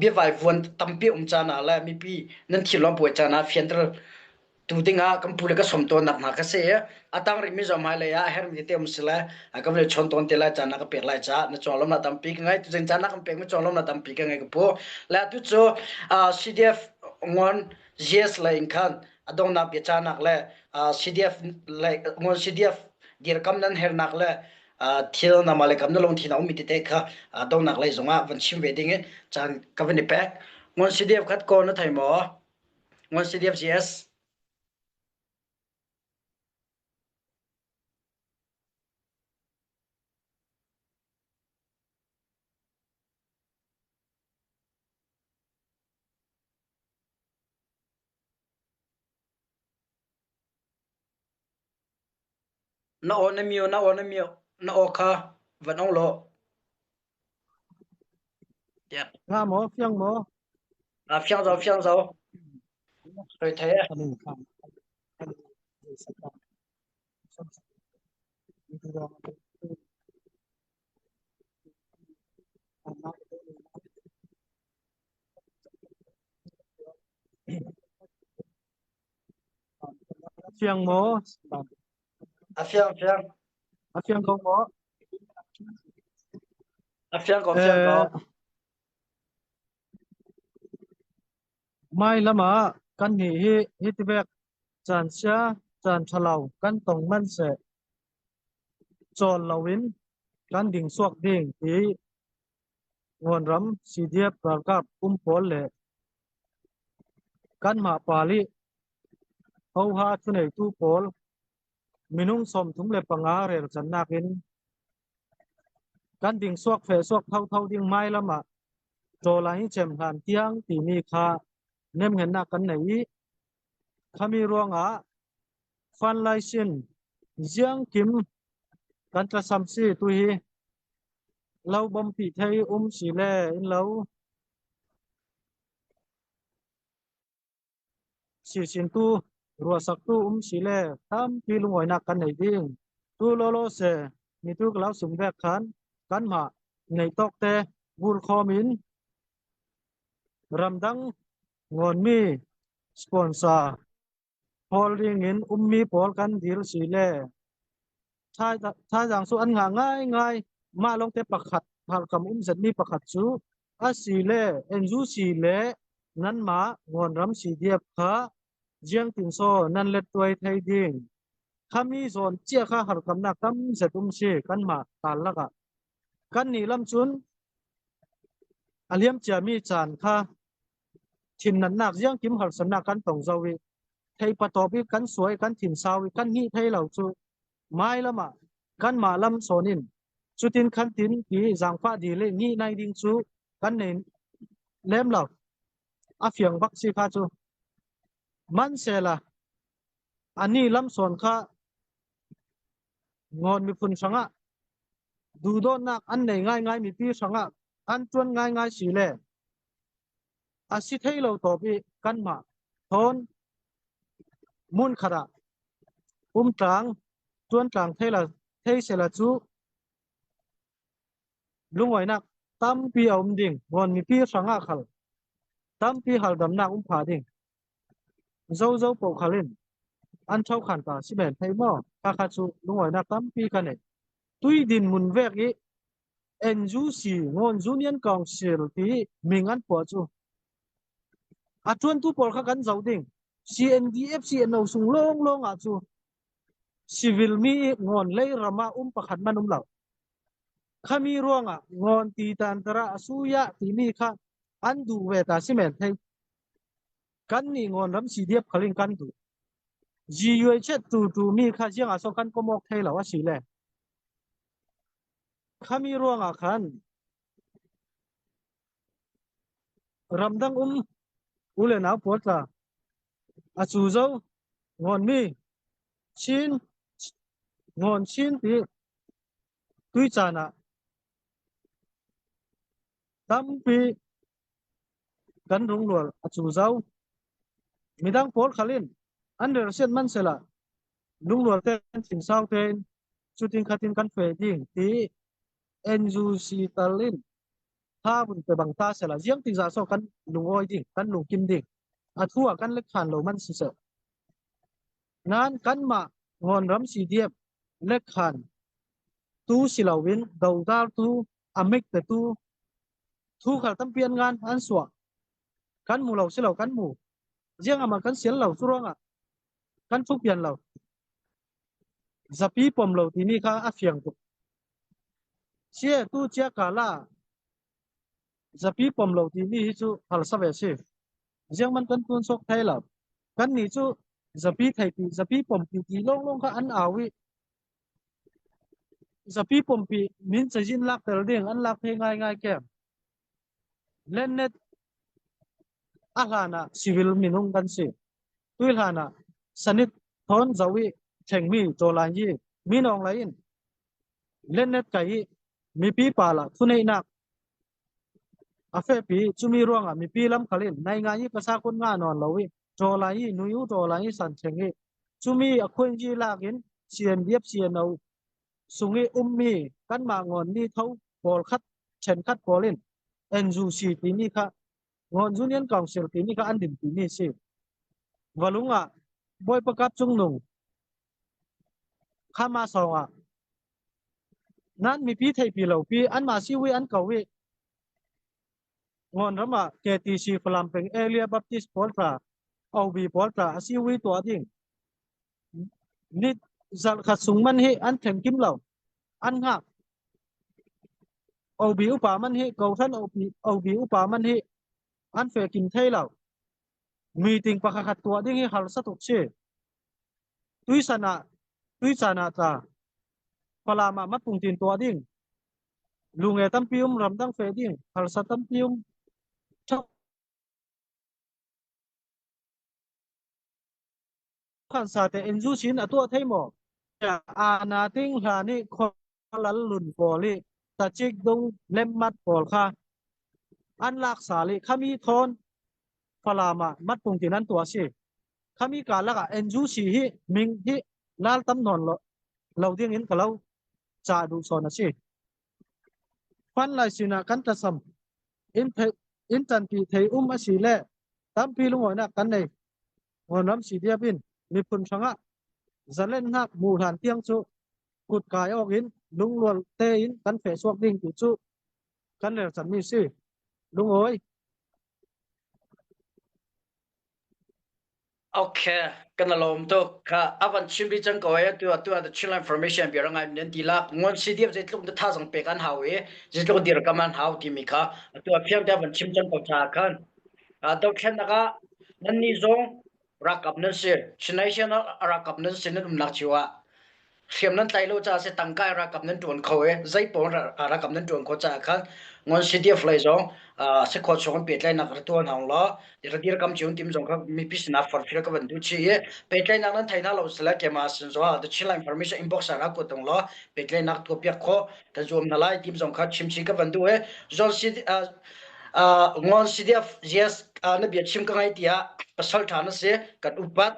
biavai vuan tampi um caan ah le mipi nan thilawm puai caan ah fianter tu dingah kan pu le ka som tawn nak hna ka si i a tang rih mi zong hmailei ah a hermi tete um si le ka van chawn tawn te lai caan na ka pek lai ca na cawlom na tampi ka ngai tu zing caan na kan pek mi cawlom na tampi ka ngai ka pu le atu cu CDF ngon GS le in khan a dongnak biacanak le CDF le ngon CDF dirkam nan hernak le thil nama le kam na lungthin a ummi tete kha dongnak lei zongah van chim ve ding in caan ka van i pek ngon CDF khat ko na thei maw Ngon CDF GS. Na aw na mio na aw na mio na aw kha van ong law. Yeah. Nga maw fiang maw? A fiang zo fiang zo. Roi thei e. Fiang maw? A fiang fiang. A fiang ko maw? A fiang ko fiang ko. Mai lam ah kan nih hi hi tibek caan sia caan ṭha lo kan tong man seh cawl loin kan ding suak ding ti Ngawnram CDF ralkap um pawl le kanmah pa nih hoha thuneitu pawl minung 35 relchannak in kan ding suak fe suak thotho ding hmailam ah ṭawla hi cem hlan tiang timi kha nemngennak kan nei i khami ruangah fanlaisin ziang kim kan tlasam si tu hi Lo bompi thei um si le in lo sisintu ruahsaktu um si le tampi lungawinak kan nei ding. Tu lawlaw se mitu ka lo sum vek khan kanmah nei tawk te vur khawm in ramdang ngawnmi sponsor. Hawl ding in ummi pawl kan dir si le thazaang cu an ngah ngaingai. Mah lawngte pakhat hngalhkam um zetmi pakhat cu a si le NUC le nanmah Ngawnram CDF kha Jiangtinsaw nan lettuai thei ding. Khami zawn cia kha harkamnak tam zet um si kanmah taal lakah. Kan nih lam cun a liam ciami caan kha Thinnatnak ziangkim harsatnak kan tong zau i theipatawp i kan suai kan thinsau i kan hngih thei lo cu mailam ah kanmah lam sawn in cutin khan tin ti zaangfah dil i ngih nai ding cu kan nei lem lo. A fiang bak si kha cu. Hmanhsehla anih lamsawn kha Ngawn miphun hrangah duhdawtnak an nei ngaingai mipi hrangah an ṭuan ngaingai si le a si thei lo tawp i kanmah thawn hmunkhat ah umtlang ṭuantlang thei la thei sela cu lungawinak tampi a um ding ngawn mipi hrangah khal tampi haldamnak um pha ding Zozo paoh khal in an ṭhokhan ta si men thei maw? Khakha cu lungawinak tampi ka nei. Tui dinhmun vek i NUC Ngawn Union Council ti ming an phuah cu a ṭuantu pawl kha kan zoh ding. CNDF CNO sung lawnglawng ah cu civil mi i ngawn lei ram ah um pakhat man um lo. Khami ruangah ngawn ti tantara a suya timi kha an duh ve ta si men thei. Kan nih ngawn ram CDF khal in kan duh. GUH tu tu mi kha ziang ah so kan kom awk thei lo a si le. Khami ruangah khan ramdang um u le nau pawl tla a cu zo ngawn mi Chin ngawn Chin ti tui caan ah tampi kan rungrual a cu zau. Midang pawl khal in an relsian man sela lungrual tein thinsau tein cutin khatin kan fe ding ti NUC tal in tha vun pe bang ta sela ziang ti za so kan lungawi ding kan lungkim ding a thu ah kan lek khan lo man si se nan kanmah Ngawnram CDF lek khan tu si loin dodal tu a mik pe tu thu khal tampi an ngan an suah kan mu lo si lo kan mu ziang ama kan sial lo cu ruangah kan thuk pian lo zapi pom lo timi kha a fiang tuk sia tu chia kala zapi pom lo timi hi cu hal sa ve si ziang man kan tun sok thai lo kan ni cu zapi thei pi zapi pom pi ti long long kha an au i Zapi pumpi min cazin lakter ding an lak thei ngaingai kem. Lennet a hlan ah civil minung kan si. Tui hlan ah sanit thon zawi thengmi tawlan yi minong lai in lennet kai i mipi pa la thuneihnak A fehpi cumi ruangah mipi lamkal in naingai i pasakun nga nawn lo i ṭawlai i nuyu ṭawlai i sanṭheng i cumi a khuainzi lak in CNDF CNO sung i ummi kanmah ngawnmi tho pawl khat ṭhenkhat pawl in NUC timi kha Ngawn Union Council timi kha an dinpimi a si. Valung ah Bawipa Kap Cungnung Khama sawng ah Nan mipi theihpi lo pi anmah siwi an ko i Ngawn ram ah KTC Falam peng Area Baptist pawl tla OB pawl tla a siwi tuah ding ni zarh khat sung man hi an thleng kim lo an hngak OB upa man hi kohhran OB, OB upa man hi an fe kim thei lo meeting pakhat tuah ding hi harsa tuk si Tuisan ah tuicaan ah tla Falam ah matpungtin tuah ding lunge tampi um ramdang feh ding harsa tampi um khan sa te inzu sin a tuah thei maw ana ting hla nih khualal lun pawl i tachik dung lemmat pawl kha an lak sal i khami thawn Falam ah matpungtin an tuah si Khami karlak ah NUC hi ming hi lal tam nawn lo, lo ding in ka lo ca duh sawn a si. Fan lai sinah kan tlasam in thei in tanpi thei um a si le tampi lungawinak kan nei. Ngawnram si diap in. Miphun hrangah zalennak hmuh hlan tiang cu kutkai awk in lungrual tein kan fehsuak ding tu cu kan rerchanmi si. Lungawi. Okay, kan lawm tuk. Kha avan chim ri cang ko ai tu atu the Chinland Information bia ngai nan ti lak ngon CDF zeitluk na tha zong pek an hau i zeitluk dir kam an hau timi kha atu a fiang te van chim cang ko cha khan. Dothlennak ah nan ni zong Rakap nan si. Chinasian ah rakap nan si nan umnak cio ah hriam nan tlai lo caah si tangka in rakap nan ṭuan kho i zeipaoh rakap nan ṭuan khawh caah khan ngon CDF lei zong sikhawh chung in pehtlaihnak ra tuah hna law ra dirkam cio tim zong kha mipi sinah forhfial ka van duh chih i pehtlaihnak nan thei hna lo sile keimah sin zong ah the Chinland Information inbox ah ra kuat tung law pehtlaihnak tuah piak khawh kan zuam hna lai tim zong kha chim chih ka van duh i John C Ngon CDF yes na bia chim ka ngai tiah pasal ṭha na si kan upat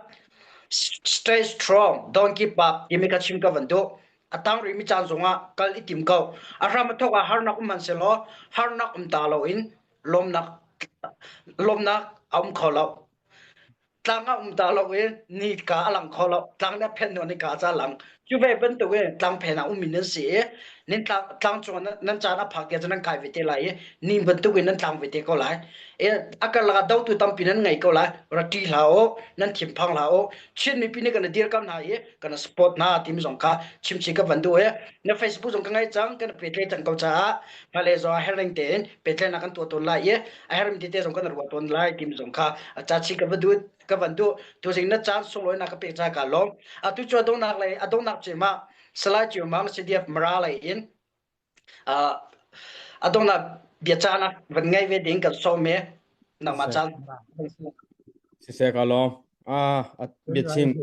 stay strong don't give up timi ka chim ka van duh a tang rihmi caan zongah kal i tim ko a hram a thawk ah harnak um hmanh selaw harnak um ta loin lawmnak lawmnak a um kho lo Tlang a um ta lo i nika a lang kho lo. Tlang nih a phen hnu nika ca lang. Cu ve bantuk in tlang phen ah ummi nan si i nan tlang, tlang cung ah nan caan a phak tiah cun nan kai ve te lai i ni bantuk in nan tlang ve te ko lai. I a karlak ah dotu tampi nan ngei ko lai. Ra ṭi hlah u, nan thinphang hlah u. Chin mipi nih kan i dirkamh hna i kan i support hna timi zong kha chimchih ka van duh i na Facebook zong ka ngei cang, kan i pehtlaih cang ko caah hmailei zong ah herning tein pehtlaihnak kan tuah tawn lai i a hermi tete zong kan ruah tawn lai timi zong kha cachi ka va duh ka van duh tuzing na caan sunglawi na ka pek ca ka lawm atu cu a donghnak lei a donghnak cem ah Salai Ciu Mang CDF Mara lei in a donghnak biacanak van ngei ve ding kan sawm i nangmah caan Siseh ka lawm. Ah, biachim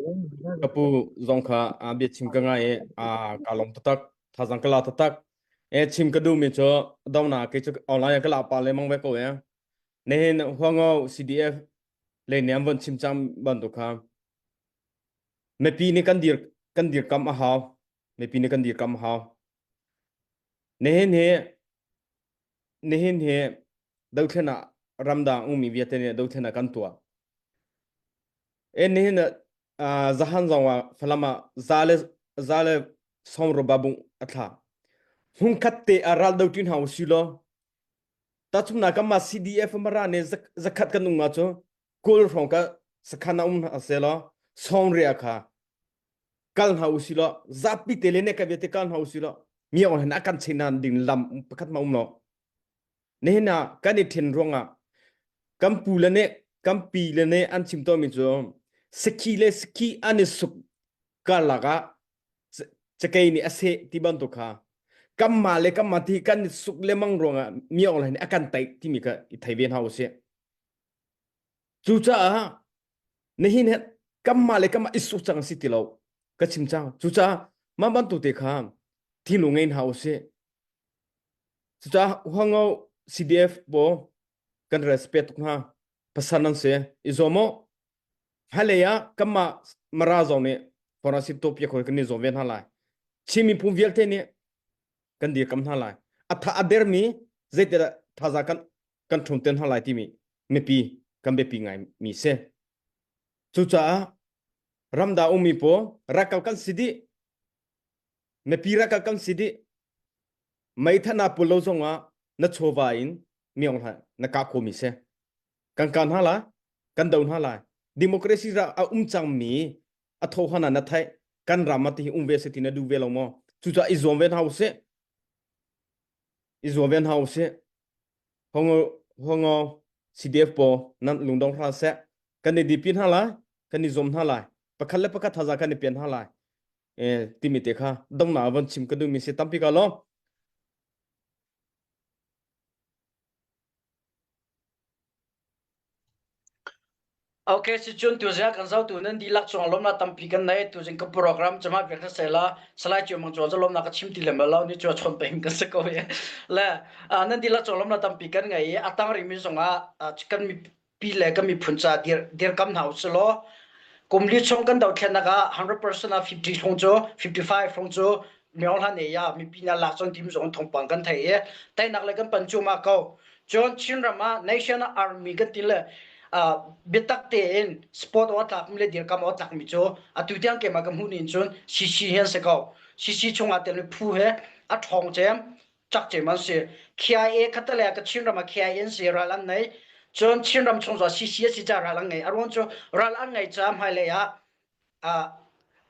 ka pu zong kha biachim ka ngai i ka lawm taktak. Thazang ka la taktak. E chim ka duhmi cu dona kei cu online ka la pa lemang ve ko e. Nihin Huango CDF le nih an von chim cang bantuk kha mipi nih kan dir kan dirkam a hau. Mipi nih kan dirkam a hau. Nihin hi nihin hi dothlen ah ramdang ummi vialte nih dothlen ah kan tuah. E nihin ah zahan zong ah Falam ah za le za le sawmro babung a thla. Hmunkhat te ah ral do ṭin hau si law tachumna kan mah CDF mara ne zakhat kan um nga cu kul hrawng ka sakhan a um hna se law sawmria kha kal hna u si law zapi te le ne ka vialte kal hna u si law mi ong hen a kan cheina ding lam pakhat ma um lo Nihin ah kan i ṭhen ruangah kan pu le nih kan pi le nih an chim tawnmi cu sakhi le sakhi an i suk karlak ah cakei nih a seh ti bantuk kha kanmah le kanmah ti kan i suk lemang ruangah mi ong nih a kan taih timi kha i thei ve hna usih. Cucaah nihin he kanmah le kanmah i suk cang si ti lo ka chim cang. Cucaah mah bantuk te kha thinlung ngei hna usih. Cucaah Huango CDF pawl kan respect tuk hna. Pasal nan si. I zuam u. Hmailei ah kanmah Mara zong nih forensic tuahpiak hawi kan i zuam ve hna lai. Chin miphun vialte nih kan dirkam hna lai. A tha a dermi zeitidah thazaang kan kan ṭhum te hna lai timi mipi kan biapi ngai mi si. Cucaah ramda ummi pawl ralkap kan si dih. Mipi ralkap kan si dih. Meitha na pul lo zongah na chawva in miong hlah na kah khomi si. Kan kah hna lai, kan do hna lai. Democracy ra a um cangmi a tho hana na theih kan ram ah tihi um ve se ti na duh ve lo maw? Cucaah i zuam ve hna usih. I zuam ve hna usih. Hongo hongo CDF pawl nan lungdong hlah seh. Kan i dipi hna lai, kan i zuam hna lai. Pakhat le pakhat thazaang kan i pian hna lai. Timi te kha donghnak von chim ka duhmi si tampi ka lawm. Okay, si cun tuzing kan zotu nan dihlak cung lawmnak tampi kan nei tuzing ka program cama vek sela salai chiu mang chuan lawmnak ka chim ti lem lo ni chu chon peng kan se ko ye le nan dihlak cung lawmnak tampi kan ngei i atang rimi zongah kan pi le kan miphun ca dir dirkam hna usih law kum li chung kan dothlennak ah 100% ah 50 hlung cu 55 hlung cu Myo Hla ne ya mipi na lak cun tim zong thawngpang kan thei i teinak le kan pan cu ma ko cun Chinram ah National Army kan ti le. Biatak tein sport aw tlakmi le dirkam aw tlakmi cu atu tiang keimah ka hmuh ning cun CC hi an si ko. CC chungah telmi phu he a ṭhawng cem, cak cem an si. KIA khattelei ah ka Chinram ah KIA an si ral an nei. Cun Chinram chung zong CC a si caah ral an ngei. A ruang cu ral an ngei caah hmailei ah uh,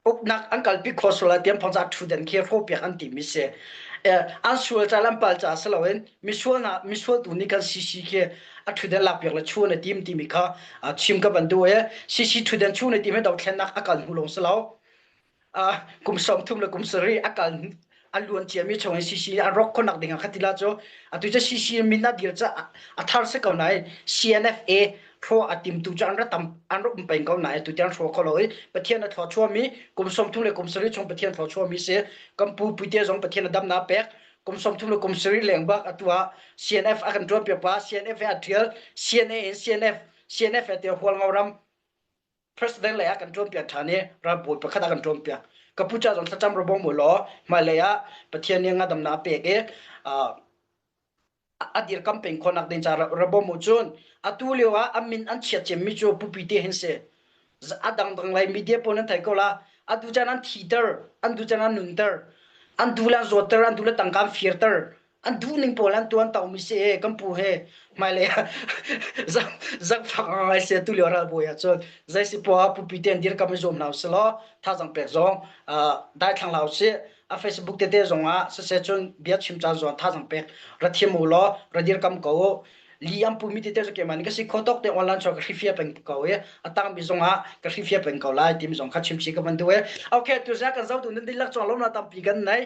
uknak an kalpi kho sual ah tian phongca ṭhutdan khi hrawhpiak an timi si. An sual ca lam pal ca si loin misual na misual tu nih kan CC khi a ṭhutdan lakpiak le chu na tim timi kha chim ka van duh i CC ṭhutdan chu na tim hi dothlennak a kal hnu lawng si lo. Kum 30 le kum sarih a kal a luan ciami chung in CC an rawk khonak ding ah khatila cu atu cu CC min a dir ca a thar si ko nain CNFA hraw a timtu cu an ra tam an ra um peng ko nain atu tiang hraw kho lo i Pathian a thluachuahmi kum 30 le kum sarih chung Pathian thluachuahmi si kan pu puite zong Pathian a damnak pek kum 30 le kum sarih leng bak atu ah CNF a kan tuan piak pa CNF a thial CNA in CNF CNF te hualngo ram President lei ah kan ṭuanpiak ṭhan i ralbawi pakhat ah kan ṭuanpiak. Ka pu ca zong thlacam ra bawm u law hmailei ah Pathian nih ngadamnak a pek i a dirkam peng khawhnak ding ca ra bawm u cun atu lio ah a min an chiat cemmi cu pupi te hin si. A dangdang lei media pawl nan thei ko la. Atu caan an thiter, an du caan an nunter, an du le an zawtter, an du le tangka an firter, an duh ning pawl an tuan to mi si e kan pu he hmailei ah zangfak ngai se tu lio ralbawi ah cun zei si poah pupi te an dirkam i zuam hna usih law thazang pek zong daithlang hlah usih a Facebook tete zong ah siseh cun bia chim caan zong thazang pek ra thiam u law ra dirkam ko u li an pumi tete cu keimah nih ka si kho tok te online chuak ka hrifia peng ko i a tangmi zong ah ka hrifia peng ko lai timi zong kha chim chi ka van duh e okay tu zia kan zotu nan dihlak chuang lo na tampi kan nei.